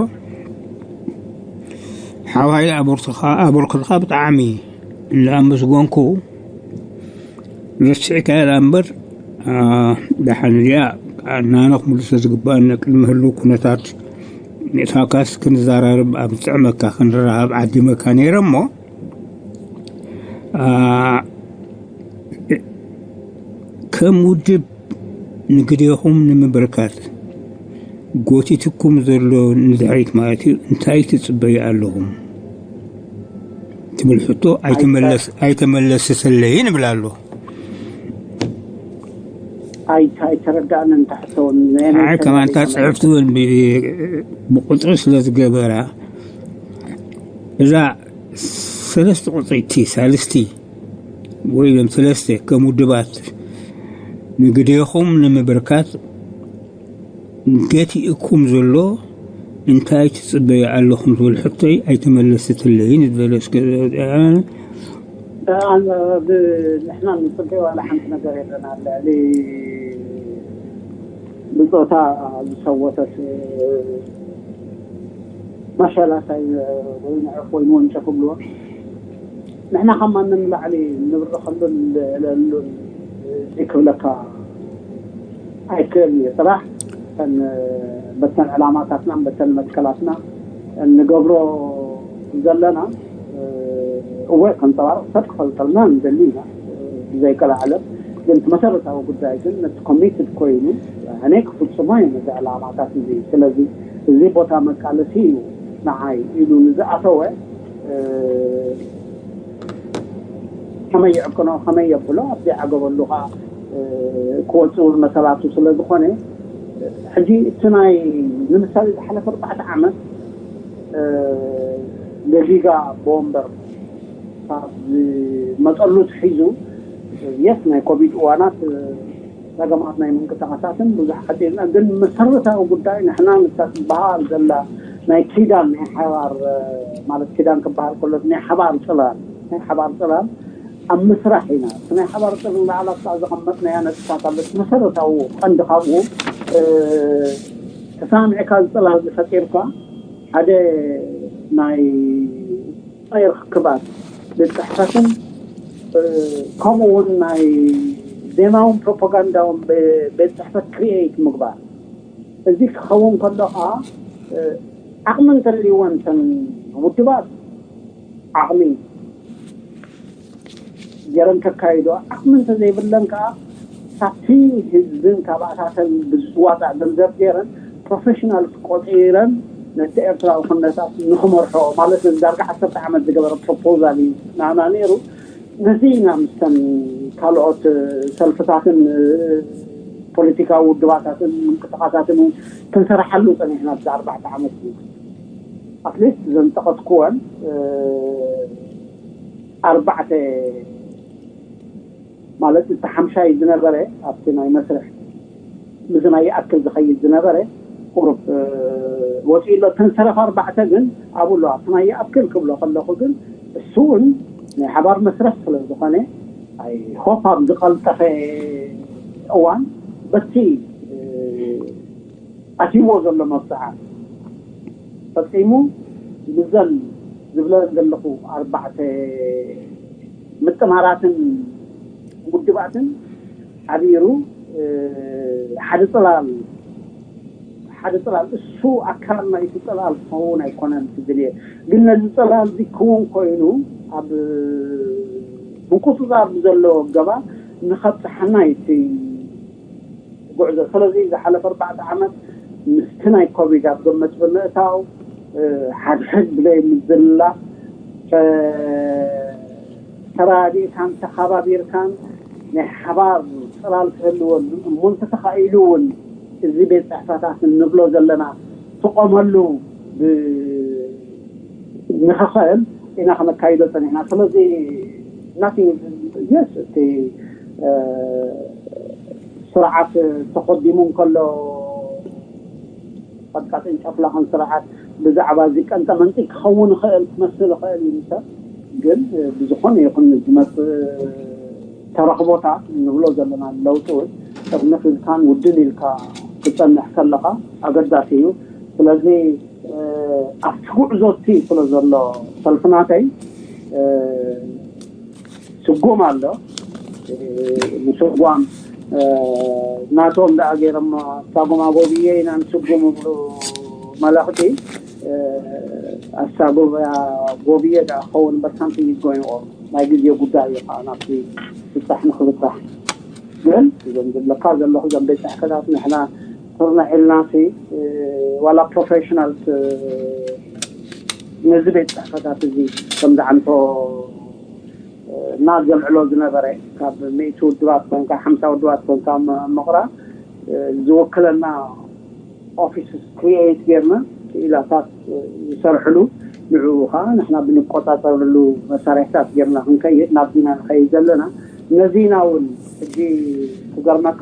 ሓዋይ ኣበርክትኻ ብጣዕሚ እንዳኣመስገንኩ ረሲዕካ ኢላ እምበር ደሓን እዚኣ ናነ ክምልሶ ዝግባኣና ቅድሚ ህልው ኩነታት ምእታውካስ ክንዘራረብ ኣብ ዝጥዕመካ ክንረኻብ ዓዲመካ ነይረ እሞ ከም ውድብ ንግዴኹም ንምብርካት ጎቲትኩም ዘሎ ንድሕሪት ማለት እዩ እንታይ ትፅበዩ ኣለኹም ትብል ሕቶ ኣይተመለሰተለይን ይብል ኣሎ። ኣይተረዳእንን ትሕቶ ከማንታ ፅሕፍቲ እውን ብቁፅሪ ስለ ዝገበራ እዛ ሰለስተ ቁፅሪ እቲ ሳልስቲ ወይ ም ሰለስተ ከም ውድባት ንግዴኹም ንምብርካት ገቲእኩም ዘሎ እንታይ ትፅበዩ ኣለኹም ዝብል ሕቶይ ኣይተመለሰትለይን ዝበለ እስከ ንሕና ንፅበዩ ዋላ ሓንቲ ነገር የለን ኣብ ልዕሊ ብፆታ ዝሰወተት ማሻላታይ ወይ ንዕፍ ወይ ንወንጨፍ ብልዎ ንሕና ካብ ማንም ንላዕሊ ንብርኸሉን ንልዕለሉን እዚ ክብለካ ኣይክእልን እየ። ፅባሕ እተን በተን ዕላማታትና በተን መትከላትና እንገብሮ ዘለና እወ ከንፀባርቕ ሰብ ክፈልጠልና ንደሊ ኢና ብዘይቀላዓለም። ግን እቲ መሰረታዊ ጉዳይ ግን ነቲ ኮሚትድ ኮይኑ ኣነ ክፍፅሞ እየ ነዚ ዕላማታት እዚ። ስለዚ እዚ ቦታ መቃለሲ እዩ ንዓይ ኢሉ ንዝኣተወ ከመይ የዕቅኖ ከመይ የብሎ ኣብዘይዓገበሉ ከዓ ክወፅእ እውን መሰላቱ ስለ ዝኾነ ሕጂ እቲ ናይ ንምሳሌ ዝሓለፈ ኣርባዕተ ዓመት ገዚጋ ብወንበር ካብ ዝመፀሉ ትሒዙ የስ ናይ ኮቪድ እዋናት ፀገማት ናይ ምንቅስቃሳትን ብዙሕ ሓፂርና ግን መሰረታዊ ጉዳይ ንሕና ንሳ ትበሃል ዘላ ናይ ኪዳን ናይ ሓባር ማለት ኪዳን ክበሃል ከሎ ናይ ሓባር ፅላል ናይ ሓባር ፅላል ኣብ ምስራሕ ኢና። ናይ ሓባር ፅላላት ከዓ ዘቐመጥናያ ነጥብታት ኣለች። መሰረታዊ ቀንዲ ካብኡ ተሰማሚዕካ ዝፅላል ዝፈጢርካ ሓደ ናይ ፀይ ርክባት ብፅሕፈትን ከምኡ እውን ናይ ዜማውን ፕሮፓጋንዳውን ቤት ጽሕፈት ክሪኤት ምግባር። እዚ ክኸውን ከሎ ከዓ ዓቕሚ እንተልይወን ተን ውድባት ዓቕሚ ገይረን ከካይዶ፣ ዓቕሚ እንተዘይብለን ከዓ ካብቲ ህዝብን ካብ ኣታተን ብዝዋፃእ ገንዘብ ገይረን ፕሮፌሽናል ቆፂረን ነቲ ኤርትራዊ ኩነታት ንክመርሖ ማለት ዳርጋ ዓሰርተ ዓመት ዝገበረ ፕሮፖዛል እዩ ናና ነይሩ። ነዚ ኢና ምስተን ካልኦት ሰልፍታትን ፖለቲካዊ ውድባታትን ምንቅስቃሳትን ክንሰርሓሉ ፀኒሕና ኣብዚ ኣርባዕተ ዓመት እዩ። ኣትሊስት ዘንጠቐስኩወን ኣርባዕተ ማለት እቲ ሓምሻይ ዝነበረ ኣብቲ ናይ መስርሕ ምዝናይ ይኣክል ዝኸይድ ዝነበረ ቁሩብ ወፂኡ ኣሎ። እተን ሰረፍ ኣርባዕተ ግን ኣብኡ ኣለዋ። እቲ ናይ ይኣክል ክብሎ ከለኹ ግን እሱ እውን ናይ ሓባር መስርሕ ስለ ዝኾነ ኣይ ሆፕ ኣብ ዝቐልጠፈ እዋን በቲ ኣትይዎ ዘሎ መብፅዓ ፈፂሙ ምዘን ዝብለን ዘለኹ ኣርባዕተ ምጥማራትን ውድባትን ሓቢሩ ሓደ ፅላል ሓደ ፅላል እሱ ኣካል ናይቲ ፅላል ክኸውን ኣይኮነን ትብል እየ። ግን ነዚ ፅላል እዚ ክውን ኮይኑ ኣብ ምቁፅፃር ብዘለዎ ገባ ንኸብፅሓና እቲ ጉዕዞ። ስለዚ ዝሓለፈ ኣርባዕተ ዓመት ምስቲ ናይ ኮቪድ ኣብ ገመት ብምእታው ሓድሕድ ብዘይ ምዝልላ ተራዲእካን ተኸባቢርካን ናይ ሓባር ፅላል ክህልወሉ እሞ እንተተኻኢሉ እውን እዚ ቤት ፅሕፈታት እንብሎ ዘለና ትቆመሉ ንኽኽእል ኢና ከነካይዶ ፀኒሕና። ስለዚ ናቲንግ የስ እቲ ስርዓት ተኸዲሙ እንከሎ ቀጥቃጥን ጨፍላኽን ስርዓት ብዛዕባ እዚ ቀንጠ መንጢ ክኸውን ይኽእል ክመስል ይኽእል እዩ ሰብ ግን ብዝኾነ ይኹን ዝመፅእ ተረኽቦታት ንብሎ ዘለና ለውጢ እውን ጥርንፍ ኢልካን ውድል ኢልካ ክፀንሕ ከለኻ ኣገዳሲ እዩ። ስለዚ ኣብቲ ጉዕዞ እቲ ስለ ዘሎ ሰልፍናተይ ስጉም ኣሎ። ንስጓም ናቶም ደኣ ገይሮም ኣሳጉማ ጎብየ ኢና ንስጉም እብሉ መለኽቲ ኣሳጉማ ጎብየ ደኣ ክኸውን እምበር ሳምቲንግ ኢዝ ጎይንግ ኦን ናይ ግዜ ጉዳይ እዩ ከዓ ናብቲ ብፃሕ ንክብፃሕ ግን እዞም ዝብለካ ዘለኹ እዞም ቤት ፅሕፈታት ንሕና ስርና ኢልናሲ ዋላ ፕሮፌሽናልስ ነዚ ቤት ፅሕፈታት እዚ ከም ዝዓንቶ እና ዘልዕሎ ዝነበረ ካብ ሚእቲ ውድባት ኮንካ ሓምሳ ውድባት ኮንካ ምቕራ ዝወክለና ኦፊስ ክሪኤት ጌርና ክኢላታት ዝሰርሕሉ ንዕኡ ከዓ ንሕና ብንቆፃፀርሉ መሳርሕታት ጌርና ክንከይድ ናብዚና ንኸይድ ዘለና ነዚና እውን ሕጂ ክገርመካ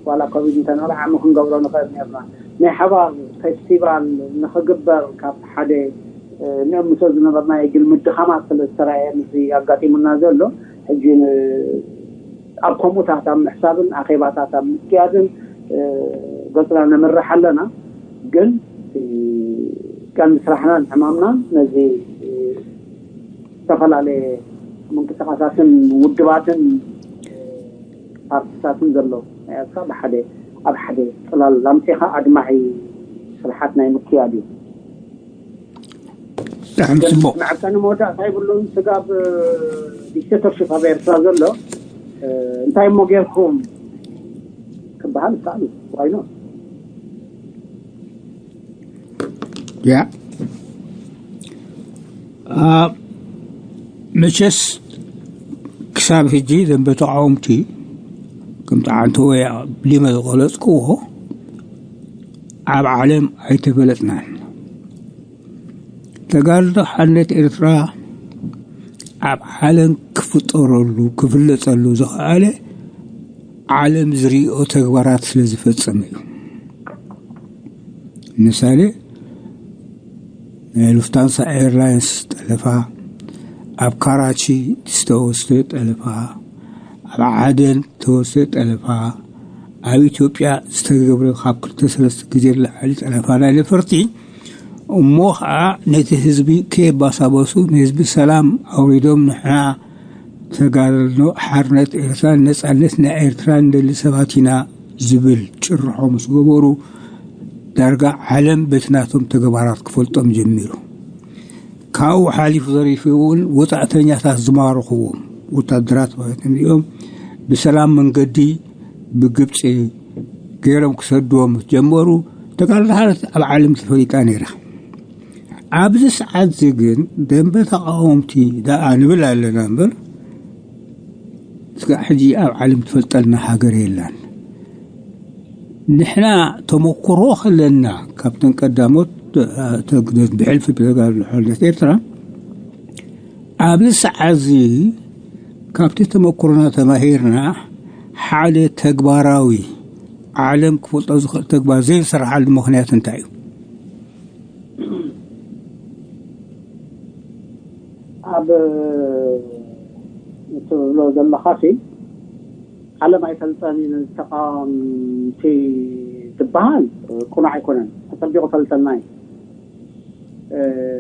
ዋላ ኮቪድ እንተነበረ ዓሚ ክንገብሮ ንኽእል ኔርና ናይ ሓባር ፌስቲቫል ንኽግበር ካብ ሓደ ንእምሶ ዝነበርናዮ ግን ምድኻማት ስለ ዝተረኣየ እዚ ኣጋጢሙና ዘሎ ሕጂ ኣብ ከምኡታት ኣብ ምሕሳብን ኣኼባታት ኣብ ምክያድን ገፅና ነምርሕ ኣለና። ግን ቀንዲ ስራሕናን ዕማምናን ነዚ ዝተፈላለየ ምንቅስቃሳትን ውድባትን ፓርቲታትን ዘሎ ናይ ኤርትራ ብሓደ ኣብ ሓደ ፅላል ኣምፂኻ ኣድማዒ ስራሓት ናይ ምክያድ እዩ። ብጣዕሚ ፅቡቅ። ንዓካ ንመወዳእታ ይብሉን ስጋብ ዲክቴተርሽፕ ኣብ ኤርትራ ዘሎ እንታይ እሞ ጌርኩም ክበሃል ይከኣል እዩ። ዋይኖ ያ መቸስ ክሳብ ሕጂ ደንበ ተቃወምቲ ከምቲ ዓንተወይ ኣሊመ ዝገለፅክዎ ኣብ ዓለም ኣይተፈለጥናን። ተጋድሎ ሓርነት ኤርትራ ኣብ ዓለም ክፍጠረሉ ክፍለፀሉ ዝኸኣለ ዓለም ዝሪኦ ተግባራት ስለ ዝፈፀመ እዩ። ምሳሌ ናይ ሉፍታንሳ ኤርላይንስ ጠለፋ፣ ኣብ ካራቺ ዝተወስደ ጠለፋ፣ ኣብ ዓደን ዝተወስደ ጠለፋ፣ ኣብ ኢትዮጵያ ዝተገብረ ካብ ክልተ ሰለስተ ግዜ ንላዕሊ ጠለፋ ናይ ነፈርቲ እሞ ከዓ ነቲ ህዝቢ ከየባሳበሱ ንህዝቢ ሰላም ኣውሪዶም ንሕና ተጋድሎ ሓርነት ኤርትራን ነጻነት ናይ ኤርትራን ንደሊ ሰባት ኢና ዝብል ጭርሖ ምስ ገበሩ፣ ዳርጋ ዓለም በቲ ናቶም ተግባራት ክፈልጦም ጀሚሩ። ካብኡ ሓሊፉ ዘሪፉ እውን ወጻእተኛታት ዝማረኽዎም ወታደራት ማለት እዮም፣ ብሰላም መንገዲ ብግብጺ ገይሮም ክሰድዎም ምስ ጀመሩ፣ ተጋድሎ ሓርነት ኣብ ዓለም ተፈሊጣ ነይራ። ኣብዚ ሰዓት እዚ ግን ደንበ ተቃወምቲ ደኣ ንብል ኣለና እምበር፣ እስካዕ ሕጂ ኣብ ዓለም ትፈልጠልና ሃገር የላን። ንሕና ተመክሮ ከለና፣ ካብተን ቀዳሞት፣ እ፣ ተግ-፣ ብሕልፊ ተጋድሎ ሓርነት ኤርትራ፣ ኣብዚ ሰዓት እዚ ካብቲ ተመክሮና ተማሂርና፣ ሓደ ተግባራዊ ዓለም ክፈልጦ ዝኽእል ተግባር ዘይንሰርሓሉ ምኽንያት እንታይ እዩ? ኣብ እትብሎ ዘለኻሲ ዓለም ኣይፈልጠን እዩ፣ ነዚ ተቃወምቲ ዝበሃል ቅኑዕ ኣይኮነን። ኣጸቢቑ ፈልጠና እዩ። እ፣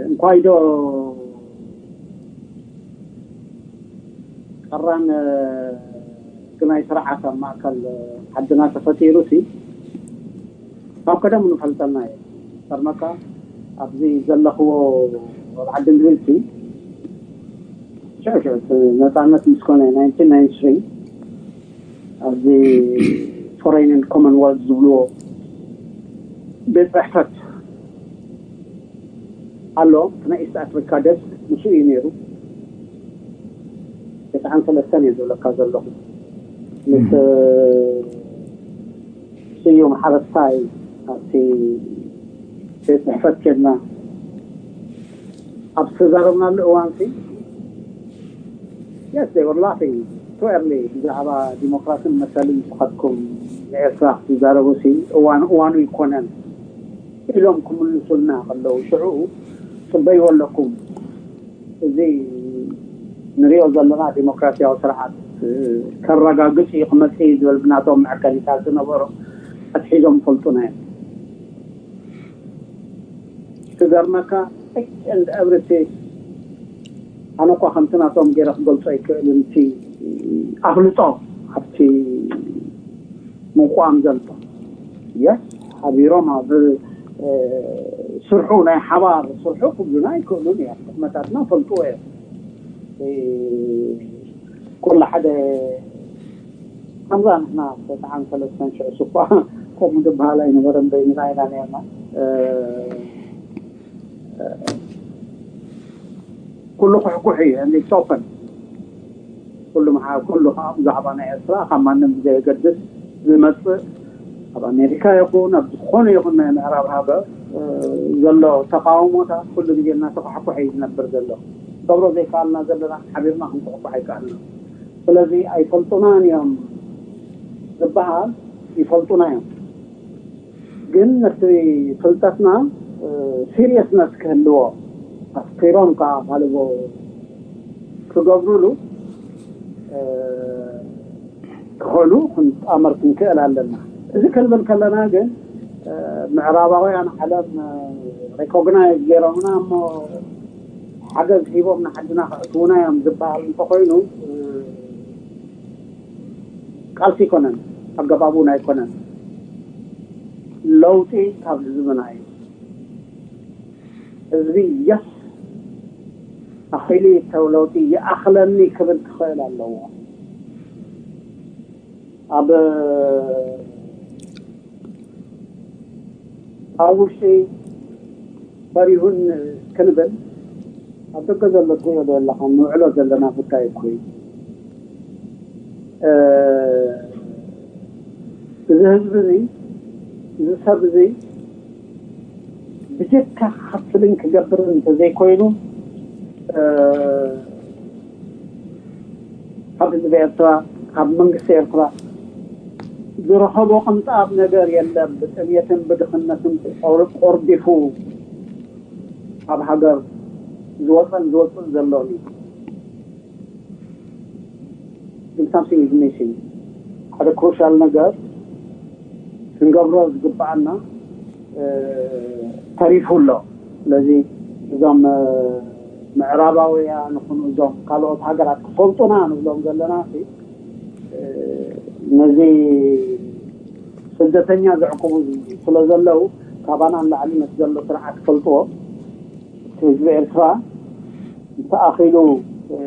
እንኳይ ዶ ቀራን፣ እ፣ ግናይ ስርዓት ኣብ ማእከል ዓድና ተፈጢሩ ሲ ካብ ቀደም ንፈልጠና እዩ። ከርመካ ኣብዚ ዘለኽዎ ኣብ ዓዲ እንግሊዝ ሲ ሽዑ ሽዑ እቲ ነጻነት ምስ ኮነ ናይንቲን ናይንቲ ስሪ ኣብዚ ፎሬንን ኮመንወልት ዝብልዎ ቤት ጽሕፈት ኣሎ። እቲ ናይ ኢስት ኣፍሪካ ደስክ ንሱ እዩ ነይሩ። ተስዓን ሰለስተን እየ ዝብለካ ዘለኹ። ምስ ስዩም ሓረስታይ ኣብቲ ቤት ጽሕፈት ኬድና ኣብ ዝተዛረብናሉ እዋን ሲ yes they were laughing too early ብዛዕባ ዲሞክራሲን መሰልን ንስኻትኩም ንኤርትራ ክትዛረቡ ሲ እዋን እዋኑ ይኮነን ኢሎም ክምልሱልና ከለዉ ሽዑ ጽበይዎ ኣለኩም። እዚ ንሪኦ ዘለና ዲሞክራሲያዊ ስርዓት ከረጋግጽ እዩ ክመጽእ እዩ ዝብል ብናቶም መዐቀኒታት ዝነበሩ ኣትሒዞም ይፈልጡና እዮም። ክገርመካ each and everything ኣነ እኳ ከምቲ ናቶም ገይረ ክገልጾ ኣይክእልን። እቲ ኣፍልጦ ኣብቲ ምንቋም ዘሎ yes ሓቢሮም ኣብ ስርሑ ናይ ሓባር ስርሑ ክብሉና ኣይክእሉን እዮም። ድኽመታትና ፈልጥዎ እዮም። ኩሉ ሓደ ከምዛ ንሕና ተስዓን ሰለስተን ሽዑ ስኳ ከምኡ ዝበሃል ኣይነበረን በይንና ኢና ነርና። ኩሉ ኩሕኩሕ እዩ እንዲ ቶፈን ኩሉ መሓ ኩሉ ከዓ ብዛዕባ ናይ ኤርትራ ካብ ማንም ብዘየገድስ ዝመፅእ ኣብ ኣሜሪካ ይኹን ኣብ ዝኾነ ይኹን ናይ ምዕራብ ሃገር ዘሎ ተቃውሞታት ኩሉ ግዜ እናተኳሕኩሐ እዩ ዝነብር ዘሎ። ገብሮ ዘይከኣልና ዘለና ሓቢርና ክንኩሕኩሕ ኣይከኣልና። ስለዚ ኣይፈልጡናን እዮም ዝበሃል ይፈልጡና እዮም። ግን ነቲ ፍልጠትና ሲሪየስነስ ክህልዎ ኣፍኪሮም ከዓ ካልቦ ክገብሩሉ ክኽእሉ ክንጣመር ክንክእል ኣለና። እዚ ክንብል ከለና ግን ምዕራባውያን ዓለም ሬኮግናይዝ ገይሮምና እሞ ሓገዝ ሂቦም ንዓድና ከእትዉና እዮም ዝበሃል እንተኮይኑ ቃልሲ ኣይኮነን፣ ኣገባብ እውን ኣይኮነን። ለውጢ ካብ ህዝብና እዩ። ህዝቢ የስ ኣኺሉ ተው ለውጢ ይኣኽለኒ ክብል ክኽእል ኣለዎ። ኣብ ኣብ ውሽጢ ፈሪሁን ክንብል ኣብ ደገ ዘሎ ትሪኦ ዶ ኣለኻ ንውዕሎ ዘለና ጉዳይ እኮ እዩ። እዚ ህዝቢ እዚ እዚ ሰብ እዚ ብጀካ ክኸፍልን ክገብርን እንተዘይኮይኑ ካብ ህዝቢ ኤርትራ ካብ መንግስቲ ኤርትራ ዝረኸቦ ቅንጣብ ነገር የለን። ብጥሜትን ብድኽነትን ቆርዲፉ ካብ ሃገር ዝወፀን ዝወፅእ ዘሎን እዩ። ግን ሳምሲንግ ኢዝ ሚሲንግ ሓደ ክሩሻል ነገር ክንገብሮ ዝግባኣና ተሪፉ ኣሎ። ስለዚ እዞም ምዕራባውያን ይኹኑ እዞም ካልኦት ሃገራት ክፈልጡና ንብሎም ዘለና ሲ፣ እ፣ ነዚ ስደተኛ ዘዕቁቡ ስለ ዘለዉ፣ ካባና ንላዕሊ ነቲ ዘሎ ስርዓት ክፈልጥዎ፣ እቲ ህዝቢ ኤርትራ እንተኣኺሉ፣ እ፣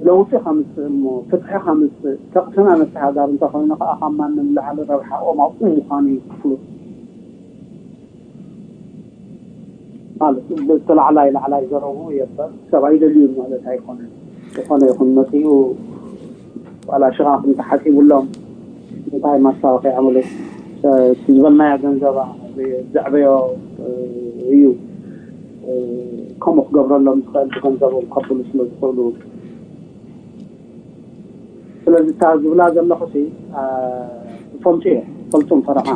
ለውጢ ከምፅእ እሞ ፍትሒ ከምፅእ፣ ተቕስና ነቲ ሃገር እንተኾይኑ ከዓ ካብ ማንም ንላዕሊ ረብሓኦም ኣብኡ ምዃኑ እዩ ክፍሉ። ማለት እቲ ላዕላይ ላዕላይ ዘረቡ የበር ሰብ ኣይደልዩን ማለት ኣይኮነን። ዝኾነ ይኹን መፂኡ ዋላ ሽቓቕ እንተሓፂቡሎም እንታይ ማስታወቂያ ማለት እቲ ዝበልናዮ ገንዘባ ዘዕበዮ እዩ። ከምኡ ክገብረሎም ዝኽእል ብገንዘቦም ከብሉ ስለ ዝኽእሉ፣ ስለዚ እታ ዝብላ ዘለኹ ሲ ፈልጡ እየ ፈልጡ ፈረኻ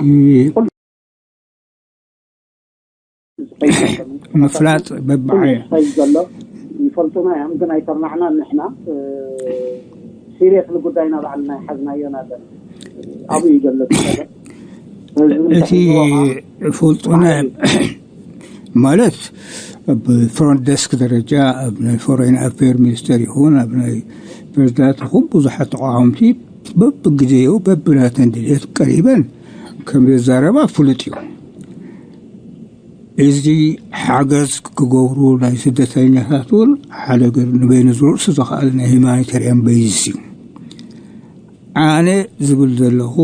ምፍላጥ በብዓየ ዝኸይድ ዘሎ ይፈልጡና እዮም፣ ግን ኣይተርናዕናን ንሕና። ሲሪየስ ንጉዳይና ባዕልና ይሓዝናዮን ኣለን። ኣብኡ እዩ ዘሎ እቲ ነገር። ህዝቢ እቲ እንተሒዝዎ ከዓ ፈልጡና ማለት ኣብ ፍሮንት ደስክ ደረጃ ኣብ ናይ ፎሬን ኣፌር ሚኒስተር ይኹን ኣብ ናይ ፕሬዚዳንት ይኹን ብዙሓት ተቃወምቲ በብግዜኡ በብናተን ድልየት ቀሪበን ከም ዘዛረባ ፍሉጥ እዩ። እዚ ሓገዝ ክገብሩ ናይ ስደተኛታት እውን ሓደ ገር ንበይኑ ዝርእሱ ዝኽኣለ ናይ ሂማኒታርያን ቤዝስ እዩ። ኣነ ዝብል ዘለኹ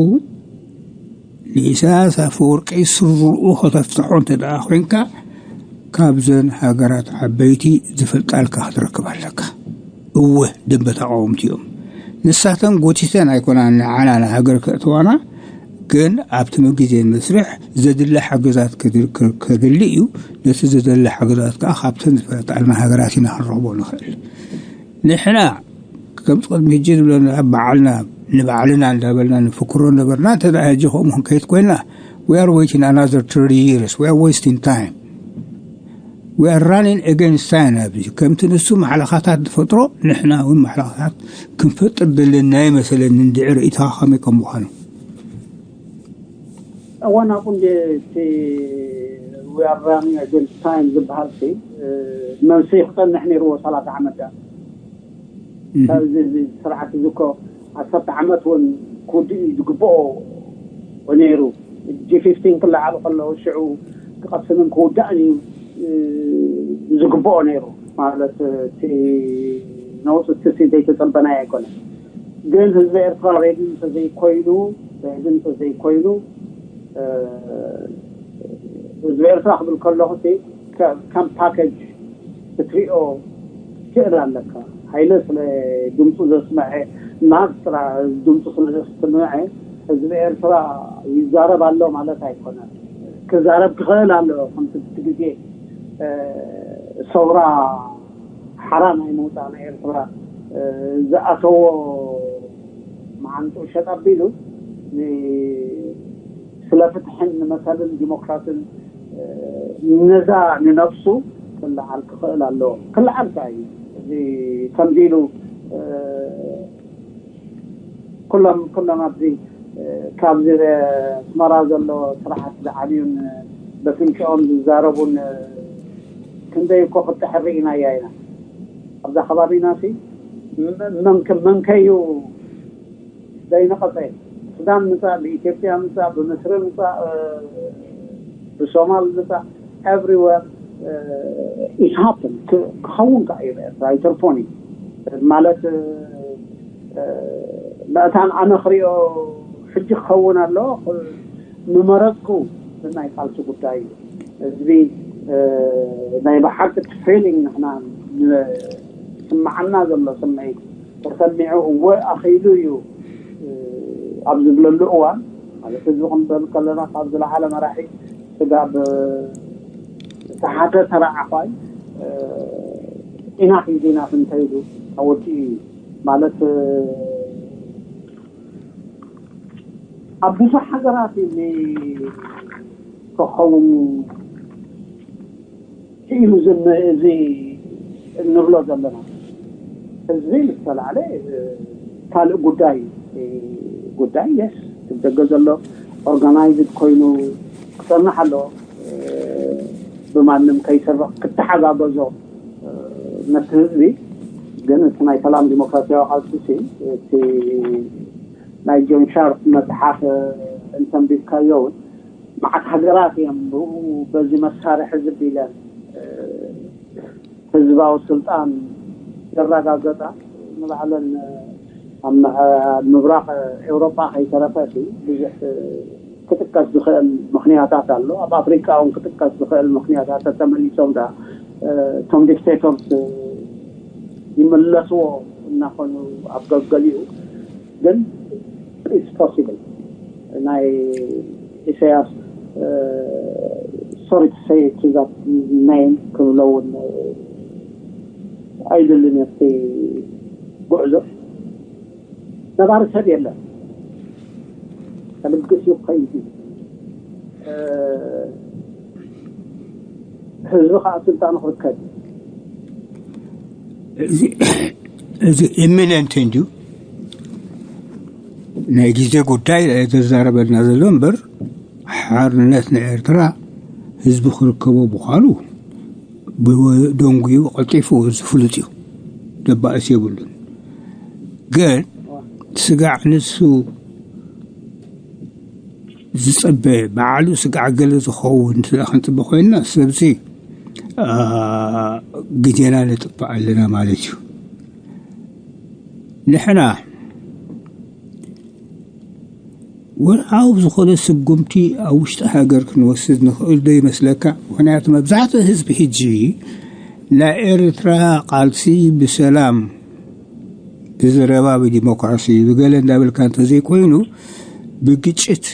ንኢሳያስ ኣፈወርቂ ስሩኡ ከተፍትሖ እንተ ደኣ ኮይንካ ካብዘን ሃገራት ዓበይቲ ዝፈልጣልካ ክትረክብ ኣለካ። እወ ደንበ ተቃወምቲ እዮም። ንሳተን ጎቲተን ኣይኮናን ንዓና ንሃገር ከእተዋና፣ ግን ኣብቲ መግዜ መስርሕ ዘድሊ ሓገዛት ከድል- ከ- ከድሊ እዩ። ነቲ ዘደሊ ሓገዛት ከዓ ካብተን ዝፈለጣልና ሃገራት ኢና ክንረኽቦ ንኽእል። ንሕና ከምቲ ቅድሚ ሕጂ ዝብለና በዓልና ንባዕልና እንዳበልና ንፍክሮ ነበርና። እንተ ደኣ ሕጂ ከምኡ ክንከይድ ኮይና we are waiting another thirty years, we are wasting time, we are running against time። ኣብዚ ከምቲ ንሱ ማሕለኻታት ዝፈጥሮ ንሕና እውን ማሕለኻታት ክንፈጥር ዘለና ይመስለኒ። እንድዒ ርእይቶኻ ከመይ ከም ምዃኑ እዋን ኣብኡ እንደ እቲ we are running against time ዝበሃል ሲ መንስይ ክፀንሕ ነይርዎ ሰላሳ ዓመት ዳ ካብዚ እዚ ስርዓት እዚ እኮ ዓሰርተ ዓመት እውን ክውድእ እዩ ዝግብኦ ነይሩ። ጂ ፊፍቲን ክለዓል ከለዉ ሽዑ ክቐስምን ክውዳእን እዩ ዝግብኦ ነይሩ። ማለት እቲ ነውፅቲ ሲ ዘይተፀበናይ ኣይኮነን። ግን ህዝቢ ኤርትራ ሬዲ እንተዘይኮይኑ ሬዲ እንተዘይኮይኑ ህዝቢ ኤርትራ ክብል ከለኹ ከም ፓኬጅ ክትሪኦ ትኽእል ኣለካ። ሃይለ ስለ ድምፁ ዘስምዐ ናዝ ጥራ ድምፁ ስለ ዘስምዐ ህዝቢ ኤርትራ ይዛረብ ኣሎ ማለት ኣይኮነን። ክዛረብ ክኽእል ኣሎ። ከምቲ ግዜ ሰውራ ሓራ ናይ ምውፃእ ናይ ኤርትራ ዝኣተዎ መዓንጡ ሸጥ ኣቢሉ ስለ ፍትሕን ንመሰልን ዲሞክራስን ነዛ ንነብሱ ክለዓል ክኽእል ኣለዎ። ክለዓል ከ እዩ እዚ ከምዚ ኢሉ ኩሎም ኩሎም ኣብዚ ካብዚ ኣስመራ ዘሎ ስራሓት ዝዓብዩን በፍንጭኦም ዝዛረቡን ክንደይ እኮ ክጥሕር ርኢናያ ኢና። ኣብዛ ከባቢና ሲ መንከዩ ዘይነቐፀ ሱዳን ምፃእ ብኢትዮጵያ ምፃእ ብምስሪ ምፃእ ብሶማል ምፃእ everywhere is happen ክኸውን ከዓ እዩ ብኤርትራ ኣይተርፎን እዩ ማለት መእታን ኣነ ክሪኦ ሕጂ ክኸውን ኣሎ ምመረፅኩ ናይ ቃልሲ ጉዳይ እዩ ህዝቢ ናይ ብሓቂ ፊሊንግ ንሕና ስምዓና ዘሎ ስምዒት ተሰሚዑ እወ ኣኺሉ እዩ ኣብ ዝብለሉ እዋን ማለት ህዝቢ ክንበል ከለና ካብ ዝለዓለ መራሒ ስጋብ ዝተሓተ ተራ ዓፋይ ኢና ሒዚና ክንተይሉ ኣወዲኡ እዩ ማለት ኣብ ብዙሕ ሃገራት ክኸውን ክኢሉ እዚ እንብሎ ዘለና ህዝቢ ምስ ተላዕለ ካልእ ጉዳይ ጉዳይ የስ ደገ ዘሎ ኦርጋናይዝድ ኮይኑ ክፀንሕ ኣለዎ። ብማንም ከይስረቕ ክተሓጋገዞ ነቲ ህዝቢ። ግን እቲ ናይ ሰላም ዲሞክራሲያዊ ቃልሲ እቲ ናይ ጆን ሻርፕ መፅሓፍ እንተንቢብካዮ እውን መዓት ሃገራት እዮም ብኡ በዚ መሳርሒ ዝቢለን ህዝባዊ ስልጣን ዘረጋገፃ። ንባዕለን ኣብ ምብራቕ ኤውሮጳ ከይተረፈ ብዙሕ ክጥቀስ ዝኽእል ምኽንያታት ኣሎ። ኣብ ኣፍሪቃ እውን ክጥቀስ ዝኽእል ምኽንያታት ተመሊሶም ዳ እቶም ዲክቴተርስ ይምለስዎ እናኾኑ ኣብ ገገሊኡ ግን it's possible። ናይ ኢሳያስ sorry to say it that name ክብሎ እውን ኣይደልን። ኣብቲ ጉዕዞ ነባሪ ሰብ የለን። ከልግስ እዩ ክኸይድ እዩ። ህዝቢ ከዓ ስልጣኑ ክርከብ እዩ። እዚ ኢሚነንት እንድዩ። ናይ ግዜ ጉዳይ ተዛረበልና ዘሎ እምበር ሓርነት ንኤርትራ ህዝቢ ክርከቦ ብኳሉ ብደንጉዩ ቀልጢፉ ዝፍሉጥ እዩ። ደባእስ የብሉን። ግን ስጋዕ ንሱ ዝጸበ ባዕሉ ስጋዕ ገለ ዝኸውን ስለ ክንጽበ ኮይንና ስለዚ ግዜና ነጥፍእ ኣለና ማለት እዩ። ንሕና ወርዓዊ ዝኾነ ስጉምቲ ኣብ ውሽጢ ሃገር ክንወስድ ንኽእል ዶ ይመስለካ? ምክንያቱ መብዛሕትኡ ህዝቢ ሕጂ ናይ ኤርትራ ቃልሲ ብሰላም ብዘረባ ብዲሞክራሲ ብገለ እንዳበልካ እንተዘይኮይኑ ብግጭት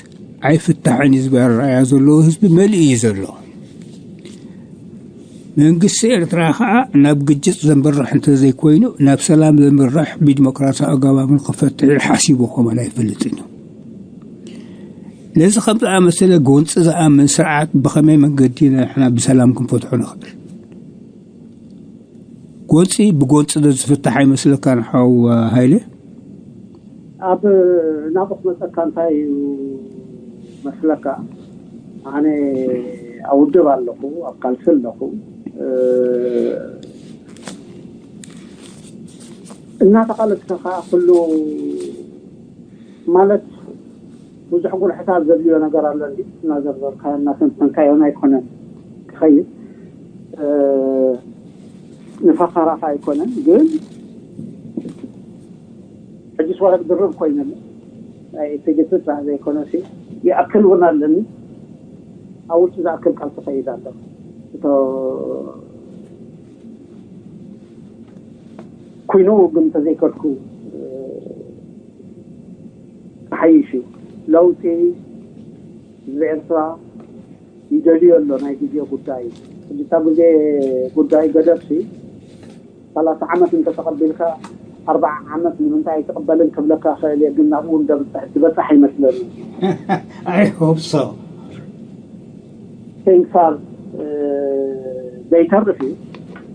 ኣይፍታሕን እዩ ዝበሃል ረኣያ ዘለዎ ህዝቢ መሊኡ እዩ ዘሎ። መንግስቲ ኤርትራ ከዓ ናብ ግጭት ዘምርሕ እንተዘይኮይኑ ናብ ሰላም ዘምርሕ ብዲሞክራሲያዊ ኣገባብ ክፈትሕ ኢሉ ሓሲቡ ከማን ኣይፈልጥን እዩ። ነዚ ከም ዝኣመሰለ ጎንፂ ዝኣምን ስርዓት ብኸመይ መንገዲ ንሕና ብሰላም ክንፈትሖ ንኽእል? ጎንፂ ብጎንፂ ዶ ዝፍታሕ ኣይመስለካን ሓው ሃይለ? ኣብ ናብኡ ክመፀካ እንታይ እዩ መስለካ? ኣነ ኣብ ውድብ ኣለኹ፣ ኣብ ቃልሲ ኣለኹ። እናተቓለስካ ከዓ ኩሉ ማለት ብዙሕ ጉልሕታት ዘድልዮ ነገር ኣሎ። እናዘርዘርካዮ እናተንተንካዮ ኣይኮነን ክኸይድ ንፈኸራኻ ኣይኮነን። ግን ሕጂ ስዋረቅ ድርብ ኮይነሉ ናይ ትግትት ና ዘይኮነ ይኣክል እውን ኣለኒ። ኣብ ውሽጢ ዝኣክል ቃል ትኸይድ ኣሎ። እቶ ኩይኑ ግን ተዘይከድኩ ሓይሽ እዩ። ለውጢ ህዝቢ ኤርትራ ይደልዮ ኣሎ። ናይ ግዜ ጉዳይ እዩ። ሕጂ እታ ግዜ ጉዳይ ገደብ ሲ ሰላሳ ዓመት እንተተቐቢልካ ኣርባዓ ዓመት ንምንታይ ኣይትቕበልን ክብለካ ክእል እየ። ግን ናብኡ እንደብፅሕ ዝበፅሕ ኣይመስለኒ። I hope so። ቴንክሳር ዘይተርፍ እዩ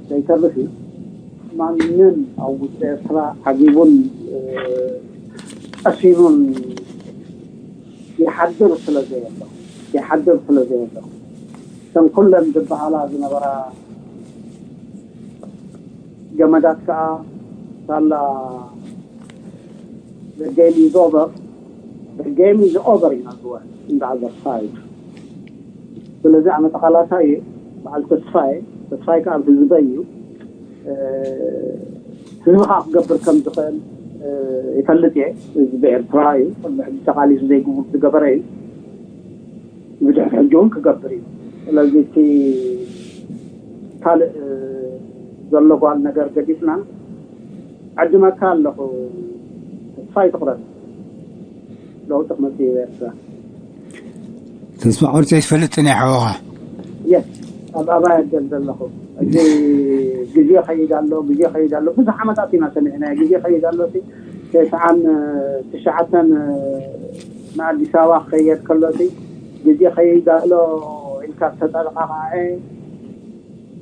ዘይተርፍ እዩ። ማንም ኣብ ውሽጢ ኤርትራ ዓጊቡን ቀሲኑን ይሓድር ስለ ዘየሎ ይሓድር ስለ ዘየሎ እተን ኩለን ዝበሃላ ዝነበራ ገመዳት ከዓ ሳላ game is over game is over ኢና ዝወ እንዳ ዘርሳይ ስለዚ ኣነ ተቓላሳይ በዓል ተስፋይ ተስፋይ ከዓ ህዝበይ እዩ። ህዝቢ ከዓ ክገብር ከም ዝኽእል ይፈልጥ እየ። ህዝቢ ኤርትራ እዩ። ሕጂ ተቓሊሱ ዘይግቡር ዝገበረ እዩ። ብድሕሪ ሕጂ እውን ክገብር እዩ። ስለዚ እቲ ካልእ ዘሎ ጓል ነገር ገዲፍና ዕድመካ ኣለኹ። ተስፋ ይትቑረጥ ለውጢ ክመፅእ እዩ ኤርትራ። ተስፋ ቆርፀ ይፈልጥን እየ ሓወኻ። የስ ኣብ ኣባይ ኣደል ዘለኹ እዚ ግዜ ኸይድ ኣሎ ግዜ ኸይድ ኣሎ ብዙሕ ዓመታት ኢና ሰሚዕና ግዜ ኸይድ ኣሎ። ተስዓን ትሽዓተን ንኣዲስ ኣበባ ክኸየድ ከሎ ግዜ ኸይድ ኣሎ ኢልካ ተጠለቃቃዐ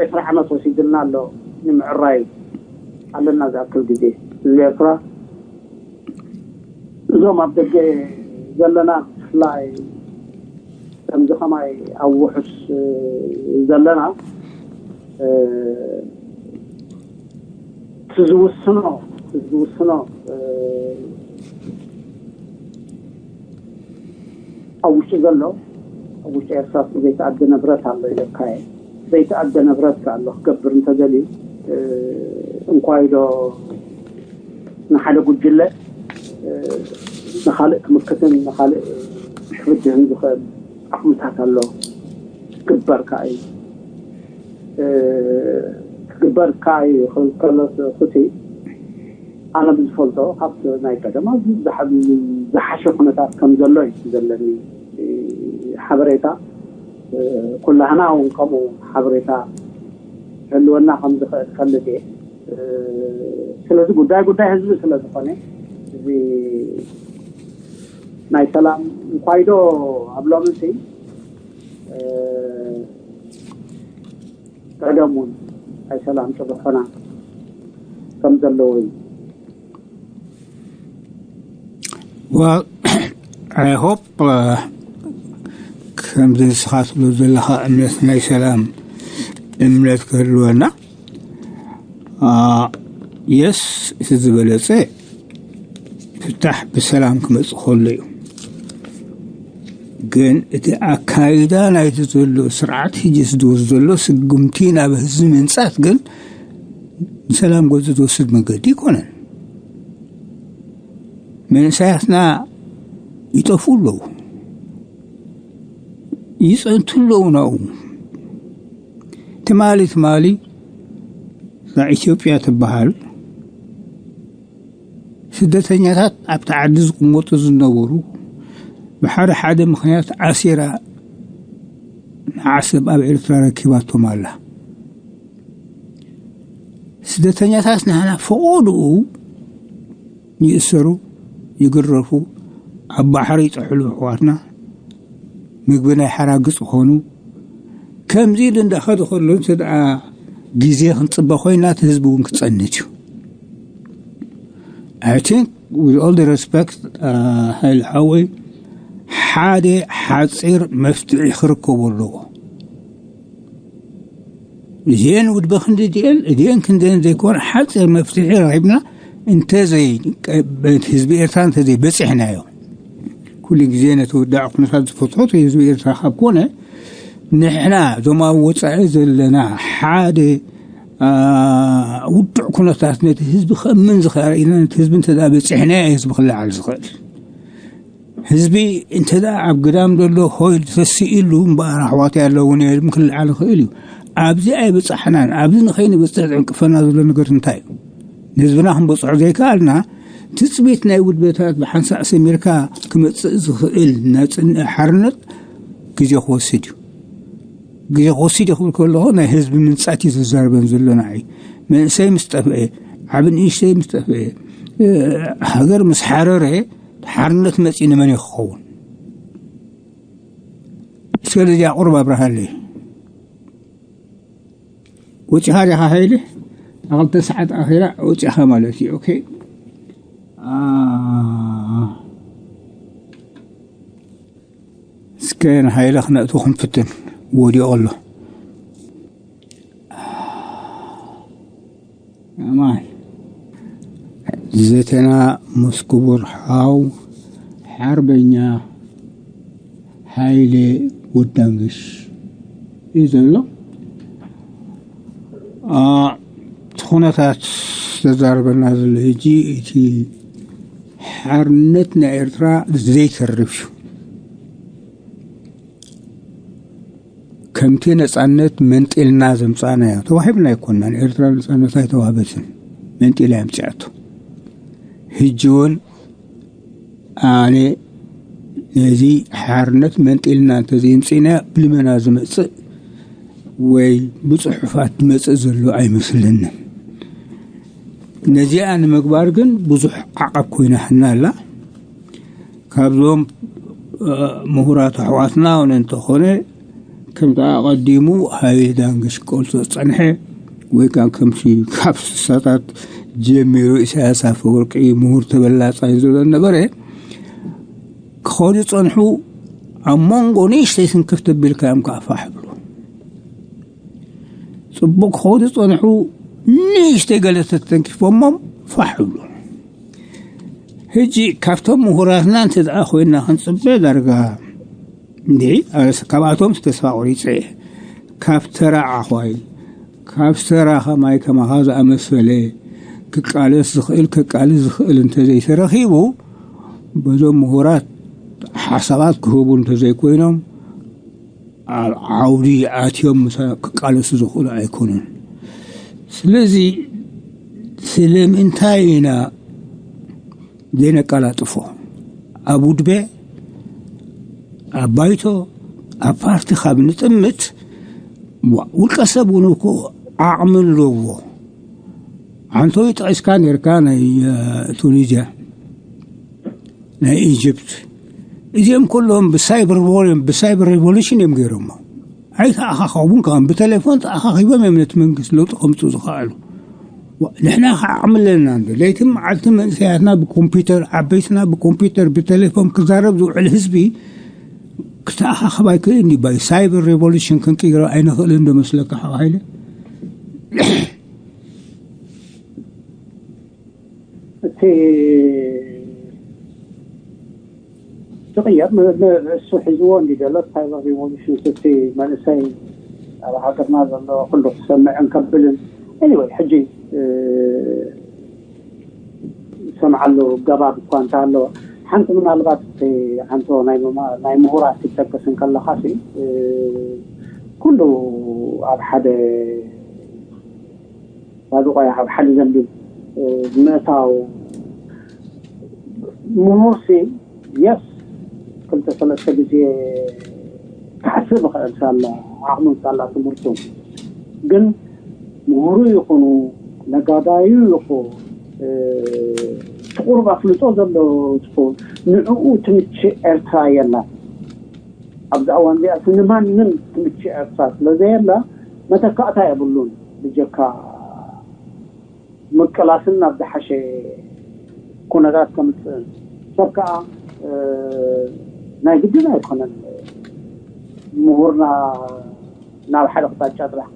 ዕስራ ዓመት ወሲድልና ኣሎ ንምዕራይ ኣለና ዝኣክል ግዜ ህዝቢ ኤርትራ እዞም ኣብ ደገ ዘለና ብፍላይ ከምዚ ከማይ ኣብ ውሑስ ዘለና እቲ ዝውስኖ እቲ ዝውስኖ ኣብ ውሽጢ ዘሎ ኣብ ውሽጢ ኤርትራ ዘይተኣደ ንብረት ኣሎ ኢለካ እየ። ዘይተኣደ ንብረት ኣሎ ክገብር እንተደልዩ እንኳይዶ ንሓደ ጉጅለ ንኻልእ ክምክትን ንኻልእ ክብድህን ዝኽእል ዓቕምታት ኣሎ። ክግበር ከዓ እዩ ክግበር ከዓ እዩ። ከሎ እቲ ኣነ ብዝፈልጦ ካብቲ ናይ ቀደማ ዝሓሸ ኩነታት ከም ዘሎ እዩ ዘለኒ ሓበሬታ። ኩላህና እውን ከምኡ ሓበሬታ ክህልወና ከም ዝኽእል ፈልጥ እየ። ስለዚ ጉዳይ ጉዳይ ህዝቢ ስለ ዝኾነ እዚ ናይ ሰላም እንኳይዶ ኣብ ሎምንሲ ቀደም እውን ናይ ሰላም ጭርሖና ከም ዘለዎ እዩ። Well, I hope ከምዚ ንስኻ ትብሎ ዘለኻ እምነት ናይ ሰላም እምነት ክህልወና። የስ፣ እቲ ዝበለፀ ፍታሕ ብሰላም ክመፅእ ከሎ እዩ። ግን እቲ ኣካይዳ ናይቲ ዘሎ ስርዓት ሕጂ ዝወስድ ዘሎ ስጉምቲ ናብ ህዝቢ ምንፃት ግን ንሰላም ገፁ ዝወስድ መገዲ ኣይኮነን። መንእሰያትና ይጠፍኡ ኣለዉ፣ ይፀንቱ ኣለዉ። ናብኡ ትማሊ ትማሊ እዛ ኢትዮጵያ ትበሃል ስደተኛታት ኣብቲ ዓዲ ዝቕመጡ ዝነበሩ ብሓደ ሓደ ምኽንያት ዓሲራ ንዓሰብ ኣብ ኤርትራ ረኪባቶም ኣላ። ስደተኛታት ንሕና ፈቐድኡ ይእሰሩ፣ ይግረፉ፣ ኣብ ባሕሪ ይጥሕሉ ኣሕዋትና፣ ምግቢ ናይ ሓራግጽ ይኾኑ። ከምዚ ኢሉ እንዳኸደ ከሎ እንተ ደኣ ግዜ ክንጽበ ኮይና እቲ ህዝቢ እውን ክጸንት እዩ። I think with all the respect, uh, ሓይሊ ሓወይ ሓደ ሓጺር መፍትሒ ክርከቦ ኣለዎ። እዚአን ውድበ ክንዲ እዚአን እዚአን ክንደን ዘይኮነ ሓፂር መፍትሒ ረኺብና እንተዘይ ህዝቢ ኤርትራ እንተዘይ በፂሕናዮ ኩሉ ግዜ ነቲ ውዳዕ ኩነታት ዝፈትሖ ህዝቢ ኤርትራ ካብ ኮነ ንሕና እዞም ኣብ ወፃኢ ዘለና ሓደ ውዱዕ ኩነታት ነቲ ህዝቢ ከእምን ዝኽእል ኢና። ነቲ ህዝቢ እንተ በፂሕናዮ ህዝቢ ክለዓል ዝኽእል ህዝቢ እንተ ኣብ ግዳም ዘሎ ሆይል ተሲኢሉ እምበኣር ኣሕዋት ኣለውን እዮም ክልዓል ይኽእል እዩ። ኣብዚ ኣይበፃሕናን። ኣብዚ ንኸይንበፅሕ ዝዕንቅፈና ዘሎ ነገር እንታይ እዩ? ንህዝብና ክንበፅሖ ዘይከኣልና ትፅቢት ናይ ውድበታት ብሓንሳእ ሰሚርካ ክመፅእ ዝኽእል ናፅን ሓርነት ግዜ ክወስድ እዩ። ግዜ ክወስድ እዩ ክብል ከለኹ ናይ ህዝቢ ምንፃት እዩ ዝዛረበን ዘሎ ንዓይ። መንእሰይ ምስ ጠፍአ፣ ዓብ ንእሽተይ ምስ ጠፍአ፣ ሃገር ምስ ሓረረ ሓርነት መፂኡ ንመን እዩ ክኸውን? ስለዚ ኣቑርብ ኣብርሃለይ። ወፂኻ ዲኻ ሓይሊ ኣክልተ ሰዓት ኣኺላ ወፂኻ ማለት እዩ። ኦኬ። እስከ ንሓይለ ክነእቱ ክንፍትን። ወዲቑ ኣሎ። ኣማን ዘተና ምስ ክቡር ሓው ሓርበኛ ሓይለ ወዳንግሽ እዩ ዘሎ። እቲ ኩነታት ተዛርበና ዘሎ ሕጂ እቲ ሓርነት ናይ ኤርትራ ዘይተርፍ እዩ። ከምቲ ነፃነት መንጢልና ዘምፃእናዮ ተዋሂብና ኣይኮናን። ኤርትራ ነፃነት ኣይተዋህበትን፣ መንጢላ የምፅኣቶ። ሕጂ እውን ኣነ ነዚ ሓርነት መንጢልና እንተዘይምፅእና ብልመና ዝመፅእ ወይ ብፅሑፋት ዝመፅእ ዘሎ ኣይመስለንን። ነዚኣ ንምግባር ግን ብዙሕ ዓቐብ ኮይናትና ኣላ። ካብዞም ምሁራት ኣሕዋትና ውን እንተኾነ ከምቲ ኣቐዲሙ ሃይለ ዳንግሽ ክቀልሶ ዝጸንሐ ወይ ከዓ ከምቲ ካብ ስሳታት ጀሚሩ ኢሳያስ ኣፈወርቂ ምሁር ተበላጻይ ዝብሎ ነበረ ክኾኑ ዝጸንሑ ኣብ መንጎ ንእሽተይ ስንክፍ ተቢልካዮም ከዓ ፋሕ ብሉ። ጽቡቅ ክኸው ዝጸንሑ ንእሽተይ ገለ ተተንኪፎሞም ፋሕ ብሉ። ሕጂ ካብቶም ምሁራትና እንተ ደኣ ኮይና ክንጽበ ዳርጋ እንዲ ኣነስ ካብኣቶም ተስፋ ቆሪጸ እየ። ካብ ተራ ዓዃይ፣ ካብ ተራ ከማይ ከማኻ ዝኣመሰለ ክቃለስ ዝኽእል፣ ከቃልስ ዝኽእል እንተዘይተረኺቡ፣ በዞም ምሁራት ሓሳባት ክህቡ እንተዘይኮይኖም፣ ኣብ ዓውዲ ኣትዮም ምሳ ክቃለሱ ዝኽእሉ ኣይኮኑን። ስለዚ ስለምንታይ ኢና ዘይነቀላጥፎ? ኣብ ውድበ፣ ኣብ ባይቶ፣ ኣብ ፓርቲ ካብ ንጥምት፣ ዋ-፣ ውልቀ ሰብ እውን እኮ ዓቕሚ ኣለዎ። ኣንቶይ ጠቒስካ ነርካ ናይ፣ እ፣ ቱኒዝያ፣ ናይ ኢጅፕት። እዚኦም ኩሎም ብሳይበር ዎር እዮም፣ ብሳይበር ሬቮሉሽን እዮም ገይሮሞ። ኣይተኣኻኸቡን ከ ብቴሌፎን ተኣኻኺቦም እዮም ነቲ መንግስቲ ለውጢ ከምፅኡ ዝኸኣሉ። ዋ-፣ ንሕና ከዓ ዓቕሚ ኣለና እንዶ። ለይትን መዓልትን መንእሰያትና ብኮምፒውተር፣ ዓበይትና ብኮምፒውተር፣ ብቴሌፎን ክዛረብ ዝውዕል ህዝቢ ክተኣኻኸብ ኣይክእልን እዩ። ባይ ሳይበር ሬቮሉሽን ክንቅይሮ ኣይንኽእልን ዶ መስለካ ሓው ሃይለ? እቲ ዝቕየር ን-፣ ን-፣ እሱ ሒዝዎ እንዲ ዘሎ ሳይበር ሪቮሉሽን እቲ መንእሰይ ኣብ ሃገርና ዘሎ ኩሉ ክሰምዕን ከብልን። ኤኒወይ፣ ሕጂ፣ እ፣ ዝሰምዓሉ ገባብ እኳ እንተ ኣሎ፣ ሓንቲ ምናልባት እቲ ሓንቶ ናይ ምማ-፣ ናይ ምሁራት ክትጠቅስ እንከለኻሲ፣ እ፣ ኩሉ ኣብ ሓደ ሳዱቃይ ኣብ ሓደ ዘንቢል፣ እ፣ ምእታው ምሁርሲ፣ የስ፣ ክልተ ሰለስተ ግዜ ክሓስብ ይኽእል ሳላ ዓቕሙን ሳላ ትምህርቱ። ግን ምሁሩ ይኹኑ፣ ነጋዳዩ ይኹን፣ እ፣ እቲ ቁሩብ ኣፍልጦ ዘለዎ ትኹን፣ ንዕኡ ትምችእ ኤርትራ የላን። ኣብዚ እዋን እዚኣ ንማንም ትምችእ ኤርትራ ስለ ዘየላ፣ መተካእታ የብሉን ብጀካ ምቅላስን ናብ ዝሓሸ ኩነታት ከምፅእን። ሰብ ከዓ፣ እ፣ ናይ ግድን ኣይኮነን ምሁርና ናብ ሓደ ኣቕጣጫ ጥራሕ፣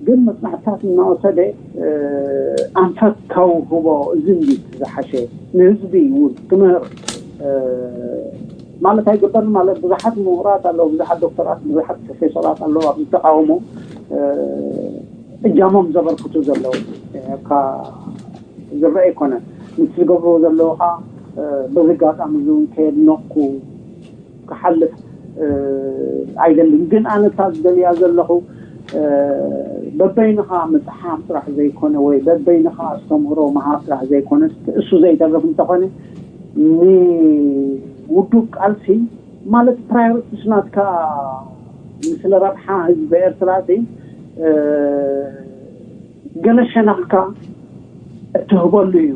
ግን መፅናዕትታት እናወሰደ፣ እ፣ ኣንፈት ከውህቦ፣ እዚ እንዲ ዝሓሸ ንህዝቢ እውን ክምህር፣ እ፣ ማለት ኣይግበርን። ማለት ብዙሓት ምሁራት ኣለዉ፣ ብዙሓት ዶክተራት፣ ብዙሓት ፕሮፌሰራት ኣለዉ ኣብዚ ተቃውሞ፣ እ፣ እጃሞም ዘበርክቱ ዘለዉ፣ እ፣ እኳ ዝረአ ኣይኮነን። ምስ ዝገብርዎ ዘለዉ ከዓ፣ እ፣ በዚ ኣጋጣሚ እዚ እውን ከየድነቕኩ ክሓልፍ፣ እ፣ ኣይደልን። ግን ኣነ እታ ዝደልያ ዘለኹ፣ እ፣ በበይንኻ ምጽሓፍ ጥራሕ ዘይኮነ ወይ በበይንኻ ኣስተምህሮ ምሃብ ጥራሕ ዘይኮነ፣ እሱ ዘይተርፍ እንተኾነ፣ ንውዱብ ቃልሲ ማለት ፕራዮሪቲስ ናትካ፣ ንስለ ረብሓ ህዝቢ ኤርትራ ሲ፣ እ፣ ገለ ሸነኽካ እትህበሉ እዩ።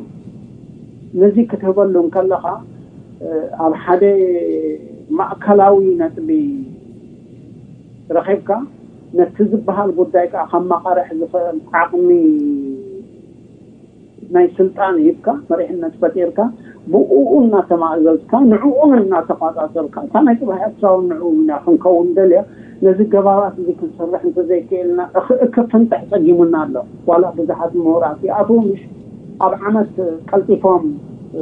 ነዚ ክትህበሉ እንከለኻ፣ እ፣ ኣብ ሓደ ማእከላዊ ነጥቢ ረኺብካ፣ ነቲ ዝበሃል ጉዳይ ከኣ ከማቓርሕ ዝኽእል ዓቕሚ ናይ ስልጣን ሂብካ፣ መሪሕነት ፈጢርካ፣ ብእኡ እናተማእዘዝካ፣ ንዕኡ እናተቋጻጸርካ፣ እታ ናይ ጽባሕ ኤርትራውን ንዕኡ ኢና ክንከውን ደልያ፣ ነዚ ገባባት እዚ ክንሰርሕ እንተዘይክእልና፣ እኽ-፣ እክፍንጥሕ ጸጊሙና ኣሎ። ዋላ ብዙሓት ምሁራት ይኣትዉ፣ ምሽ ኣብ ዓመት ቀልጢፎም፣ እ፣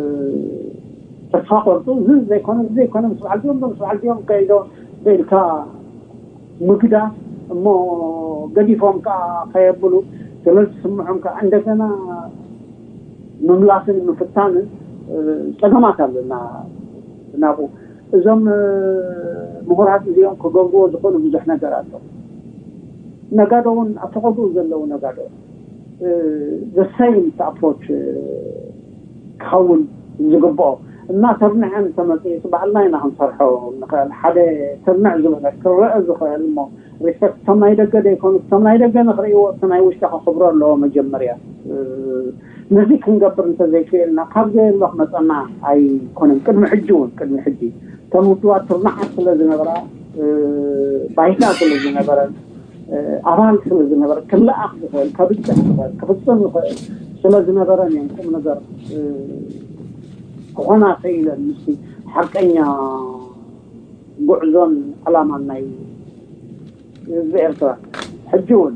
ተስፋ ቆርጡ፣ እዚ ዘይኮነ፣ እዚ ዘይኮነ፣ ምስ በዓል ድዮም፣ ምስ በዓል ድዮም ከይዶ ኢልካ ምግዳፍ እሞ፣ ገዲፎም ከኣ ከየብሉ ስለ ዝስምዖም ከኣ እንደገና ምምላስን ምፍታንን፣ እ፣ ጸገማት ኣለና ናብኡ። እዞም፣ እ፣ ምሁራት እዚኦም ክገብርዎ ዝኽእሉ ብዙሕ ነገር ኣሎ። ነጋዶ እውን ኣብ ፈቐድኡ ዘለዉ ነጋዶ፣ እ፣ the same approach፣ እ፣ ክኸውን ዝግብኦ። እናተርንሐ እንተመጺኡ፣ ባዕልና ኢና ክንሰርሖ ንኽእል። ሓደ ትርንዕ ዝበለ ክረአ ዝኽእል እሞ፣ ሪስፔክት፣ እቶም ናይ ደገ ዘይኮኑ፣ እቶም ናይ ደገ ንኽርእይዎ፣ እቲ ናይ ውሽጢ ከኽብሮ ኣለዎ መጀመርያ። እ፣ ነዚ ክንገብር እንተዘይክእልና፣ ካብ ዘየሎ ክመጸና ኣይኮነን። ቅድሚ ሕጂ እውን፣ ቅድሚ ሕጂ፣ እተን ውድባት ትርንዓት ስለ ዝነበራ፣ እ፣ ባይታ ስለ ዝነበረን፣ እ፣ ኣባል ስለ ዝነበረ፣ ክለኣኽ ዝኽእል፣ ከብጽሕ ዝኽእል፣ ክፍጽም ዝኽእል ስለ ዝነበረን እዮም ቁም ነገር፣ እ፣ ክኾና ክኢለን። ምስቲ ሓቀኛ ጉዕዞን ዕላማን ናይ ህዝቢ ኤርትራ። ሕጂ እውን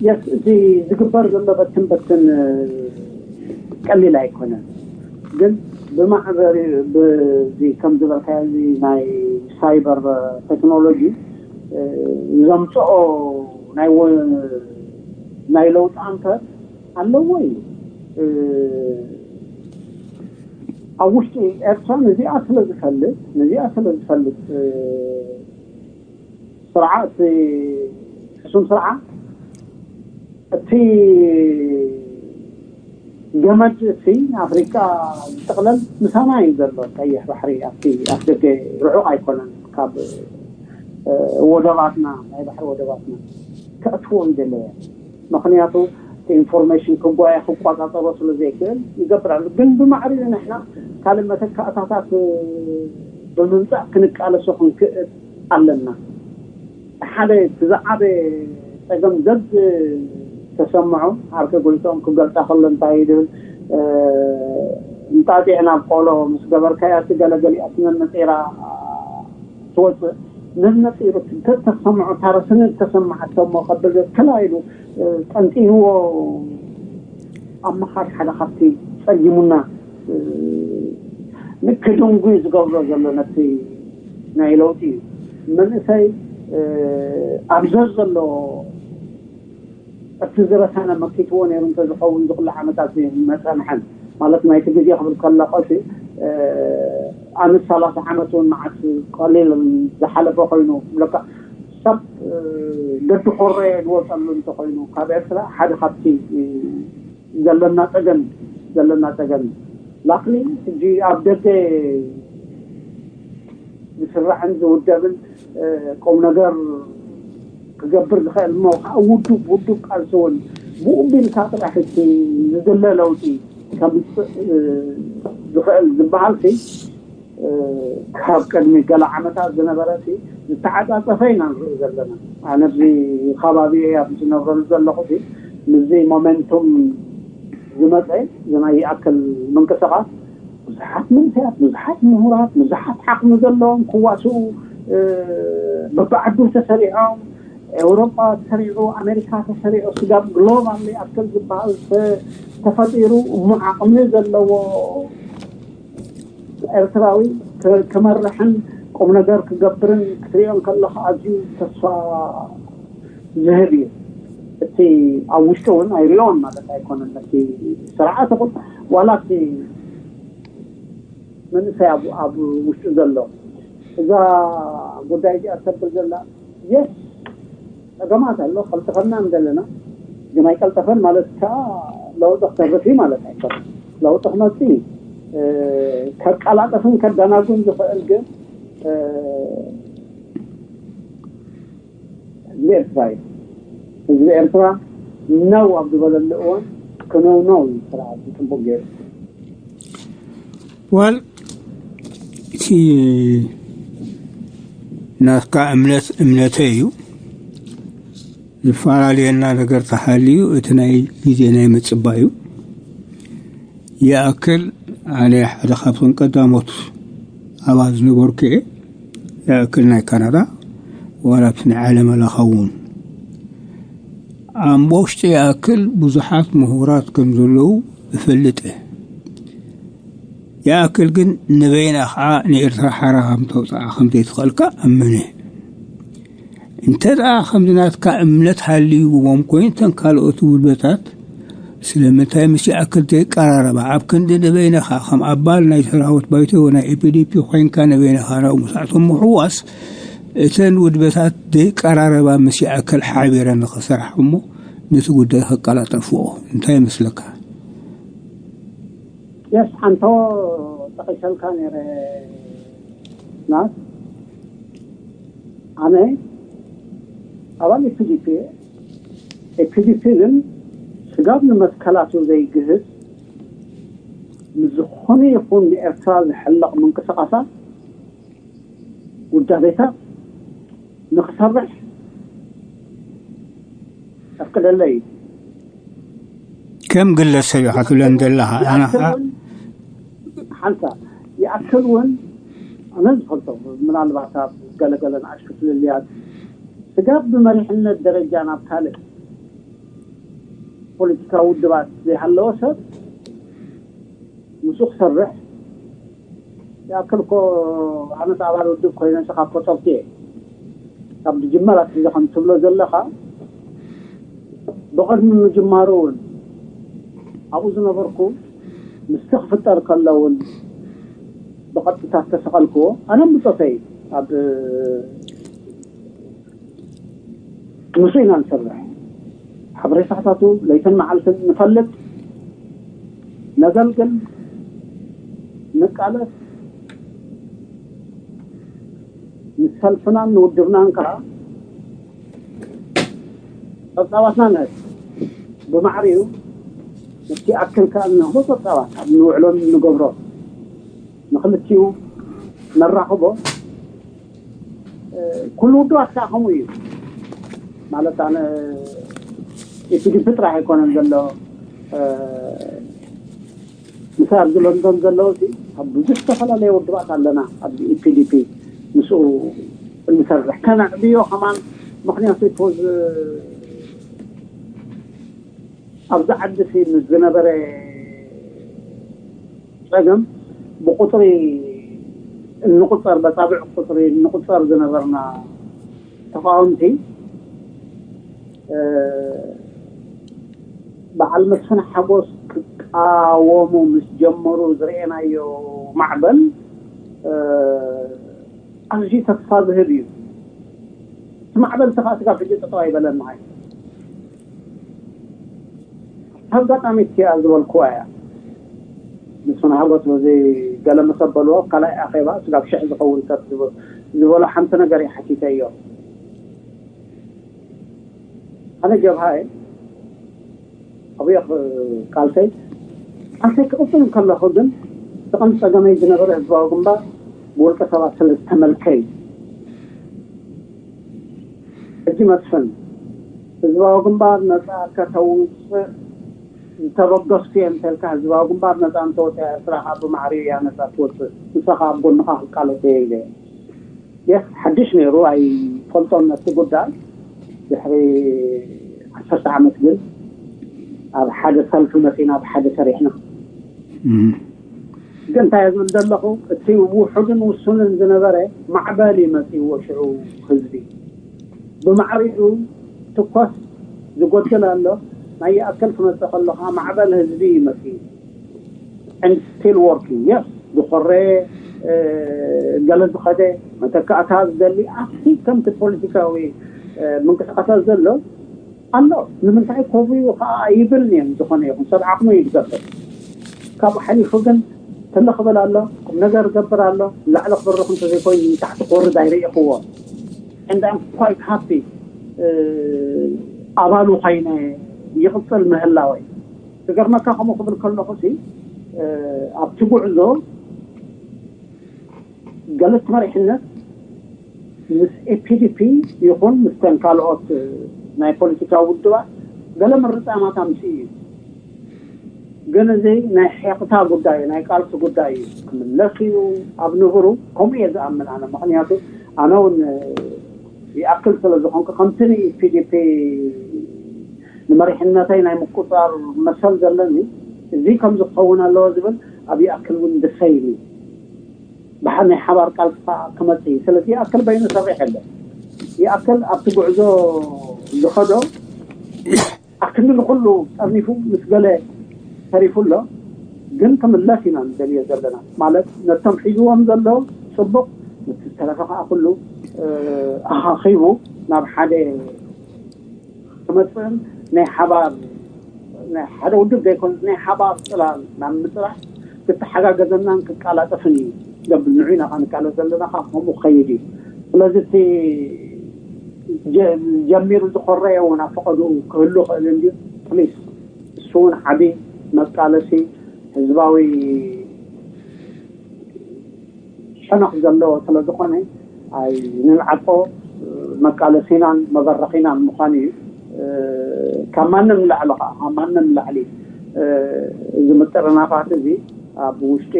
የስ እቲ ዝግበር ዘሎ በትን በትን ቀሊል ኣይኮነን። ግን ብማዕበሪ ብዚ ከም ዝበልካዮ እዚ ናይ ሳይበር ቴክኖሎጂ ዘምፅኦ ናይ ወ- ናይ ለውጢ ኣንፈት ኣለዎ እዩ። ኣብ ውሽጢ ኤርትራ ነዚኣ ስለ ዝፈልጥ ነዚኣ ስለ ዝፈልጥ ስርዓት ሕሱም ስርዓት እቲ ገመድ እቲ ኣፍሪቃ ዝጥቕለል ምሳና እዩ ዘሎ። ቀይሕ ባሕሪ ኣብቲ ኣፍደገ ርሑቕ ኣይኮነን። ካብ ወደባትና ናይ ባሕሪ ወደባትና ከእትዎ እዩ ዘለዎ። ምክንያቱ ኢንፎርሜሽን ክጓየ ክቆፃፀሮ ስለ ዘይክእል ይገብር ኣሎ። ግን ብማዕሪኡ ንሕና ካልእ መተካእታታት ብምምፃእ ክንቃለሶ ክንክእል ኣለና። ሓደ እቲ ዝዓበየ ፀገም ዘብ ተሰምዖ ዓርከ ጎይቶም ክገልፃ ከሎ እንታይ ድብል እንጣጢዕ ናብ ቆሎ ምስ ገበርካያ እቲ ገለገሊኣ ስነ መፂራ ትወፅእ። ነዚ ነፂሩ ተሰምዖ ታረስነ ተሰማዓቶ እሞ ከብል ከላ ኢሉ ጠንጢንዎ ኣብ ምኻድ ሓደ ካብቲ ጸጊሙና ንክድንጉ ዝገብሮ ዘሎ ነቲ ናይ ለውጢ እዩ። መንእሰይ ኣብ ዘር ዘሎ እቲ ዝረሳነ መኪትዎ ነይሩ እንተዝኸውን ዝኩሉ ዓመታት መፀንሐን ማለት ናይቲ ግዜ ክብል ከለቆ ኣነ ሰላሳ ዓመት እውን መዓት ቀሊል ዝሓለፈ ኮይኑ ብለካ ሰብ ደዲ ኮሮ ዝወፀሉ እንተኮይኑ ካብ ኤርትራ ሓደ ካብቲ ዘለና ፀገም ዘለና ፀገም ላክሊ ሕጂ ኣብ ደገ ዝስራዕን ዝውደብን ቁም ነገር ክገብር ዝኽእል እሞ ከዓ ውዱብ ውዱብ ቃልሲ እውን ብኡ ቢልካ ጥራሕ እቲ ዝድለ ለውጢ ከምፅእ ዝኽእል ዝበሃል ሲ ካብ ቅድሚ ገለ ዓመታት ዝነበረ ሲ ዝተዓፃፀፈ ኢና ንርኢ ዘለና። ኣነ ኣብዚ ከባቢ ኣብ ዝነብረሉ ዘለኹ ሲ ምስዚ ሞሜንቱም ዝመፀ ዝናይ ይኣክል ምንቅስቃስ ብዙሓት መንእሰያት፣ ብዙሓት ምሁራት፣ ብዙሓት ዓቕሚ ዘለዎም ክዋስኡ በብዓዱ ተሰሪዖም ኤውሮጳ ተሰሪዑ ኣሜሪካ ተሰሪዑ ስጋብ ግሎባል ኣክል ዝበሃል ተፈጢሩ እሞ ዓቕሚ ዘለዎ ኤርትራዊ ክመርሕን ቁም ነገር ክገብርን ክትሪኦ ከለካ ኣዝዩ ተስፋ ዝህብ እዩ። እቲ ኣብ ውሽጢ እውን ኣይሪኦን ማለት ኣይኮነን። እቲ ስርዓት ይኹን ዋላ እቲ መንእሰይ ኣብ ውሽጡ ዘሎ እዛ ጉዳይ እዚኣ ተብል ዘላ የስ ጸገማት ኣሎ። ቀልጥፈና ዘለና ግን ኣይቀልጠፈን ማለት ከዓ ለውጢ ክተርፍ እዩ ማለት ኣይኮነን። ለውጢ ክመጽእ እዩ። ከቀላጠፍን ከደናጉን ዝኽእል ግን ህዝቢ ኤርትራ እዩ። ህዝቢ ኤርትራ ነው ኣብ ዝበለሉ እዋን ክነውነው እዩ ስርዓት ጽቡቅ ገይሩ። ዋል እቲ ናትካ እምነት እምነተይ እዩ። ዝፈላለየና ነገር ተሃልዩ እቲ ናይ ግዜ ናይ ምጽባይ እዩ። ይኣክል ኣነ ሓደ ካብቶም ቀዳሞት ኣባል ዝነበርኩ እየ። ይኣክል ናይ ካናዳ ዋላ እቲ ናይ ዓለም ለኸ እውን ኣብ ውሽጢ ይኣክል ብዙሓት ምሁራት ከም ዘለዉ እፈልጥ እየ። ይኣክል ግን ንበይና ከዓ ንኤርትራ ሓራ ከም ተውፅኣ ከም ዘይትኽእልካ ኣምን እየ። እንተ ደኣ ከምዚ ናትካ እምነት ሃልይዎም ኮይንተን ካልኦት ውልበታት ስለምንታይ ምስ ይኣክል ዘይቀራረባ ኣብ ክንዲ ንበይንኻ ከም ኣባል ናይ ሰራዊት ባይቶ ናይ ኤፒዲፒ ኮይንካ ንበይንኻ ናብ ምስኣቶም ምሕዋስ እተን ውድበታት ዘይቀራረባ ምስ ይኣክል ሓቢረን ንኽሰርሓ እሞ ነቲ ጉዳይ ከቀላጠፍዎ እንታይ ይመስለካ? የስ ሓንቶ ጠቒሰልካ ነይረ ናት ኣነ ኣባል ኤፒዲፒ ኤፒዲፒ ግን ስጋብ ንመትከላቱ ዘይግህስ ንዝኾነ ይኹን ንኤርትራ ዝሕለቕ ምንቅስቃሳት ውዳቤታት ንክሰርሕ ኣፍቅደለይ እዩ። ከም ግለሰብ ኢኻ ትብለን ዘለኻ ኣነ ሓንሳ ይኣክል እውን ኣነ ዝፈልጦ፣ ምናልባት ኣብ ገለገለ ንኣሽቱ ፍልልያት፣ ስጋብ ብመሪሕነት ደረጃ ናብ ካልእ ፖለቲካዊ ውድባት ዘይሃለወ ሰብ ምስኡ ክሰርሕ ይኣክል እኮ። ኣነስ ኣባል ውድብ ኮይነ ንስኻ እኮ ጸብቲ እየ። ካብ ዝጅመር ኣትሒዘ ከም ትብሎ ዘለኻ፣ ብቕድሚ ምጅማሩ እውን ኣብኡ ዝነበርኩ፣ ምስቲ ክፍጠር ከሎ እውን ብቐጥታ ዝተሰቐልክዎ ኣነም ብጾተይ ኣብ ምስኡ ኢና ንሰርሕ። ሓበሬታታቱ ለይትን መዓልትን ንፈልጥ፣ ነገልግል፣ ንቃለስ፣ ንሰልፍናን ንውድብናን ከዓ ጸብጻባትና ንህብ። ብማዕሪኡ እቲ ኣክል ከዓ እንህቦ ጸብጻባት ኣብ ንውዕሎን ንገብሮ ንክልቲኡ ነራኽቦ። ኩሉ ውድባት ከዓ ከምኡ እዩ ማለት፣ ኣነ ኢፒዲፒ ጥራሕ ኣይኮነን ዘሎ፣ ምሳይ ኣብዚ ለንዶን ዘለዉ እቲ ኣብ ብዙሕ ዝተፈላለየ ውድባት ኣለና። ኣብዚ ኢፒዲፒ ምስኡ እንሰርሕ ከነዕብዮ ከማን፣ ምክንያቱ ፖዝ ኣብዚ ዓዲ ሲ ምስ ዝነበረ ጸገም ብቁጽሪ እንቁጸር፣ በጻብዕ ቁጽሪ እንቁጸር ዝነበርና ተቃወምቲ፣ እ፣ በዓል መስፍን ሓጎስ ክቃወሙ ምስ ጀመሩ ዝረኤናዮ ማዕበል፣ እ፣ ኣዝዩ ተስፋ ዝህብ እዩ። እቲ ማዕበል ተኻ ስጋብ ሕጂ ጠጠው ኣይበለን። ንዓይ ኣጋጣሚ እቲኣ ዝበልኩዋ እያ። ንሱን ሃጎስ በዚ ገለ መሰበልዎ ካልኣይ ኣኼባ ስጋብ ሽሕ ዝኸውን ሰብ ዝብ-፣ ዝበሎ ሓንቲ ነገር እየ ሓቲተዮ። ኣነ ጀብሃ እየ። ኣብኡ እየ ክ-፣ ቃልሰይ፣ ቃልሰይ ክቕጽል እንከለኹ ግን እቲ ቀንዲ ጸገመይ ዝነበረ ህዝባዊ ግንባር ብውልቀ ሰባት ስለ ዝተመልከ እዩ። ሕጂ መስፍን፣ ህዝባዊ ግንባር ነጻ ከተውጽእ ዝተበገስኩ እየ እንተልካ፣ ህዝባዊ ግንባር ነጻ እንተወጽኣ ኤርትራ ከዓ ብማዕሪኡ እያ ነጻ ትወጽእ። ንስኻ ኣብ ጎንኻ ክቃለስ እየ ኢለ እየ። የስ፣ ሓድሽ ነይሩ፣ ኣይፈልጦን ነቲ ጉዳይ። ድሕሪ ዓሰርተ ዓመት ግን ኣብ ሓደ ሰልፊ መጺና ብሓደ ሰሪሕና። እም። ግን እንታይ ዝብል ዘለኹ፣ እቲ ውሑድን ውሱንን ዝነበረ ማዕበል እዩ መጺእዎ ሽዑ ህዝቢ። ብማዕሪኡ ትኮስ ዝጎድል ኣሎ፣ ናይ ይኣክል ክመጽእ ከሎ ከዓ ማዕበል ህዝቢ እዩ መጺኡ። And still working። የስ፣ ዝኮረ፣ እ፣ ገለ ዝኸደ መተካእታ ዝደሊ ኣብቲ ከምቲ ፖለቲካዊ፣ እ፣ ምንቅስቃሳት ዘሎ ኣሎ። ንምንታይ ኮፍ ኢሉ ከዓ ይብል እየ፣ ዝኾነ ይኹን ሰብ ዓቕሙ እዩ ዝገብር። ካብኡ ሓሊፉ ግን ትልኽ ክብል ኣሎ፣ ቁም ነገር ዝገብር ኣሎ፣ ንላዕሊ ክብርኽ እንተዘይኮይኑ ንታሕቲ ክወርድ ኣይርእይኽዎ። And I'm quite happy፣ እ፣ ኣባሉ ኮይነ ይቕጽል ምህላወይ። ክገርመካ ከምኡ ክብል ከለኹ ሲ፣ እ፣ ኣብቲ ጉዕዞ ገለ እቲ መሪሕነት ምስ ኤፒዲፒ ይኹን ምስተን ካልኦት ናይ ፖለቲካዊ ውድባት ገለ ምርጻማት ኣምጽኡ እዩ። ግን እዚ ናይ ሒቕታ ጉዳይ እዩ፣ ናይ ቃልሲ ጉዳይ እዩ። ክምለስ እዩ ኣብ ንብሩ። ከምኡ እየ ዝኣምን ኣነ። ምኽንያቱ ኣነ እውን ይኣክል ስለ ዝኾንኩ፣ ከምቲ ንኢፒዲፒ ንመሪሕነተይ ናይ ምቁጻር መሰል ዘለኒ፣ እዚ ከምዚ ክኸውን ኣለዎ ዝብል ኣብ ይኣክል እውን ደሰይኒ ብሓ-፣ ናይ ሓባር ቃልሲ ከዓ ክመጽእ እዩ። ስለዚ ይኣክል በይኑ ሰሪሕ የለን። ይኣክል ኣብቲ ጉዕዞ ዝኸዶ ኣክሊ ንኹሉ ጠርኒፉ ምስ ገለ ተሪፉ ኣሎ። ግን ክምለስ ኢና ንደልዮ ዘለና። ማለት ነቶም ሒዝዎም ዘለዉ ጽቡቕ፣ ነቲ ዝተረፈ ከዓ ኩሉ፣ እ፣ ኣኻኺቡ ናብ ሓደ ክመጽእን ናይ ሓባር፣ ናይ ሓደ ውድብ ዘይኮነስ ናይ ሓባር ጽላል ናብ ምጽራሕ ክተሓጋገዘናን ክቃላጠፍን እዩ ዘብል። ንዑ ኢና ከዓ ንቃለስ ዘለና፣ ካብ ከምኡ ክኸይድ እዩ። ስለዚ እቲ ጀ-፣ ጀሚሩ ዝኮረየ እውን ኣብ ፈቐድኡ ክህሉ ክእል እንድዩ። ፕሊስ፣ እሱ እውን ዓቢ መቃለሲ ህዝባዊ ሸነኽ ዘለዎ ስለ ዝኾነ፣ ኣይ፣ ንንዓቆ መቃለሲናን መበረኺናን ምዃኑ እዩ። ካብ ማንም ንላዕሊ ከዓ፣ ካብ ማንም ንላዕሊ፣ እዚ ምጥርናፋት እዚ ኣብ ውሽጢ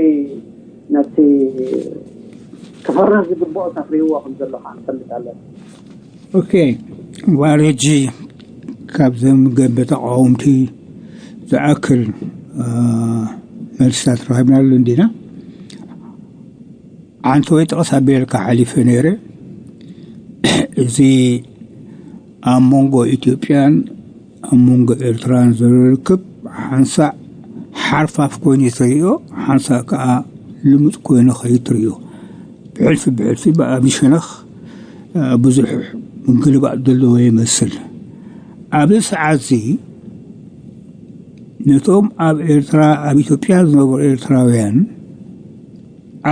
ነቲ ክፈርህ ዝግብኦ ተፍርህዎ ከም ዘሎ ከዓ ንፈልጥ ኣለና። ኦኬ፣ ዋረጂ ካብዞም ገበ ተቃወምቲ ዝኣክል መልስታት ረኺብናሉ እንዲና። ሓንቲ ወይ ጥቕስ ኣቢለልካ ሓሊፈ ነይረ። እዚ ኣብ መንጎ ኢትዮጵያን ኣብ መንጎ ኤርትራን ዘሎ ርክብ ሓንሳእ ሓርፋፍ ኮይኑ ትርእዮ፣ ሓንሳእ ከዓ ልሙፅ ኮይኑ ከይትርእዮ። ብሕልፊ ብሕልፊ ብኣቢ ሸነኽ ብዙሕ ምግልባጥ ዘለዎ ይመስል። ኣብዚ ሰዓት እዚ ነቶም ኣብ ኤርትራ ኣብ ኢትዮጵያ ዝነብሩ ኤርትራውያን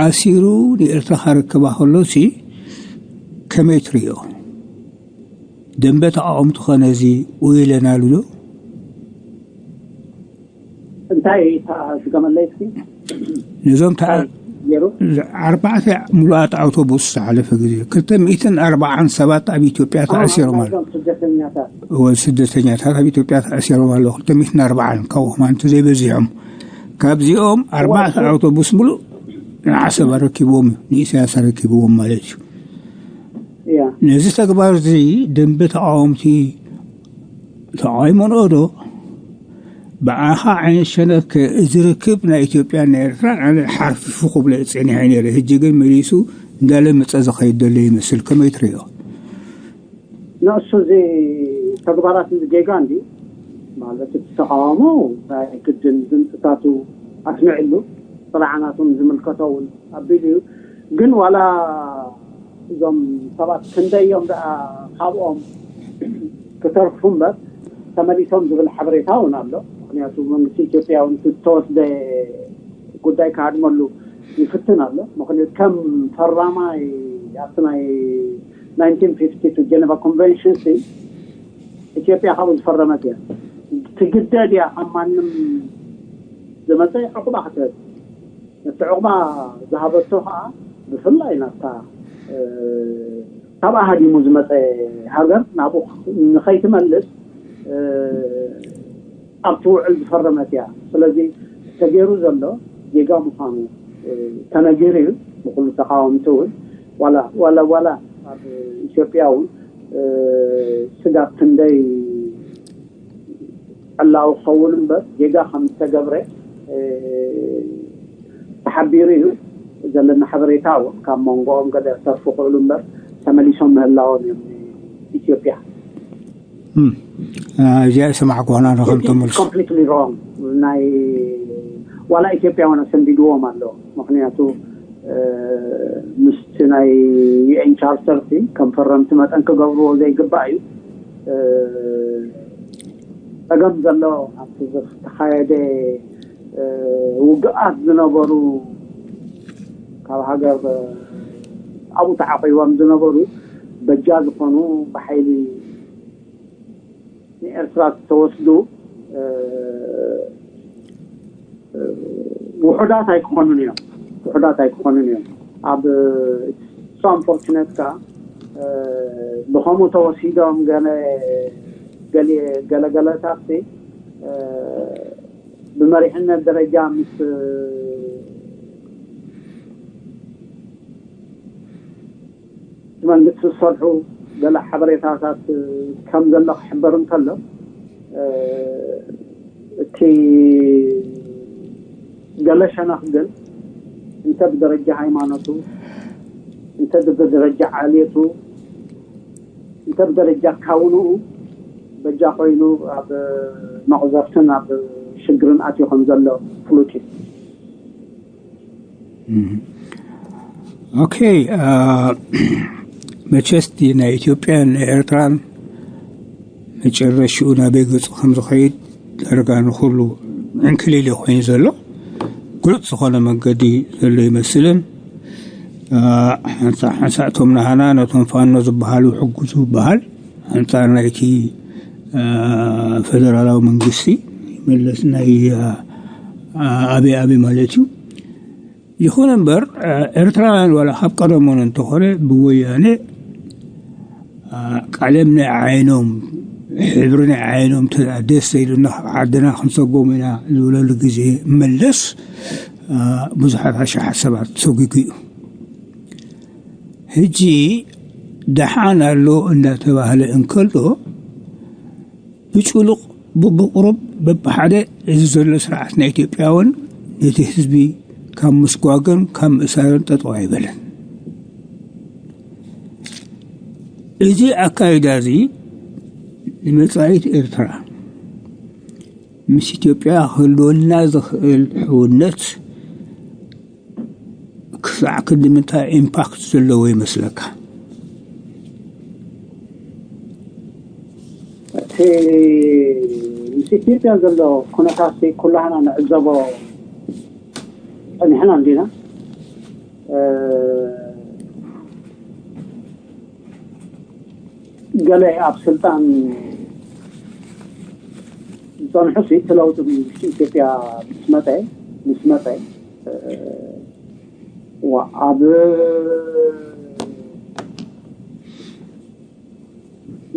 ኣሲሩ ንኤርትራ ከረክባ ከሎ ሲ ከመይ ትርእዮ? ደንበ ተቃወምቲ ኸነ እዚ ውይለናሉ ዶ? እንታይ ተዝገመለይ እስኪ ነዞም ገይሩ ኣርባዕተ ሙሉኣት ኣውቶቡስ ዝሓለፈ ግዜ ክልተ ሚእትን ኣርባዓን ሰባት ኣብ ኢትዮጵያ ተኣሲሮም ኣለዉ። ስደተኛታት ስደተኛታት ኣብ ኢትዮጵያ ተኣሲሮም ኣለዉ። ክልተ ሚእትን ኣርባዓን ካብኡ ከማን ዘይበዚሖም። ካብዚኦም ኣርባዕተ ኣውቶቡስ ሙሉእ ንዓሰብ ኣረኪብዎም እዩ፣ ንኢሳያስ ኣረኪብዎም ማለት እዩ። እያ ነዚ ተግባር እዚ ደንበ ተቃወምቲ ተቃዊሞንኦ ዶ? ብኣኻ ዓይነት ሸነክ እዚ ርክብ ናይ ኢትዮጵያን ናይ ኤርትራን ኣነ ሓርፊፉ ክብሎ ጸኒሐ ነይረ። ሕጂ ግን መሊሱ እንዳለመጸ ዝኸይድ ዘሎ ይመስል። ከመይ ትርእዮ? ንእሱ እዚ ተግባራት እዚ ጌጋ እንዲ ማለት እቲ ተቃውሞ ናይ ግድን ድምፅታቱ ኣስሚዕሉ ጥራዕናቱን ዝምልከቶ እውን ኣቢሉ እዩ። ግን ዋላ እዞም ሰባት ክንደዮም ደኣ ካብኦም ክተርፉ እምበር ተመሊሶም ዝብል ሓበሬታ እውን ኣሎ። ምክንያቱ መንግስቲ ኢትዮጵያ እውን ዝተወስደ ጉዳይ ክሃድመሉ ይፍትን ኣሎ። ምክንያቱ ከም ፈራማይ ኣብቲ ናይ ናይንቲን ፊፍቲ ቱ ጀነቫ ኮንቨንሽን ሲ ኢትዮጵያ ካብኡ ዝፈረመት እያ። ትግደድ እያ ካብ ማንም ዝመፀ ዕቁባ ክትህብ። ነቲ ዕቁባ ዝሃበቶ ከዓ ብፍላይ ናብታ ካብኣ ሃዲሙ ዝመፀ ሃገር ናብኡ ንኸይትመልስ ኣብቲ ውዕል ዝፈረመት እያ። ስለዚ ተገይሩ ዘሎ ጌጋ ምዃኑ ተነጊሩ እዩ ብኩሉ ተቃወምቲ እውን ዋላ ዋላ ዋላ ኣብ ኢትዮጵያ እውን ስጋብ ክንደይ ዕላዊ ክኸውን እምበር ጌጋ ከም ዝተገብረ ተሓቢሩ እዩ። ዘለና ሓበሬታ እውን ካብ መንጎኦም ገለ ተርፉ ክእሉ እምበር ተመሊሶም ምህላዎም እዮም ኢትዮጵያ እዚኣ ሰማዕኩ ሆና ንኸም ተመልሱ completely wrong ናይ ዋላ ኢትዮጵያ እውን ኣሰንቢድዎም ኣሎ። ምክንያቱ ምስቲ ናይ ዩኤን ቻርተር ሲ ከም ፈረምቲ መጠን ክገብርዎ ዘይግባእ እዩ። ጸገም ዘሎ ኣብቲ ዝተኻየደ ውግኣት ዝነበሩ ካብ ሃገር ኣብኡ ተዓቂቦም ዝነበሩ በጃ ዝኾኑ ብሓይሊ ንኤርትራ ዝተወስዱ ውሑዳት ኣይክኾኑን እዮም። ውሑዳት ኣይክኾኑን እዮም። ኣብ so unfortunate ከዓ ብኸምኡ ተወሲዶም ገለ ገለገለታት ብመሪሕነት ደረጃ ምስ መንግስቲ ዝሰርሑ ገለ ሓበሬታታት ከም ዘሎ ክሕበር እንከሎ እቲ ገለ ሸነኽ ግን እንተ ብደረጃ ሃይማኖቱ እንተ ብደረጃ ዓሌቱ እንተ ብደረጃ ካውንኡ በጃ ኮይኑ ኣብ መቕዘፍትን ኣብ ሽግርን ኣትዩ ከም ዘሎ ፍሉጥ እዩ። ኦኬ መቸስቲ ናይ ኢትዮጵያን ኤርትራን መጨረሽኡ ናበይ ገፁ ከም ዝኸይድ ዳርጋ ንኩሉ ዕንክሊል ኮይኑ ዘሎ ግሉፅ ዝኾነ መንገዲ ዘሎ ይመስልን። ሓንሳእ ሓንሳእ እቶም ናህና ነቶም ፋኖ ዝበሃሉ ሕጉዙ ይበሃል ኣንፃር ናይቲ ፈደራላዊ መንግስቲ መለስ ናይ ኣበይ ኣበይ ማለት እዩ። ይኹን እምበር ኤርትራውያን ዋላ ካብ ቀደሞን እንተኾነ ብወያነ ቀለም ናይ ዓይኖም ሕብሪ ናይ ዓይኖም ደስ ዘይሉና ካብ ዓድና ክንሰጎም ኢና ዝብለሉ ግዜ መለስ ብዙሓት ኣሽሓት ሰባት ሰጒጉ እዩ። ሕጂ ደሓን ኣሎ እናተባህለ እንከሎ፣ ብጭሉቕ ብብቑሩብ በብሓደ እዚ ዘሎ ስርዓት ናይ ኢትዮጵያ እውን ነቲ ህዝቢ ካብ ምስጓጎን ካብ ምእሳርን ጠጠው ኣይበለን። እዚ ኣካይዳ እዚ ንመጻኢት ኤርትራ ምስ ኢትዮጵያ ክህልወና ዝኽእል ሕውነት ክሳዕ ክንዲ ምንታይ ኢምፓክት ዘለዎ ይመስለካ? እቲ ምስ ኢትዮጵያ ዘሎ ኩነታት ኩላህና ንዕዘቦ ጸኒሕና እንዲና። ገለ ኣብ ስልጣን ዝጸንሑ ሲ እቲ ለውጢ መንግስቲ ኢትዮጵያ ምስ መጸ ምስ መጸ ኣብ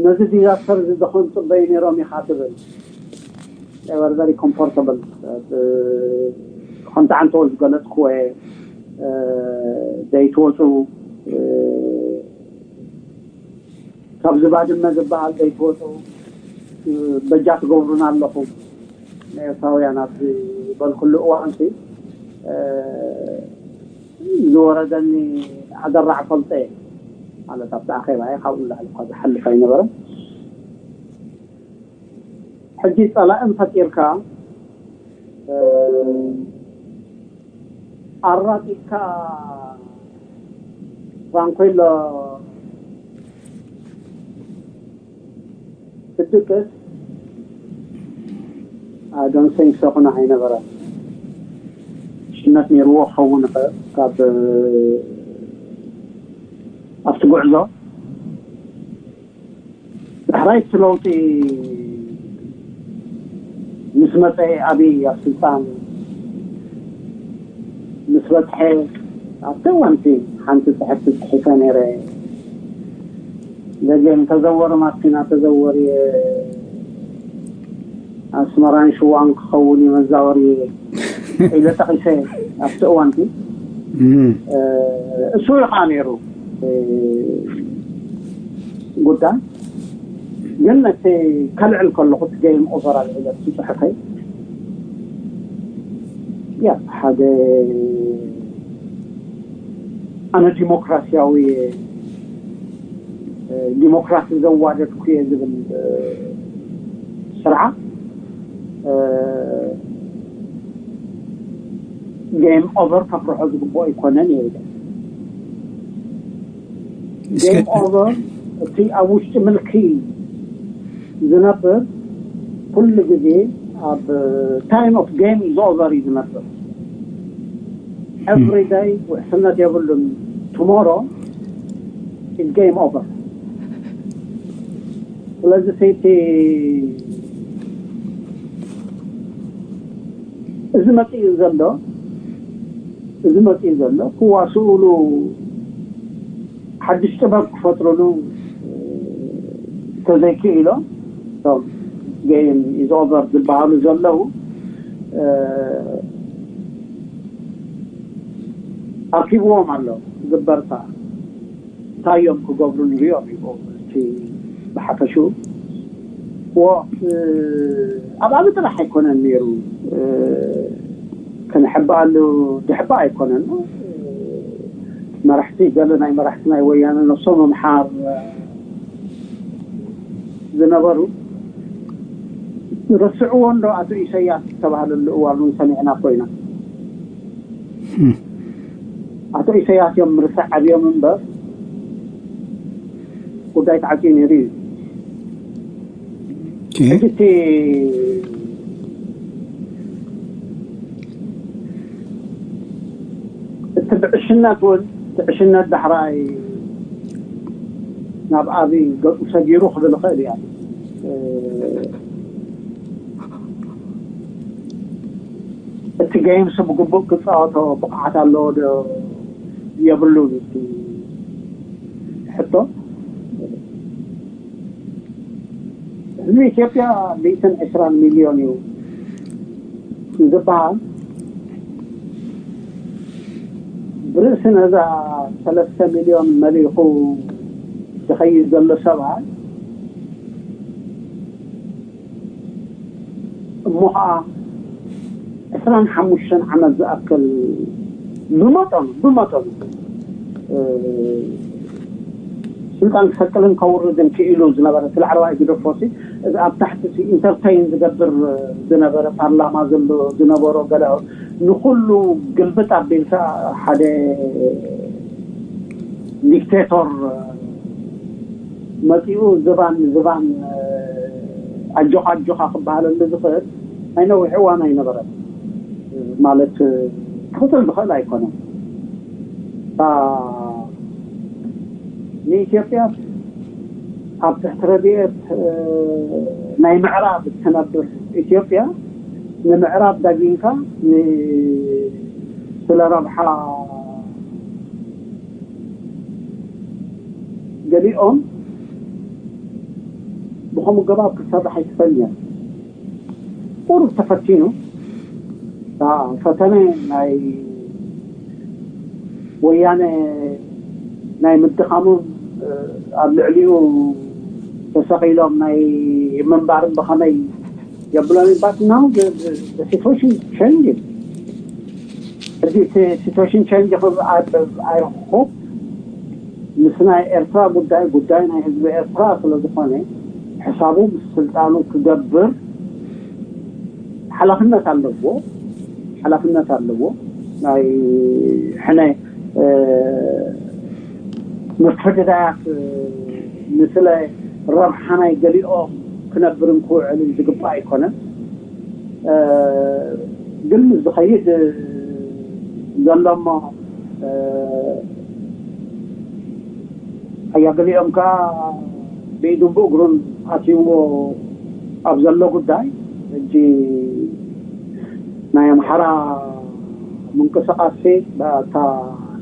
ነዚ ዲዛስተር እዚ ዝኾን ጽበዩ ነይሮም ኢኻ ትብል። They were very comfortable። ከምቲ ዓንተወ ዝገለጽክዎ ዘይትወፁ፣ ካብዚ ባድመ ዝበሃል ዘይትወፁ፣ በጃ ትገብሩና ኣለኹም ንኤርትራውያን ኣብ ዝበልኩሉ እዋንሲ ዝወረደኒ ኣደራዕ ፈልጠ ማለት ኣብቲ ኣኼባ እየ። ካብኡ ንላዕሊ እኳ ዝሓልፍ ኣይነበረን። ሕጂ ጸላእን ፈጢርካ ኣራጢጥካ ፋንኮሎ ትድቅስ ኣዶንሰኝ ሰኹና ኣይነበረን። ሽነት ነይርዎ ክኸውን ይኽእል ካብ ኣብቲ ጉዕዞ ዳሕራይ እቲ ለውጢ ምስ መፀ ኣብይ ኣብ ስልጣን ምስ በፅሐ ኣብቲ እዋንቲ ሓንቲ ፅሕፍቲ ፅሒፈ ነይረ። ደገም ተዘወሩ ማኪና ተዘወሩ ኣስመራን ሽዋን ክኸውን እዩ መዛወሪ ኢለ ጠቒሰ ኣብቲ እዋንቲ እሱ እዩ ከዓ ነይሩ ጉዳይ። ግን እቲ ከልዕል ከለኹ እቲ ገይም ኦቨር ኣልዒለ እቲ ፅሑፈይ ያ ሓደ ኣነ ዲሞክራሲያዊ ዲሞክራሲ ዘዋደድኩ እየ ዝብል ስርዓት ገይም ኦቨር ከፍርሖ ዝግብኦ ኣይኮነን እየ ኢለ። ገይም ኦቨር እቲ ኣብ ውሽጢ ምልኪ ዝነብር ኩሉ ግዜ ኣብ ታይም ኦፍ ገይም ኢዝ ኦቨር እዩ ዝነብር። ኤቭሪ ዳይ ውሕስነት የብሉን። ቱሞሮ ኢዝ ገይም ኦቨር። ስለዚ ሰይቲ እዚ መፂኡ ዘሎ እዚ መፂኡ ዘሎ ክዋስኡሉ ሓድሽ ጥበብ ክፈጥሩሉ ተዘይክኢሎም እቶም ገይም ኢዝ ኦቨር ዝበሃሉ ዘለዉ ኣርኪብዎም ኣሎ። ግበርታ እንታይ እዮም ክገብሩ ንሪኦም እዩ እቲ ብሓፈሽኡ ወ ኣብ ዓቢ ጥራሕ ኣይኮነን ነይሩ። ክንሕበኣሉ ድሕባ ኣይኮነን። መራሕቲ ገለ ናይ መራሕቲ ናይ ወያነ ነብሶም ምምሓር ዝነበሩ ረስዕዎ እንዶ ኣቶ ኢሰያስ ዝተባህለሉ እዋን እውን ሰሚዕና ኮይና። ኣቶ ኢሰያስ እዮም ምርሳዕ ዓብዮም እምበር ጉዳይ ተዓፅዩ ነይሩ እዩ። ሕጂ እቲ እቲ ብዕሽነት እውን እቲ ዕሽነት ዳሕራይ ናብ ኣብይ ገፁ ሰጊሩ ክብል ይኽእል እያ። እቲ ገይምስ ብግቡእ ክፃወቶ ብቕዓት ኣለዎ ዶ የብሉን እቲ ሕቶ። ህዝቢ ኢትዮጵያ ሚእትን ዕስራን ሚልዮን እዩ ዝበሃል። ብርእሲ ነዛ ሰለስተ ሚልዮን መሊኹ ዝኸይድ ዘሎ ሰብኣይ እሞ ኸዓ ዕስራን ሓሙሽተን ዓመት ዝኣክል ብመጠኑ ብመጠኑ ስልጣን ክሰቅልን ከውርድን ክኢሉ ዝነበረ እቲ ላዕለዋይ ግደፎ፣ እዚ ኣብ ታሕቲ ኢንተርተይን ዝገብር ዝነበረ ፓርላማ ዘሎ ዝነበሮ ገለ ንኩሉ ግልብጥ ኣቢልካ ሓደ ዲክቴቶር መፂኡ ዝባን ዝባን ኣጆኻ ኣጆኻ ክበሃለሉ ዝኽእል ናይ ነዊሕ እዋን ኣይነበረን። ማለት ክቕፅል ዝኽእል ኣይኮነን። ንኢትዮጵያ ኣብ ትሕቲ ረድኤት ናይ ምዕራብ እትነብር ኢትዮጵያ ንምዕራብ ዳጊንካ ስለ ረብሓ ገሊኦም ብኸምኡ ገባብ ክትሰርሕ ኣይትኽእልን እያ። ቁሩብ ተፈቲኑ ፈተነ ናይ ወያነ ናይ ምድኻሙ ኣብ ልዕሊኡ ተሰቒሎም ናይ ምንባርን ብኸመይ የብሎም ይባል። Now the situation change። እዚ situation change I hope ምስ ናይ ኤርትራ ጉዳይ ጉዳይ ናይ ህዝቢ ኤርትራ ስለ ዝኾነ ሕሳቡ ምስ ስልጣኑ ክገብር ሓላፍነት ኣለዎ። ሓላፍነት ኣለዎ። ናይ ሕነ ምፍድዳያት ንስለ ረብሓ ናይ ገሊኦም ክነብርን ክውዕልን ዝግባእ ኣይኮነን። ግን ዝኸይድ ዘሎ እሞ ኣያ ገሊኦም ከዓ ብኢዱን ብእግሩን ኣትይዎ ኣብ ዘሎ ጉዳይ ሕጂ ናይ ኣምሓራ ምንቅስቃሴ እታ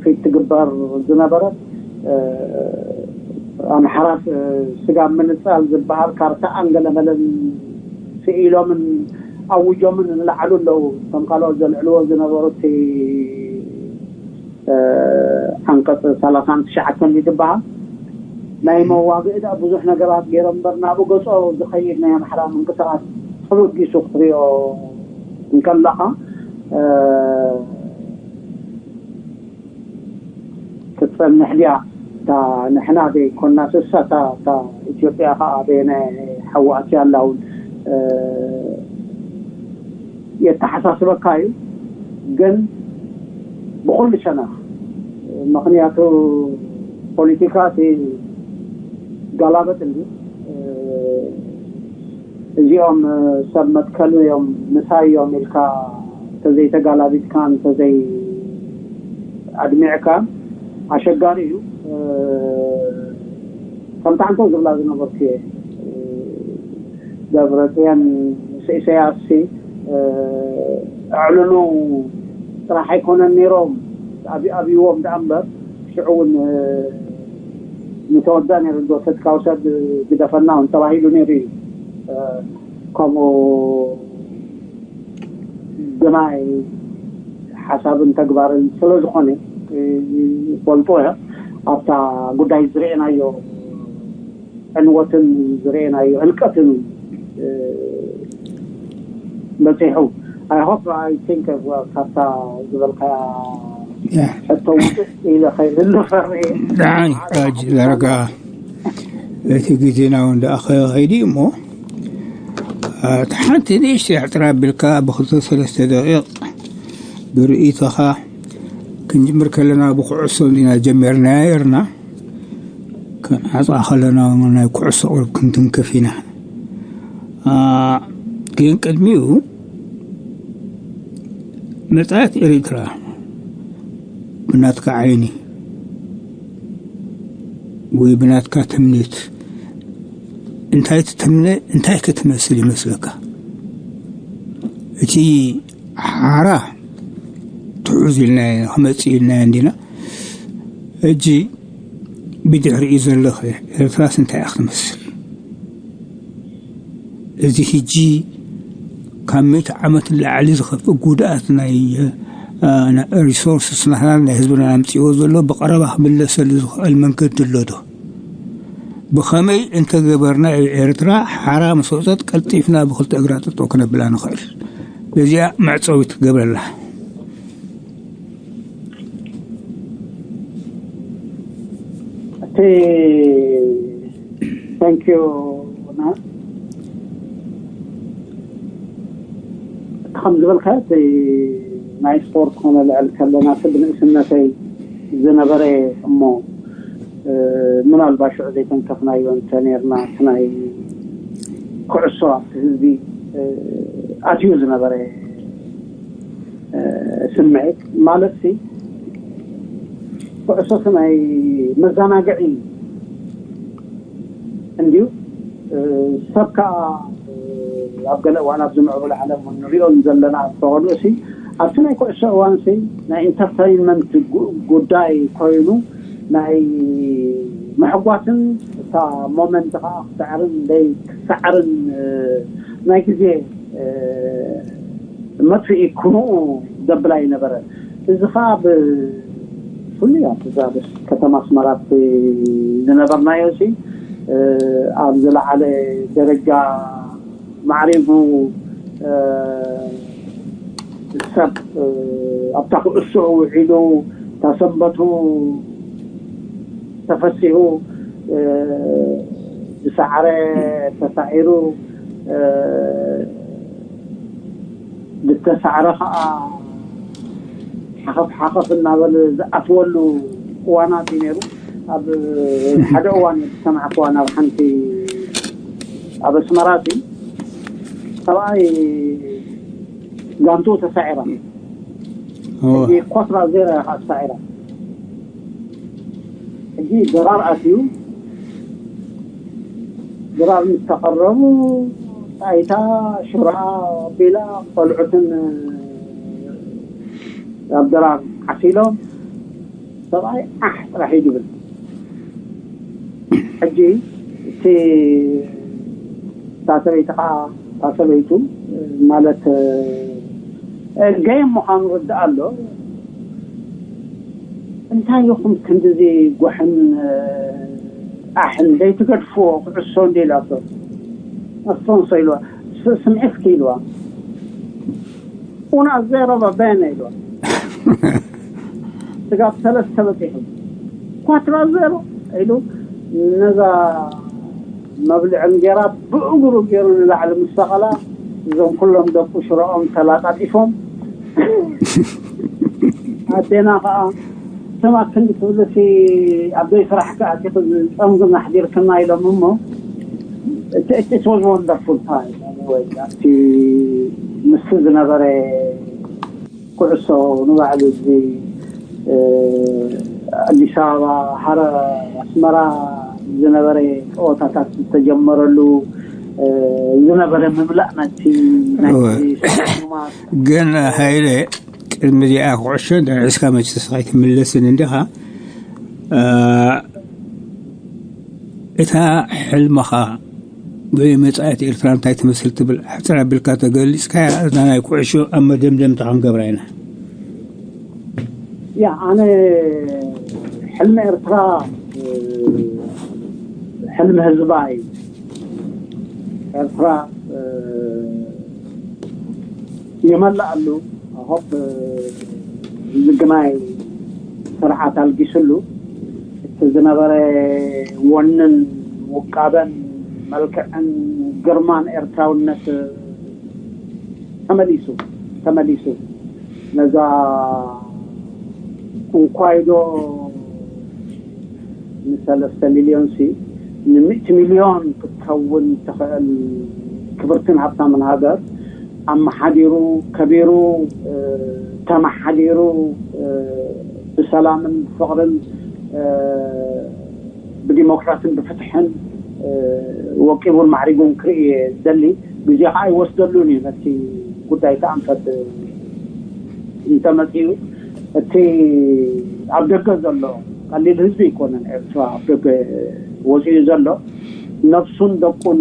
ፊት ትግበር ዝነበረት ኣምሓራ ስጋብ ምንፃል ዝበሃል ካርታ ኣንገለመለን ስኢሎምን ኣውጆምን ንላዕሉ ኣለዉ። ከም ካልኦት ዘልዕልዎ ዝነበሩ እቲ ዓንቀፅ ሰላሳን ትሽዓተን ዝበሃል ናይ መዋግእ ዳ ብዙሕ ነገራት ገይሮም እምበር ናብኡ ገፆ ዝኸይድ ናይ ኣምሓራ ምንቅስቃስ ተበጊሱ ክትሪኦ እንከለኻ ክትፀንሕ ድያ? እታ ንሕና ዘይኮና ስሳ እታ እታ ኢትዮጵያ ከዓ በየናይ ሓዊ ኣትያ ኣላ እውን የተሓሳስበካ እዩ። ግን ብኩሉ ሸነኽ ምክንያቱ ፖለቲካ እቲ ጋላበጥ እንዲ እዚኦም ሰብ መትከሉ እዮም ምሳይ እዮም ኢልካ እንተዘይተጋላቢጥካ እንተዘይ ኣድሚዕካ ኣሸጋሪ እዩ። ከምታ እንተ ዝብላ ዝነበርኩ እየ። ደብረፅዮን ምስ ኢሳያስ ኣዕልሉ ጥራሕ ኣይኮነን ነይሮም ኣብይዎም ደኣ እምበር ሽዑ እውን ምተወዳ ነይሩ ዶ ተትካው ሰብ ግደፈና እውን ተባሂሉ ነይሩ እዩ። ከምኡ ግናይ ሓሳብን ተግባርን ስለ ዝኾነ ፈልጦ እያ ኣብታ ጉዳይ ዝርኤናዮ ዕንወትን ዝርኤናዮ ህልቀትን በፂሑ። I hope I think ካብታ ዝበልካያ ሕቶ ውፅእ ኢለ ከይህሉ ፈርየ። ዳርጋ እቲ ግዜና እውን ደኣ ከይዲ እሞ እቲ ሓንቲ ንእሽተይ ኣጥራ ኣቢልካ ብክልተ ሰለስተ ደቂቕ ብርእይቶኻ ክንጅምር ከለና ብኩዕሶ እንዲና ጀሚርና ነርና። ክንዓፃ ከለና ናይ ኩዕሶ ቁሩብ ክንትንከፍ ኢና። ግን ቅድሚኡ መፃየት ኤሪትራ ብናትካ ዓይኒ ወይ ብናትካ ትምኒት እንታይ ትትምነ እንታይ ክትመስል ይመስለካ? እቲ ሓራ ትዑዝ ኢልና ክመፅእ ኢልና እንዲና። እጂ ብድሕሪኡ ዘለኸ ኤርትራስ እንታይ እያ ክትመስል? እዚ ሕጂ ካብ ምእቲ ዓመት ንላዕሊ ዝኸፍእ ጉድኣት ናይ ሪሶርስስ ናህና ናይ ህዝብና ኣምፅዎ ዘሎ ብቐረባ ክምለሰሉ ዝኽእል መንገዲ ኣሎ ዶ? ብኸመይ እንተገበርና እዩ ኤርትራ ሓራ ምስ ወፀት ቀልጢፍና ብክልተ እግራ ጠጠው ክነብላ ንኽእል? በዚኣ መዕፀዊት ክገብረላ። እቲ ታንኪዩ ና እቲ ከም ዝበልካ እቲ ናይ ስፖርት ኮነ ልዕል ከለና እቲ ብንእስነተይ ዝነበረ እሞ ምናልባት ሽዑ ዘይተንከፍናዮ እንተነርና እቲ ናይ ኩዕሶ ኣብቲ ህዝቢ ኣትዩ ዝነበረ ስምዒት ማለት ሲ ኩዕሶ ናይ መዘናግዒ እንድዩ። ሰብ ከዓ ኣብ ገለ እዋን ኣብዚ ምዕቡል ዓለም ንሪኦ ዘለና ተኾኑ ሲ ኣብቲ ናይ ኩዕሶ እዋን ሲ ናይ ኢንተርተይንመንት ጉዳይ ኮይኑ ናይ ምሕጓስን እታ ሞመንት ከዓ ክስዕርን ደይ ክስዕርን ናይ ግዜ መጥፍኢ ክኑኡ ዘብላ ይነበረ። እዚ ከዓ ብፍሉይ ኣብዛ ከተማ ኣስመራ ዝነበርናዮ ሲ ኣብ ዝለዓለ ደረጃ ማዕሪጉ ሰብ ኣብታ ክእስኡ ውዒሉ እታ ሰንበቱ ተፈሲሑ ዝሰዓረ ተሳዒሩ ዝተሳዕረ ከዓ ሓኸፍ ሓኸፍ እናበለ ዝኣትወሉ እዋናት እዩ ነይሩ። ኣብ ሓደ እዋን ዝሰማዕክዋ ናብ ሓንቲ ኣብ ኣስመራ ሲ ሰብኣይ ጋንቱ ተሳዒራ ሕጂ ኮትራ ዜራ ኢኻ ተሳዒራ። ሕጂ ድራር ኣትዩ ድራር ምስ ተቐረቡ ጣይታ ሽራ ኣቢላ ቆልዑትን ኣብ ድራር ዓሲሎም ሰብኣይ ዓሕ ጥራሕ እዩ ዝብል። ሕጂ እቲ እታ ሰበይቲ ከዓ እታ ሰበይቲ ማለት ገይም ምዃኑ ርዳእ ኣሎ። እንታይ ኢኹም ክንድዚ ጓሕን ኣሕን ዘይትገድፍዎ ክዕሶ እንዲ ኢላቶ ኣስተንሶ ኢልዋ ስምዒትኪ ኢልዋ ኡና ዜሮ በበነ ኢልዋ ስጋብ ሰለስተ በፂሑ ኳትራ ዜሮ ኢሉ ነዛ መብልዒ እንጌራ ብእግሩ ገይሩ ንላዕሊ ምስ ሰቐላ እዞም ኩሎም ደቁ ሽረኦም ተላጣጢፎም ኣዴና ከዓ ስማ ክንዲ ትብልሲ ኣብ ደይ ስራሕ ከኣቲኺ ጸምግና ኣሕዲርክና ኢሎም እሞ it was wonderful time። ኣብቲ ምስ ዝነበረ ኩዕሶ ንባዕሉ እዚ ኣዲስ ኣበባ ሃረ ኣስመራ ዝነበረ ፀወታታት ዝተጀመረሉ ዝነበረ ምምላእ ናይቲ ናይቲ ግን ሃይለ ቅድሚ እዚኣ ኩዕሾ ንዕስካ መቸስ ኣይትምለስን እንዲኻ እታ ሕልምኻ ወይ መጻኢት ኤርትራ እንታይ ትመስል ትብል ሕጽር ኣቢልካ ተገሊጽካያ እዛ ናይ ኩዕሾ ኣብ መደምደምታ ክንገብራ ኢና። ያ ኣነ ሕልሚ ኤርትራ ሕልሚ ህዝባ እዩ። ኤርትራ ይመልኣሉ ሆፕ ዝግናይ ስርዓት ኣልጊስሉ እቲ ዝነበረ ወንን ውቃበን መልክዕን ግርማን ኤርትራውነት ተመሊሱ ተመሊሱ ነዛ እንኳይዶ ንሰለስተ ሚልዮን ሲ ንምእቲ ሚልዮን ክትከውን ትኽእል ክብርትን ሃብታምን ሃገር ኣመሓዲሩ ከቢሩ ተመሓዲሩ ብሰላምን ብፍቕርን ብዲሞክራሲን ብፍትሕን ወቂቡን ማዕሪጉን ክርኢ እየ ዝደሊ። ግዜ ከዓ ይወስደሉን እዩ ነቲ ጉዳይ ተኣንፈት እንተመፅኡ እቲ ኣብ ደገ ዘሎ ቀሊል ህዝቢ ኣይኮነን ኤርትራ ኣብ ደገ ወፂኡ ዘሎ ነብሱን ደቁን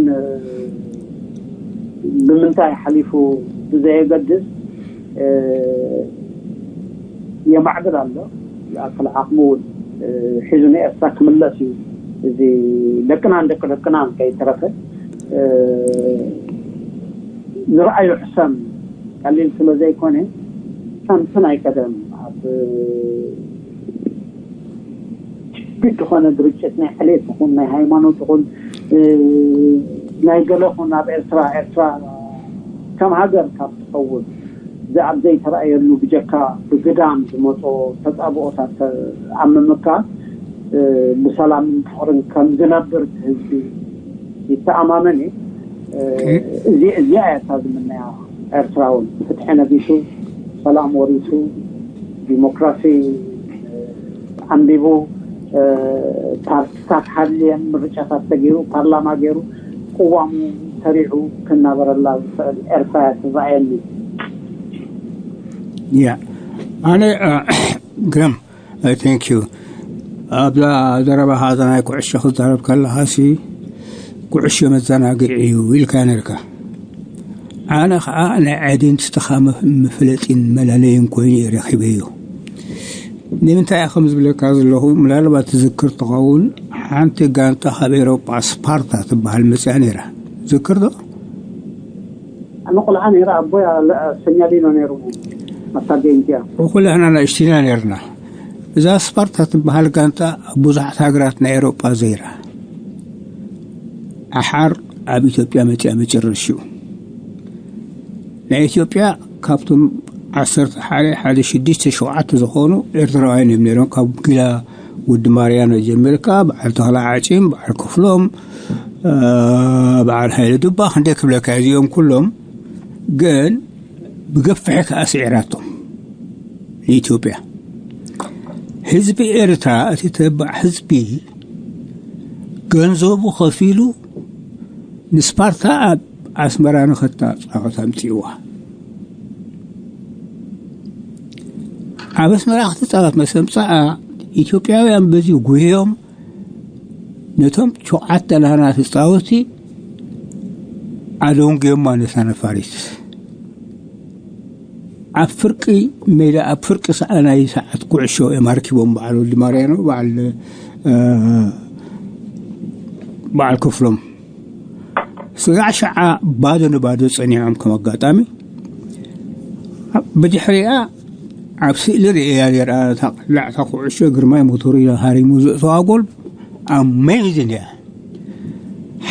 ብምንታይ ሓሊፉ ብዘየገድስ የማዕብል ኣሎ። ይኣክል ዓቕሙ እውን ሒዙ ንኤርትራ ክምለስ እዩ። እዚ ደቅናን ደቂ ደቅናን ከይተረፈ ዝረኣዩ ሕሰም ቀሊል ስለ ዘይኮነ፣ ከምቲ ናይ ቀደም ኣብ ችግር ዝኾነ ድርጭት፣ ናይ ዕሌት ይኹን ናይ ሃይማኖት ይኹን ናይ ገለ ኹን ኣብ ኤርትራ፣ ኤርትራ ከም ሃገር ካብ ትኸውን፣ እዚ ኣብ ዘይተረኣየሉ ብጀካ ብግዳም ዝመጾ ተጻብኦታት ኣብ ምምካት ብሰላምን ፍቕርን ከም ዝነብር ህዝቢ ይተኣማመን እዩ። እዚ እዚኣ እያ እታ ዝምነያ። ኤርትራውን ፍትሒ ነጊሱ፣ ሰላም ወሪሱ፣ ዲሞክራሲ ዓንቢቡ፣ ፓርቲታት ሓልየን፣ ምርጫታት ተገይሩ፣ ፓርላማ ገይሩ፣ ቅዋሙ ተሪዑ ክናበረላ ዝኽእል ኤርትራ እያ ትረኣየኒ። ያ ኣነ ግረም፣ thank you። ኣብዛ ዘረባኻ እዛ ናይ ኩዕሾ ክዛረብ ከለኻሲ፣ ኩዕሾ መዘናግዒ እዩ ኢልካ ነርካ። ኣነ ከዓ ናይ ኣይደንቲቲኻ መፍለጢን መላለይን ኮይኑ እዩ ረኺበዮ። ንምንታይ እየ ከም ዝብለካ ዘለኹ፣ ምናልባት ትዝክር ትኸውን፣ ሓንቲ ጋንታ ካብ ኤሮጳ ስፓርታ ትበሃል መፅያ ነይራ። ዝክር ዶ? ኣነ ቆልዓ ነይረ፣ ኣቦይ ሰኛሊኖ ነይሩ። መሳገይንቲያ ኩላህና ንእሽቲና ነርና። እዛ ስፓርታ ትበሃል ጋንታ ኣብ ብዙሓት ሃገራት ናይ ኤሮጳ ዘይራ፣ ኣሓር ኣብ ኢትዮጵያ መፅያ መጨረሽኡ። ናይ ኢትዮጵያ ካብቶም ዓሰርተ ሓደ ሓደ ሽዱሽተ ሸውዓተ ዝኾኑ ኤርትራውያን እዮም ነይሮም። ካብ ጊላ ወዲ ማርያኖ ጀሚርካ፣ በዓል ተኽላ ዓጪም፣ በዓል ክፍሎም፣ በዓል ሃይለ ዱባ፣ ክንደይ ክብለካ፣ እዚኦም ኩሎም ግን ብገፍሒ ከኣ ስዒራቶም ንኢትዮጵያ። ህዝቢ ኤርትራ፣ እቲ ተባዕ ህዝቢ፣ ገንዘቡ ከፊሉ ንስፓርታ ኣብ ኣስመራ ንኸታጻወት ኣምጺእዋ። ኣብ ኣስመራ ክትጻወት መሰምጻኣ ኢትዮጵያውያን በዚ ጉህዮም ነቶም ሸውዓተ ላህና ተጻወቲ ኣደንጉዮማ ነታ ነፋሪት። ኣብ ፍርቂ ሜዳ፣ ኣብ ፍርቂ ሰዓ-፣ ናይ ሰዓት ኩዕሾ እዮም ኣርኪቦም፣ በዓል ወልዲ ማርያኖ፣ በዓል፣ እ፣ በዓል ክፍሎም። ስጋዕ ሸዓ ባዶ ንባዶ ጸኒዖም። ከም ኣጋጣሚ ብድሕሪኣ ኣብ ስእሊ ርእያ ነይራ፣ እታ ቅላዕታ ኩዕሾ ግርማይ ሞቶሪኖ ሃሪሙ ዘእተዋ ጎል። ኣሜዚን እያ።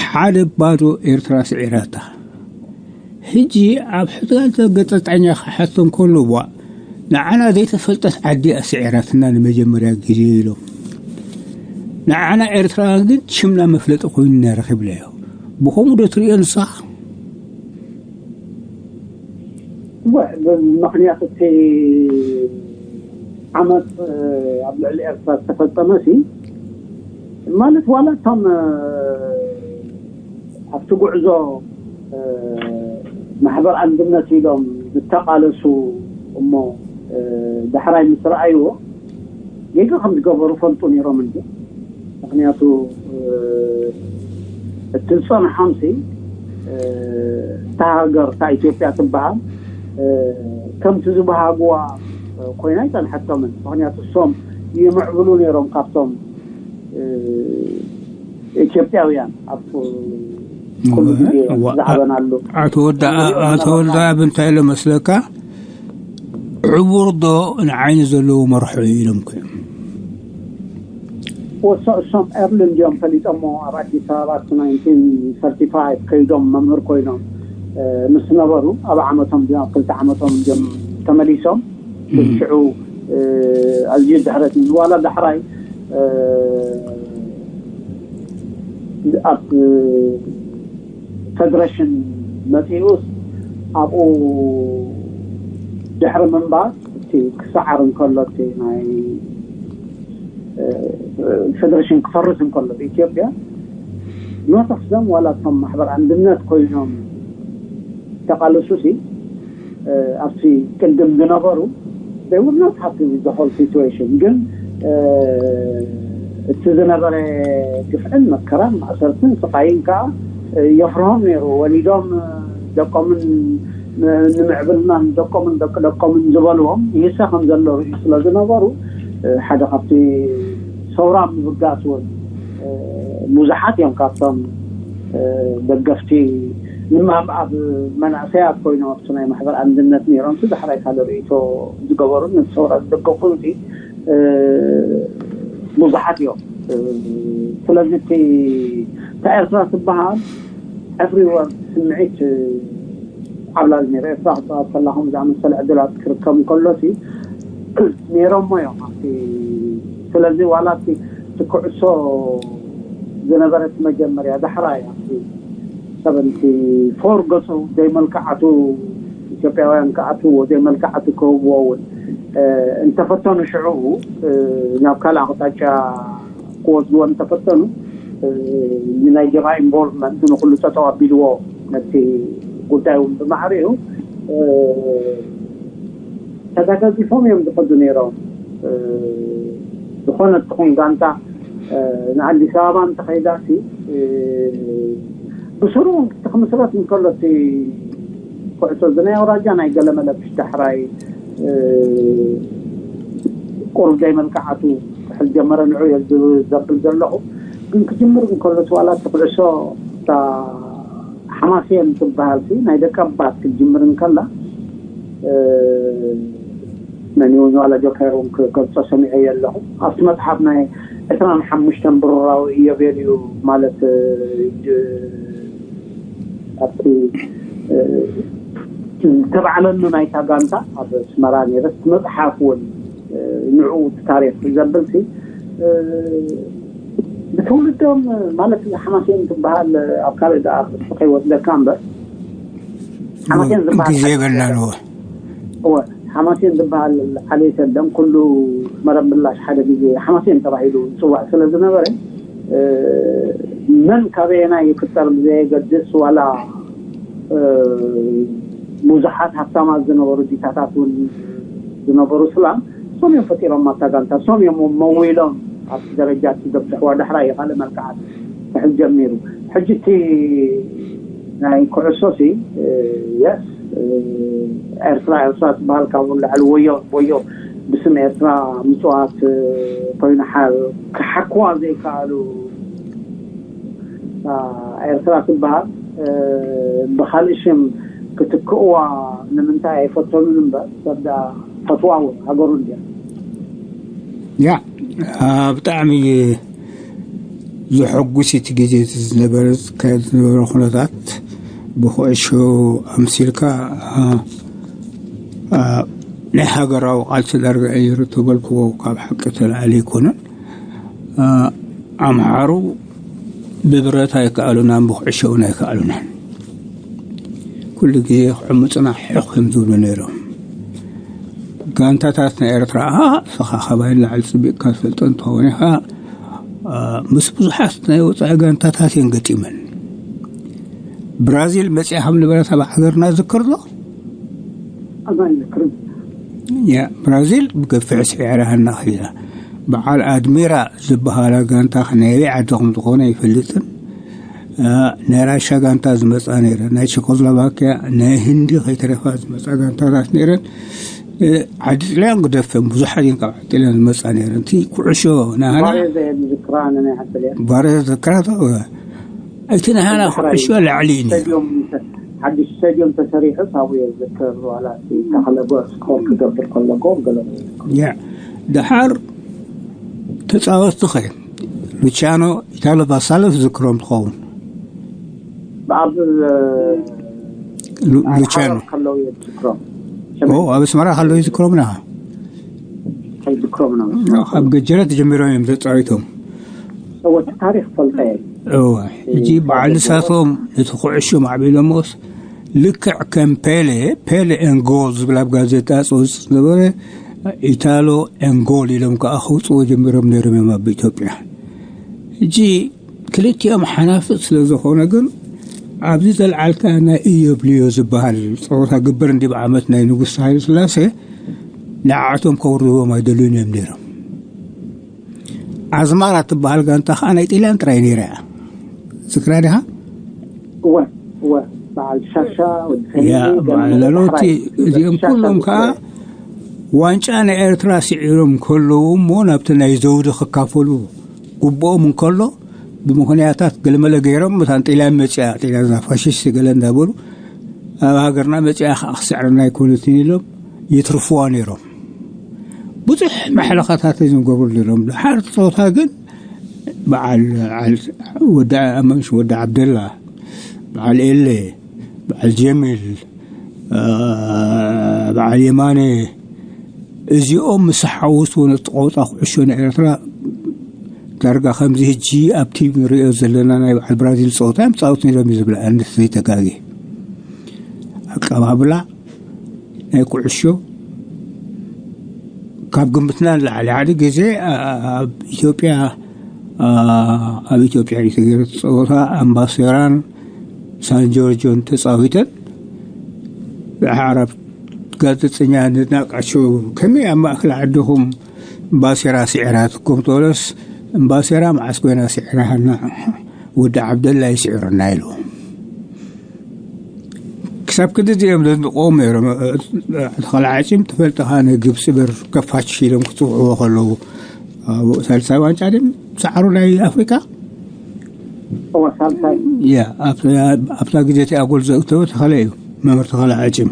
ሓደ ባዶ ኤርትራ ስዒራታ። ሕጂ ኣብ ሕዳን ጋዜጠኛ ክሓቶም ከሎ፣ "ዋ፣ ንዓና ዘይተፈልጠት ዓዲ እያ ስዒራትና ንመጀመርያ ግዜ" ኢሎም። ንዓና ኤርትራውያን ግን ሽምና መፍለጢ ኮይኑና ረኺብናዮ። ብኸምኡ ዶ ትርእዮ ንስኻ? እወ፣ ምኽንያቱ እቲ ዓመፅ ኣብ ልዕሊ ኤርትራ ዝተፈጸመ ሲ፣ ማለት ዋላ እቶም ኣብቲ ጉዕዞ ማሕበር ኣንድነት ኢሎም ዝተቃለሱ እሞ ዳሕራይ ምስ ረኣይዎ ጌጋ ከም ዝገበሩ ፈልጡ ነይሮም እንዲ። ምኽንያቱ እቲ ዝጸንሖምሲ እታ ሃገር እታ ኢትዮጵያ ትበሃል ከምቲ ዝበሃግዋ ኮይና ኣይጸንሐቶምን። ምኽንያቱ እሶም ይምዕብሉ ነይሮም ካብቶም ኢትዮጵያውያን ኣብ ኩሉ ግዜ ዝዓበናሉ። ኣቶ ወዳ፣ ኣቶ ወዳ ኣብ እንታይ ኢሎ መስለካ? ዕቡር ዶ ንዓይኒ ዘለዎ መርሖ እዩ ኢሎም ኮይኖም። ወሶ እሶም ኤርሊ እንዲዮም ፈሊጦሞ ኣብ ኣዲስ ኣበባ ኣብቲ ናይንቲን ሰርቲ ፋይቭ ከይዶም መምህር ኮይኖም ምስ ነበሩ ኣብ ዓመቶም እንዲዮም፣ ኣብ ክልተ ዓመቶም እንዲዮም ተመሊሶም። ሽዑ ኣዝዩ ድሕረት ዋላ ዳሕራይ ኣብ ፌደሬሽን መፂኡስ ኣብኡ ድሕሪ ምንባር እቲ ክሰዓር እንከሎ እቲ ናይ ፌደሬሽን ክፈርስ እንከሎ ብኢትዮጵያ ኖተክሶም ዋላ እቶም ማሕበር ኣንድነት ኮይኖም ተቃለሱ ሲ ኣብቲ ቅድም ዝነበሩ they were not happy with the whole situation። ግን እቲ ዝነበረ ግፍዕን መከራን ማእሰርትን ስቃይን ከዓ የፍርሆም ነይሩ። ወሊዶም ደቆምን ንምዕብልና ንደቆምን ደቂ ደቆምን ዝበልዎም ይህሰ ከም ዘሎ ርእዩ ስለ ዝነበሩ፣ ሓደ ካብቲ ሰውራ ምብጋስ እውን ብዙሓት እዮም ካብቶም ደገፍቲ። ንማም ኣብ መናእሰያት ኮይኖም ኣብቲ ናይ ማሕበር ኣንድነት ነይሮም ዳሕራይ ካልእ ርእይቶ ዝገበሩ ነቲ ሰውራ ዝደገፉ ብዙሓት እዮም። ስለዚ እቲ እታ ኤርትራ ትበሃል ኤቭሪወር ስምዒት ዓብላል ነይሩ። ኤርትራ ክትፃወት ከላ ከም ዝኣመሰለ ዕድላት ክርከብ እንከሎ ሲ ነይሮሞ እዮም ኣብቲ። ስለዚ ዋላ እቲ እቲ ኩዕሶ ዝነበረት መጀመርያ ዳሕራይ ኣብቲ ሰቨንቲ ፎር ገፁ ዘይመልክዓቱ ኢትዮጵያውያን ክኣትዎ ዘይመልክዓቱ ክህብዎ እውን እንተፈተኑ ሽዑ ናብ ካልእ ኣቕጣጫ ክወስድዎ እንተፈተኑ ናይ ጀብሃ ኢንቮልቭመንት ንኩሉ ጠጠው ኣቢልዎ ነቲ ጉዳይ እውን ብማዕሪኡ ተጋጋጊፎም እዮም ዝኸዱ ነይሮም። ዝኾነ ትኹን ጋንታ ንኣዲስ ኣበባ እንተኸይዳሲ ብስሩ ክምስረት እንከሎ እቲ ኩዕሶ እዚ ናይ ኣውራጃ ናይ ገለመለ ብሽ ዳሕራይ ቁሩብ ደይ መልክዓቱ ክሕል ጀመረ ንዑ እየ ዘብል ዘለኹ። ግን ክጅምር እንከሎ ዋላ እቲ ኩዕሶ እታ ሓማሴን ትበሃል ሲ ናይ ደቀባት ክትጅምር እንከላ መን እውን ዋላ ጆከር እውን ክገልጾ ሰሚዐ ኣለኹ ኣብቲ መጽሓፍ ናይ ዕስራን ሓሙሽተን ብሩራዊ እዮቤልዩ ማለት ኣብቲ ዝተባዕለሉ ናይታ ጋንታ ኣብ ኣስመራ ነይረ እቲ መጽሓፍ እውን ንዕኡ እቲ ታሪክ ዘብል ሲ ብትውልዶም ማለት ሓማሴን ትበሃል ኣብ ካልእ ደኣ ክስቲ ከይወስደካ እምበር ሓማሴን ዝበሃል ግዜ የበልናን እወ እወ ሓማሴን ዝበሃል ዓሌት የለን ኩሉ መረብ ምላሽ ሓደ ግዜ ሓማሴን ተባሂሉ ዝፅዋዕ ስለ ዝነበረ መን ካበየና ይፍጠር ብዘየገድስ ዋላ ብዙሓት ሃብታማት ዝነበሩ ዲታታት እውን ዝነበሩ ስላም እሶም እዮም ፈጢሮም ኣብታ ጋንታ እሶም እዮም መዊሎም ኣብቲ ደረጃ እቲ ዘብፅሕዋ ዳሕራ እዩ ካልእ መልክዓት ክሕዝ ጀሚሩ ሕጂ እቲ ናይ ኩዕሶ ሲ የስ ኤርትራ ኤርትራ ትበሃል ካብኡ ላዕሊ ወዮ ወዮ ብስም ኤርትራ ምፅዋት ኮይኑ ክሓክዋ ዘይከኣሉ ኤርትራ ትበሃል ብካልእ ሽም ክትክእዋ ንምንታይ ኣይፈተኑን እምበር ሰብ ፈትዋ እውን ሃገሩ እንዲያ ያ ብጣዕሚ ዘሐጉስ እቲ ግዜ ዝነበረ ዝካየድ ዝነበረ ኩነታት ብኩዕሾ ኣምሲልካ ናይ ሃገራዊ ቃልሲ ዳርጋ እዩ ተበልክዎ ካብ ሓቂ ተላዓሊ ኣይኮነን ኣምሓሩ ብብረት ኣይከኣሉናን ብኩዕሾ እውን ኣይከኣሉናን ኩሉ ግዜ ክዕምፁና ሕቕ እዮም ዝብሉ ነይሮም ጋንታታት ናይ ኤርትራ ስኻ ካባይ ላዕሊ ፅቢቕካ ትፈልጦ እንትኸውን ኢኻ ምስ ብዙሓት ናይ ወፃኢ ጋንታታት እየን ገጢመን ብራዚል መፅያ ከም ነበረት ኣብ ሃገርና ዝክር ዶ ኣባይ ዝክር ያ ብራዚል ብገፍሕ ስዒራ ሃና ኸይዳ በዓል ኣድሚራ ዝበሃላ ጋንታ ከ ናይ ኣበይ ዓዲ ከም ዝኾነ ኣይፈልጥን ናይ ራሻ ጋንታ ዝመፃ ነይረ ናይ ቸኮስሎቫኪያ ናይ ህንዲ ከይተረፋ ዝመፃ ጋንታታት ነይረን ዓዲ ጥልያን ግደፈን ብዙሓት እየን ካብ ዓዲ ጥልያን ዝመፃ ነይረን እቲ ኩዕሾ ናህና ባሬዛ እየ ዝዝክራ ኣነ ናይ ዓዲ ጥልያን ባሬዛ ዝዝክራ እቲ ናህና ኩዕሾ ላዕሊ እዩ ነይሩ ሓድሽ ስቴድዮም ተሰሪሑ ካብኡ እየ ዝዝክር ዋላ ተኸለጎ ስኮር ክገብር ከለጎ ገለ ያ ደሓር ተፃወትቲ ኸ ሉቻኖ ኢታሎ ባሳሎ ዝዝክሮም ትኸውን ብኣብ ሉቻኖ ከለው እየ ዝዝክሮም ኣብ ኣስመራ ከለው ይዝክሮምና ይዝክሮም ነው ኣብ ገጀረት ጀሚሮም እዮም ተፃዊቶም ሰዎች ታሪክ ፈልጠ እወ ሕጂ በዓል ንሳቶም ነቲ ኩዕሾ ማዕቢሎሞስ ልክዕ ከም ፔሌ ፔሌ ኤንጎል ዝብል ኣብ ጋዜጣ ፅውፅ ዝነበረ ኢታሎ ኤንጎል ኢሎም ከዓ ከውፅዎ ጀሚሮም ነይሮም እዮም ኣብ ኢትዮጵያ ሕጂ ክልቲኦም ሓናፍፅ ስለ ዝኾነ ግን ኣብዚ ዘልዓልካ ናይ እዮብልዮ ዝበሃል ፀወታ ግብር እንዲ ብዓመት ናይ ንጉስ ሃይለ ስላሴ ንዓቶም ከውርድዎም ኣይደልዩን እዮም ነይሮም ኣዝማራ ትበሃል ጋንታ ከዓ ናይ ጢልያን ጥራይ ነይራ እያ ዝክራ ዲኻ እወ እወ በዓል ሻሻ፣ ወዲ ሰሚዒ፣ ያ፣ ገለ በዓል ላሎቲ፣ ዳሕራይ እዚኦም ሻሻ ኩሎም ከዓ ዝፅበ። ዋንጫ ናይ ኤርትራ ስዒሮም ከለዉ እሞ ናብቲ ናይ ዘውዲ ክካፈሉ ግብኦም እንከሎ ብምኽንያታት ገለመለ ገይሮም፣ እታ ጣልያን መፅያ፣ ጣልያን እዛ ፋሽስት ገለ እንዳበሉ ኣብ ሃገርና መፅያ ከዓ ክስዕረና ኣይኮነትን ኢሎም የትርፍዋ ነይሮም። ብዙሕ መሕለኻታት እዮም ዝገብሩ ነይሮም። ድሓር ፆታ ግን በዓል፣ በዓል ወዲ፣ መሽ ወዲ ዓብደላ፣ በዓል ኤለ፣ በዓል ጀሚል፣ አ፣ በዓል የማነ፣ እዚኦም ምስ ሓወሱ ነቲ ቆጣ ኩዕሾ ንኤርትራ ዳርጋ ከምዚ ሕጂ ኣብ ቲቪ ንሪኦ ዘለና ናይ በዓል ብራዚል ፀወታ እዮም ፃወት ነይሮም እዩ ዝብላ፣ ኣነ ዘይተጋግየ። ኣቀባብላ ናይ ኩዕሾ ካብ ግምትና ንላዕሊ። ሓደ ግዜ ኣብ ኢትዮጵያ፣ ኣብ ኢትዮጵያ እዩ ተገይሩ እቲ ፀወታ፣ ኣምባሴራን ሳን ጆርጆን ተፃዊተን። ብሓራብ ጋዜጠኛ ንድናቃቸው ከመይ ኣብ ማእከል ዓድኹም እምባሴራ ስዒራትኩም? ተበለስ፣ እምባሴራ መዓስ ኮይና ስዒራሃና? ወዲ ዓብደላ ይስዕረና ኢሉ። ክሳብ ክንዲ እዮም ዘድንቕዎም ነይሮም። ተኸላ ዓጭም ትፈልጥኻ፣ ንግብፂ በር ከፋች ኢሎም ክፅውዕዎ ከለዉ፣ ኣብ ሳልሳይ ዋንጫ ድም ሰዓሩ ናይ ኣፍሪካ? እወ፣ ሳልሳይ። ያ፣ ኣብ-፣ ኣብታ ግዜ እቲኣ ጎል ዘእተወ ተኸለ እዩ፣ መምህር ተኸለ ዓጭም።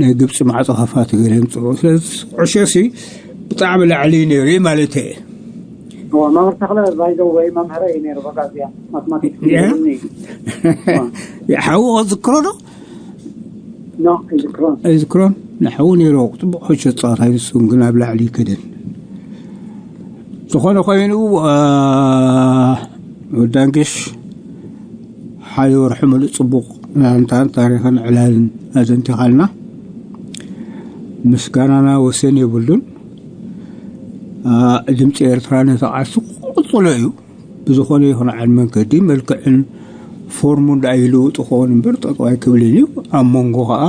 ናይ ግብፂ ማዕፆ ከፋቲ ገለ የምፅኡ። ስለዚ ኩዕሾ ሲ ብጣዕሚ ላዕሊ እዩ ነይሩ ማለት እየ። እወ፣ መምህር ተኽለ ባይዘወይ መምህረ እዩ ነይሩ፣ በጋዝያ ማትማቲክስ ያ? ይምህረኒ እዩ። እወ። ሓውኡ ዝክሮ ዶ? ኖ፣ ኣይዝክሮን። ኣይዝክሮን። ንሕው ነይሩ፣ ጽቡቕ ሕቶ ጸዋታ እዩ፣ ንሱ ግን ኣብ ላዕሊ ይከደን። ዝኾነ ኮይኑ፣ አ፣ ወዳንግሽ ሓደ ወርሒ ምሉእ ጽቡቕ ናንታን ታሪኽን ዕላልን ኣዘንቲኻልና። ምስጋናና ወሰን የብሉን። አ፣ ድምፂ ኤርትራ ነቲ ቃልሲ ክቕጽሎ እዩ። ብዝኾነ ይኹን ዓል መንገዲ መልክዕን ፎርሙን ደኣ ይልውጥ ክኸውን እምበር ጠጠው ኣይክብልን እዩ። ኣብ መንጎ ኸኣ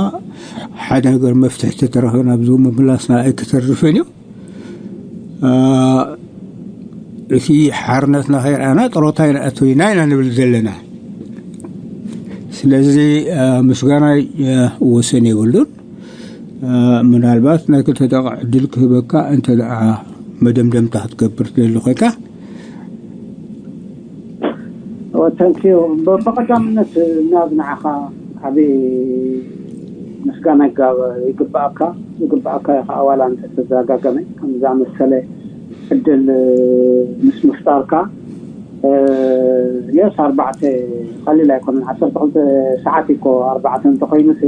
ሓደ ነገር መፍትሒ ተተረኸበ ናብዚ ምምላስና ኣይክተርፍን እዩ። አ፣ እቲ ሓርነትና ከይረኣና ጥሮታ ይንኣቱ ኢና ኢና ንብል ዘለና። ስለዚ፣ አ፣ ምስጋናይ፣ አ፣ ወሰን የብሉን። አ፣ ምናልባት ናይ ክልተ ደቂቕ ዕድል ክህበካ እንተ ደኣ መደምደምታ ክትገብር ትደሊ ኮይንካ። እወ፣ thank you። ብ-፣ ብቐዳምነት ናብ ንዓኻ ዓቢ ምስጋና ይጋ-፣ ይግብኣካ፣ ይግብኣካ ኢኻ። ዋላ እንተ ተዘጋገመ ከም ዝኣመሰለ ዕድል ምስ ምፍጣርካ፣ እ፣ የስ፣ ኣርባዕተ ቀሊል ኣይኮነን። ዓሰርተ ክልተ ሰዓት እኮ ኣርባዕተ እንተኾይኑሲ፣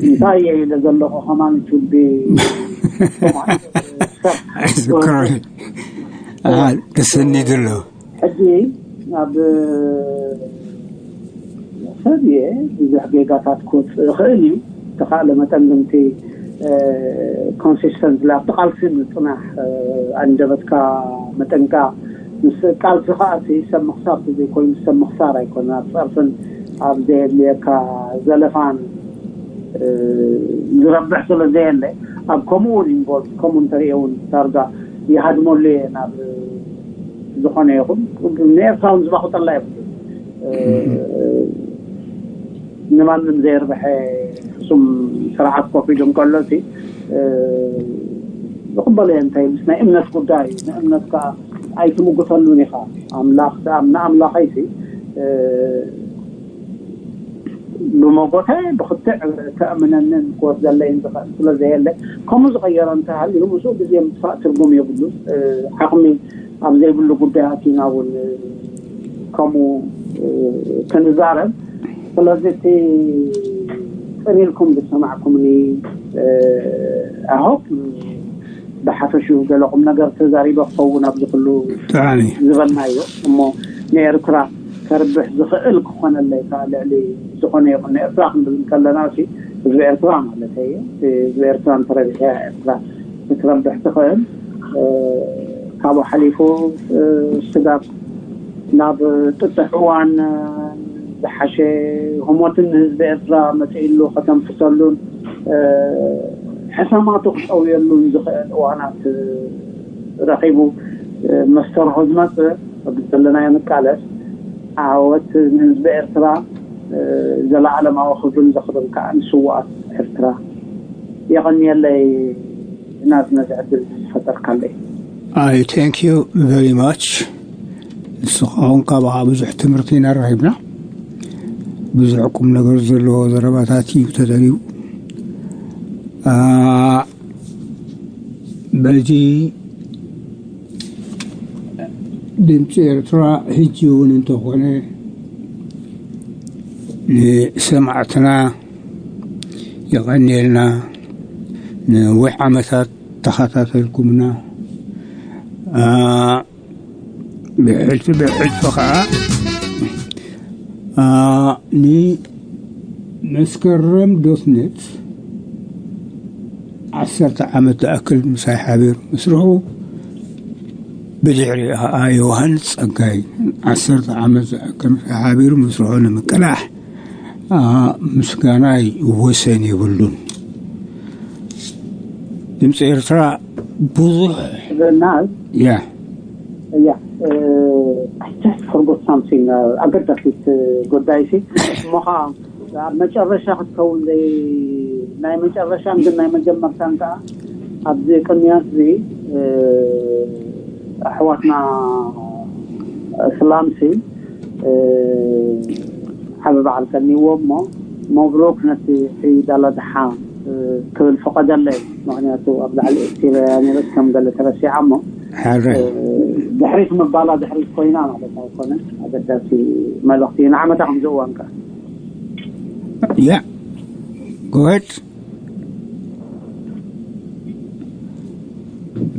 እንታይ እየ ኢለ ዘለኹ ከማን ትብል። ኣይዝክሮን። አ፣ ተሰኒዱ ኣሎ። ሕጂ ኣብ ሰብ እየ ብዙሕ ጌጋታት ክወፅእ ይኽእል እዩ። ተኻእለ መጠን ግን እቲ፣ እ፣ ኮንሲስተንት ኣብቲ ቃልሲ ምፅናሕ፣ እ፣ ኣንደበትካ ምጥንቃቕ። ምስ ቃልሲ ከዓ እቲ ሰብ ምኽሳር ተዘይኮይኑ ሰብ ምኽሳር ኣይኮነን። ኣብ ፀርፍን ኣብ ዘየድልየካ ዘለፋን፣ እ፣ ዝረብሕ ስለ ዘየለ ኣብ ከምኡ እውን ኢንቮልቭ፣ ከምኡ እንተሪኦ እውን ዳርጋ ይሃድመሉ እየ ናብ ዝኾነ ይኹን። ንኤርትራ እውን ዝባኹጠላ የብሉን። እ፣ ንማንም ዘየርብሐ ሕሱም ስርዓት ኮፍ ኢሉ እንከሎ እቲ፣ እ፣ ዝቕበሎ እየ። እንታይ ምስ ናይ እምነት ጉዳይ እዩ። ንእምነት ከዓ ኣይትምጉተሉን ኢኻ። ኣምላኽ፣ ንኣምላኸይሲ፣ እ፣ ብመጎተ ብክትዕ ከእምነንን ክወስደለይን ዝኽእል ስለ ዘየለ፣ ከምኡ ዝቐየረ እንተሃልዩ ምስኡ ግዜ ምጥፋእ ትርጉም የብሉን። እ፣ ዓቕሚ ኣብ ዘይብሉ ጉዳያት ኢና እውን ከምኡ፣ እ፣ ክንዛረብ። ስለዚ እቲ ጽን ኢልኩም ዝሰማዕኩምኒ፣ እ፣ I hope ብሓፈሽኡ ገለ ቁም ነገር ተዛሪበ ክኸውን ኣብዚ ኩሉ ጥዑም እዩ። ዝበልናዮ እሞ ንኤርትራ ከርብሕ ዝኽእል ክኾነለይ ከዓ ልዕሊ ዝኾነ ይኹን ንኤርትራ ክንብል እንከለና ሲ ህዝቢ ኤርትራ ማለት እዩ። ህዝቢ ኤርትራ እንተረቢሑ ኤርትራ ክትረብሕ ትኽእል። እ፣ ካብኡ ሓሊፉ፣ እ፣ ስጋብ ናብ ጥጥሕ እዋን፣ እ፣ ዝሓሸ ህሞትን ንህዝቢ ኤርትራ መፂእሉ ከተንፍሰሉን፣ እ፣ ሕሰማቱ ክጠውየሉን ዝኽእል እዋናት፣ እ፣ ረኺቡ፣ እ፣ መስተርሆ ዝመፅእ፣ በብዘለናዮ ንቃለስ። ዓወት ንህዝቢ ኤርትራ። ዘለዓለማዊ ክብርን ዝኽርን ከዓ ንስውኣት ኤርትራ። የቐንየለይ ናዝ ነዚ ዕድል ዝፈጠርካለይ። I thank you very much። ንስኻ እውን ካባኻ ብዙሕ ትምህርቲ ኢና ረኺብና። ብዙሕ ቁም ነገር ዘለዎ ዘረባታት እዩ ተደልዩ። በዚ ድምፂ ኤርትራ ሕጂ እውን እንተኾነ ንሰማዕትና የቐንየልና። ንነዊሕ ዓመታት ተኸታተልኩምና። ብሕልፊ ብሕልፊ ከዓ ንመስከረም ዶትነት ዓሰርተ ዓመት ዝኣክል ምሳይ ሓቢሩ ምስርሑ፣ ብድሕሪ ከዓ ዮሃንስ ጸጋይ ዓሰርተ ዓመት ዝኣክል ምሳይ ሓቢሩ ምስርሑ ንምቅላሕ ምስጋናይ ወሰን የብሉን። ድምፂ ኤርትራ ብዙሕ ናዝ ያ ያ I just forgot something ኣገዳሲት ጉዳይ ሲ እሞኻ ኣብ መጨረሻ ክትከውን ዘይ ናይ መጨረሻን ግን ናይ መጀመርታን ከዓ ኣብዚ ቅንያት እዚ ኣሕዋትና እስላም ሲ ዓቢ በዓል ቀኒዎ እሞ መብሩክ ነቲ ዒድ ኣላድሓ ክብል ፍቐደለይ። ምክንያቱ ኣብ ላዕሊ ኤክቲረያ ነረት ከም ገለ ተረሲዓ እሞ ሕራይ ድሕሪት ምባላ ድሕሪት ኮይና ማለት ኣይኮነን። ኣገዳሲ መልእኽቲ ንዓመታ ከምዚ እዋን ከ ያ ጎሄድ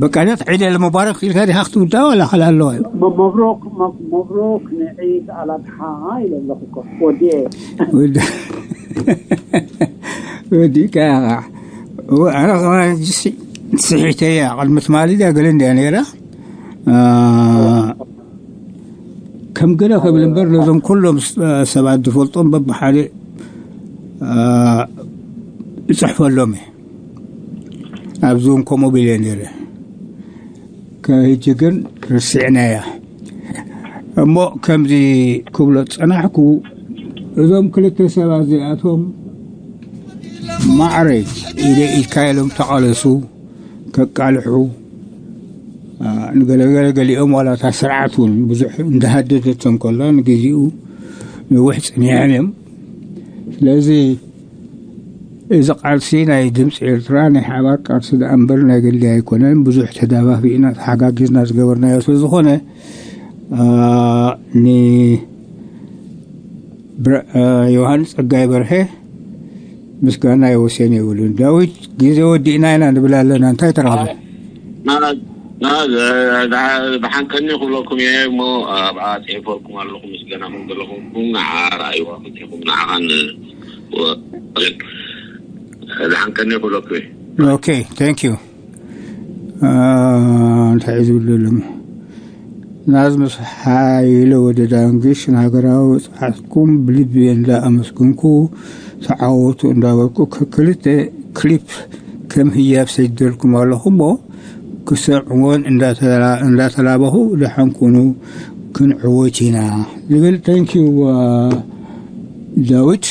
በቃ ነት ዒድ ለሙባረክ ኢልካ ዲኻ ክትውዳ ወላ ካልእ ኣለዋ እዩ መብሮክ መብሮክ ንዒድ ኣላድሓ ኢለ ኣለኹ እኮ ወዲኤ ወዲእካ ኣነ ስሒተያ ቅድሚ ትማሊ ድያ ገለ እንድያ ነይራ ከም ገለ ክብል እምበር ነዞም ኩሎም ሰባት ዝፈልጦም በብሓደ እፅሕፈሎም እየ ኣብዞም ከምኡ ቢለ ነይረ ከህጂ ግን ርስዕናያ እሞ ከምዚ ክብሎ ዝፀናሕኩ እዞም ክልተ ሰባት እዚኣቶም ማዕረ ኢደ ኢድካ ኢሎም ተቓለሱ ከቃልሑ ንገለገለ ገሊኦም ዋላ እታ ስርዓት እውን ብዙሕ እንዳሃደደቶም ከላ ንግዚኡ ነዊሕ ፀኒሖም እዮም ስለዚ እዚ ቃልሲ ናይ ድምፂ ኤርትራ ናይ ሓባር ቃልሲ ደኣ እምበር ናይ ገሊ ኣይኮነን ብዙሕ ተዳፋፊእና ተሓጋጊዝና ዝገበርናዮ ስለዝኾነ ዮሃንስ ጸጋይ በርሀ ምስጋና የወሰን የብሉን ዳዊት ግዜ ወዲእና ኢና ንብል ኣለና እንታይ ተረኽበ ብሓንቀኒ ክብለኩም እየ እሞ ኣብኣ ፅሒፈልኩም ኣለኹ ምስ ገናኹም ዘለኹም ንዓ ርኣይዋ ክፅኹም ንዓኻን ዝሓንቀኒ ክብለኩም እየ okay thank you እንታይ ዝብል ዘሎ ናዝ ምስ ሓይለ ወደ ዳንግሽ ንሃገራዊ ፃዕትኩም ብልቢ እንዳ ኣመስግንኩ ተዓወቱ እንዳበልኩ ክልተ ክሊፕ ከም ህያብ ሰዲደልኩም ኣለኹ እሞ ክሰምዕዎን እንዳተላበኹ ደሓን ኩኑ ክንዕወት ኢና ዝብል thank you ዳዊት